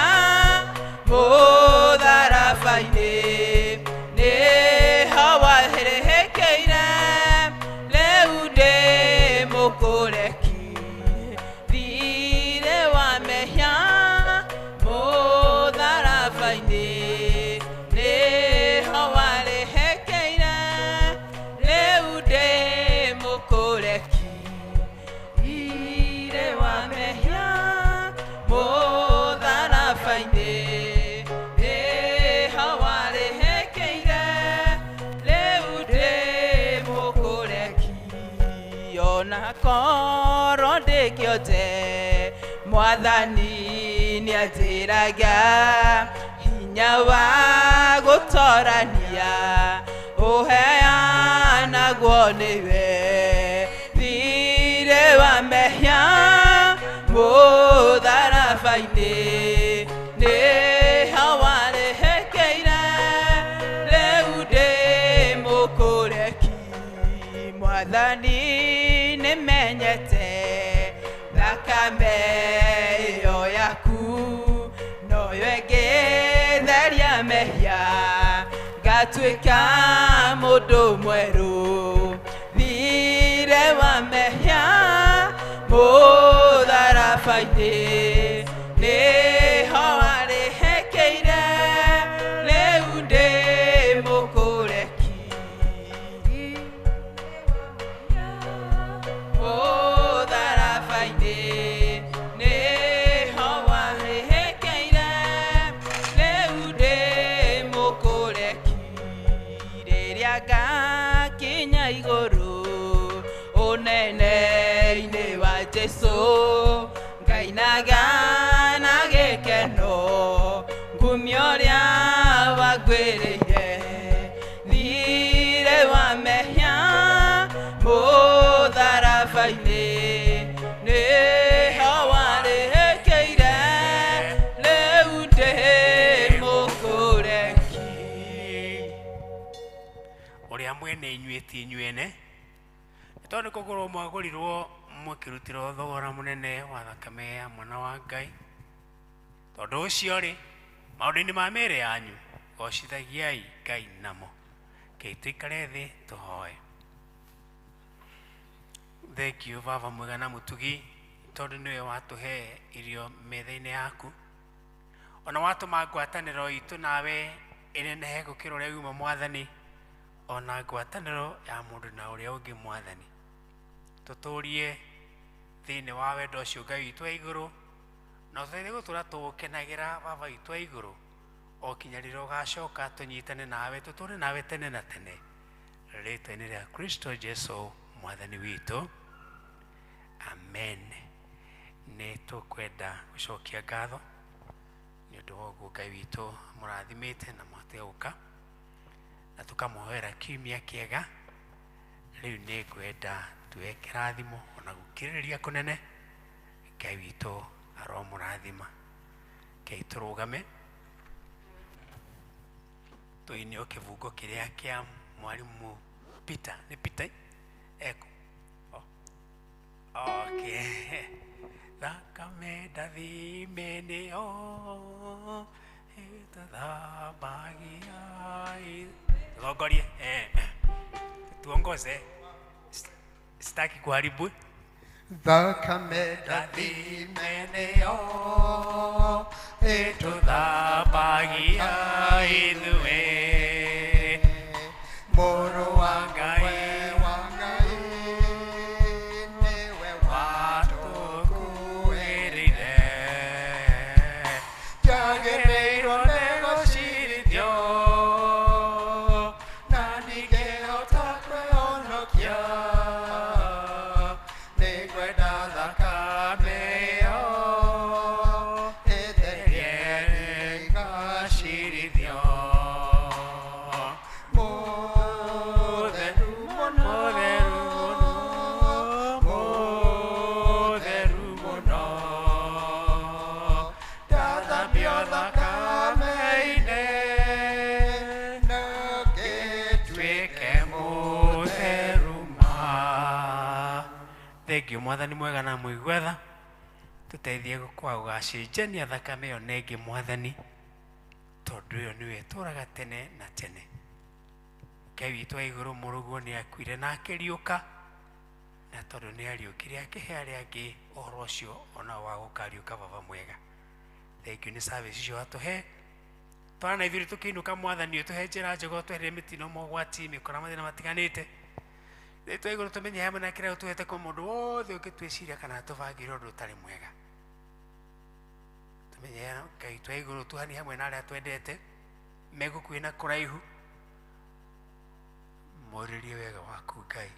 mũtharaba-inĩ nĩho warĩhĩkĩire rĩu ndĩ mũkũreki thirĩ wa mehia mũtharaba-inĩ nĩho warĩhĩkĩire rĩu ndĩ mũkũreki thirĩ wa mehia mũtharaba-inĩ nĩho warĩhĩkĩire rĩu ndĩ mũkũreki ona korwo ndĩ kĩonje mwathani nĩanjĩraga hinya wa gũtorania ũheanagwo nĩwe thirĩ wa mehia mũtharaba-inĩ nĩho warĩhĩkĩire rĩu ndĩ mũkũreki mwathani nĩmenyete thakame ĩyo yaku noyo ĩngĩtheria mehia ngatuĩka mũndũ mwerũ thirĩ wa mehia mũtharaba-inĩ nĩho warĩhĩkĩire rĩu ndĩ mũkũreki mũtharaba-inĩ nĩho warĩhĩkĩire rĩu ndĩ mũkũreki rĩrĩa ngakinya igũrũ ũnene-inĩ wa Jesũ ngainaga na gĩkeno ngumia ũrĩa wangwĩrĩire thirĩ wa mehia mũtharaba-inĩ nĩho warĩhĩkĩire rĩu ndĩ mũkũreki Ũrĩa mwene inyuĩ ti inyuene nĩ tondũ kũgũrwo mwagũrirwo mũkĩrutĩrwo thogora mũnene wa thakame ya mwana wa Ngai tondũ ũcio rĩ maũndũ-inĩ ma mĩĩrĩ yanyu gocithagiai Ngai namo. Kei tũikare thĩ tũhoe. Thank you baba mwega na mũtugi tondũ nĩwe watũhe irio metha-inĩ yaku ona watũma ngwatanĩro itũ nawe ĩnenehe gũkĩra ũrĩa yuma mwathani ona ngwatanĩro ya mũndũ na ũrĩa ũngĩ mwathani tũtũrie thĩinĩ wa wendo ũcio Ngai witũ wa igũrũ na ũtũteithie gũtũra tũũkenagĩra baba witũ wa igũrũ o kinya rĩrĩa ũgacoka tũnyitane nawe tũtũre nawe tene na tene rĩtwa-inĩ rĩa Kristo Jesu mwathani witũ, amen. Nĩ tũkwenda gũcokia ngatho nĩ ũndũ wa ũguo Ngai witũ mũrathimĩte na mũhote gũka na tũkamũhoera kiumia kĩega. Rĩu nĩ ngwenda tuoe kĩrathimo ona gũkirĩrĩria kũnene. Ngai witũ Aromũrathima. Kei tũrũgame tũine o kĩbungo kĩrĩa kĩa mwarimũ Peter. Nĩ Peter eko? Okay. Thakame ndathime nĩyo ĩtũthambagia. Tuongorie, tuongoze, sitaki kuharibu. Thakame ndathime nĩyo ĩtũthambagia ithuĩ, Mũrũ wa Ngai wa Ngai nĩwe watũkuĩrĩire, njagĩrĩirwo nĩ gũcirithio na ndingĩhota kwĩhonokia, nĩngwenda thakame ĩyo ĩtherie ngacirithio. Mũtheru mũno, mũtheru mũno, ndathambio thakame-inĩ na ngĩtuĩke mũtheru ma. Thengiũ Mwathani mwega na mũigua tha, tũteithie kwa gũgacenjania thakame ĩyo na ĩngĩ Mwathani, tondũ ĩyo nĩyo ĩtũraga tene na tene. Ngai witũ wa igũrũ, mũrũguo nĩ akuire na akĩriũka, na tondũ nĩ ariũkire akĩhe arĩa angĩ ũhoro ũcio onao wa gũkariũka. Baba mwega, thengiũ nĩ service icio watũhe. Twana na ithuĩ tũkĩinũka Mwathani, ũtũhe njĩra njega, ũtwehererie mĩtino, mogwati, mĩkora, mathĩna matiganĩte. Rĩtwa igũrũ tũmenye hamwe na kĩrĩa ũtũhete kwa mũndũ wothe ũngĩtwĩciria kana tũbangĩre ũndũ ũtarĩ mwega. Tũmenye Ngai twa igũrũ tuhanie hamwe na arĩa twendete megũkuhĩ na kũraihu. Morĩrie wega waku Ngai,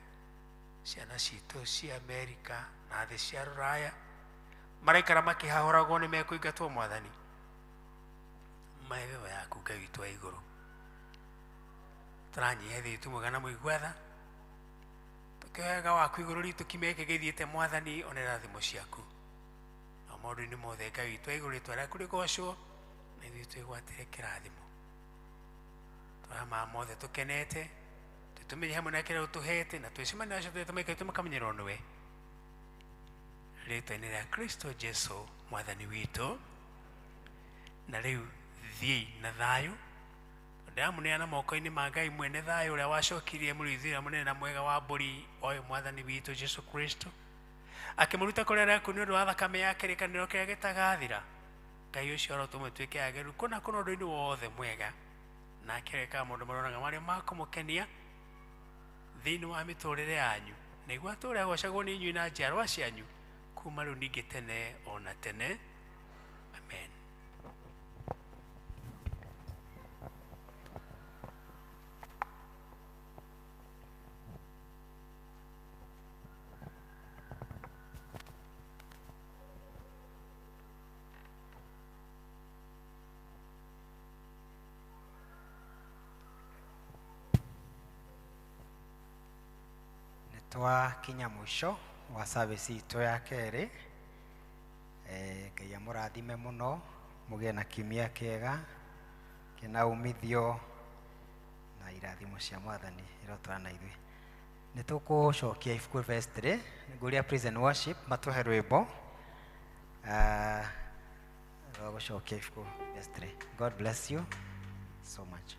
ciana citũ cia Amerika na thĩ cia rũraya maraikara makĩhahũragwo nĩ mekũingatwo Mwathani, mahe wega yaku Ngai witũ wa igũrũ. Tũranyihia thĩ witũ mwega na mũigua tha, tũkĩhoyaga waku igũrũ ritũ kiumia gĩkĩ gĩthiĩte Mwathani, one irathimo ciaku na maũndũ-inĩ mothe. Ngai witũ wa igũrũ, rĩtwa rĩaku rĩgocwo na ithuĩ twĩgwatĩre kĩrathimo. Tũrama mothe tũkenete, tũmenye hamwe na kĩrĩa ũtũhete, na twĩcemania nacio tũrĩa tũmaikaitũ makamenyerwo nĩwe, rĩtwa-inĩ rĩa Kristo Jesu Mwathani witũ. Na rĩu thiĩi na thayũ. Ndĩramũneana moko-inĩ ma Ngai mwene thayũ, ũrĩa wacokirie mũrĩithi ũrĩa mũnene na mwega wa mbũri, oyo Mwathani witũ Jesu Kristo, akĩmũruta kũrĩa arĩa akuũ nĩ ũndũ wa thakame ya kĩrĩkanĩro kĩrĩa gĩtagathira. Ngai ũcio arotũma tuĩke agĩrĩru kũna kũna ũndũ-inĩ wothe mwega, na akĩrekaga maũndũ maronaga marĩa ma kũmũkenia thĩinĩ wa mĩtũrĩre yanyu, nĩguo atũũre agocagwo nĩ inyuĩ na njiarwa cianyu kuma rĩu ningĩ tene ona tene. Amen. Twakinya mũico wa service itũ ya kerĩ. Ngai amũrathime mũno, mũgĩe na kiumia kĩega kĩna umithio, na irathimo cia Mwathani irotũra na ithuĩ. Nĩ tũkũcokia ibuku verse 3, ngũria praise and worship matũhe rwĩmbo rwa gũcokia ibuku verse 3. God bless you so much.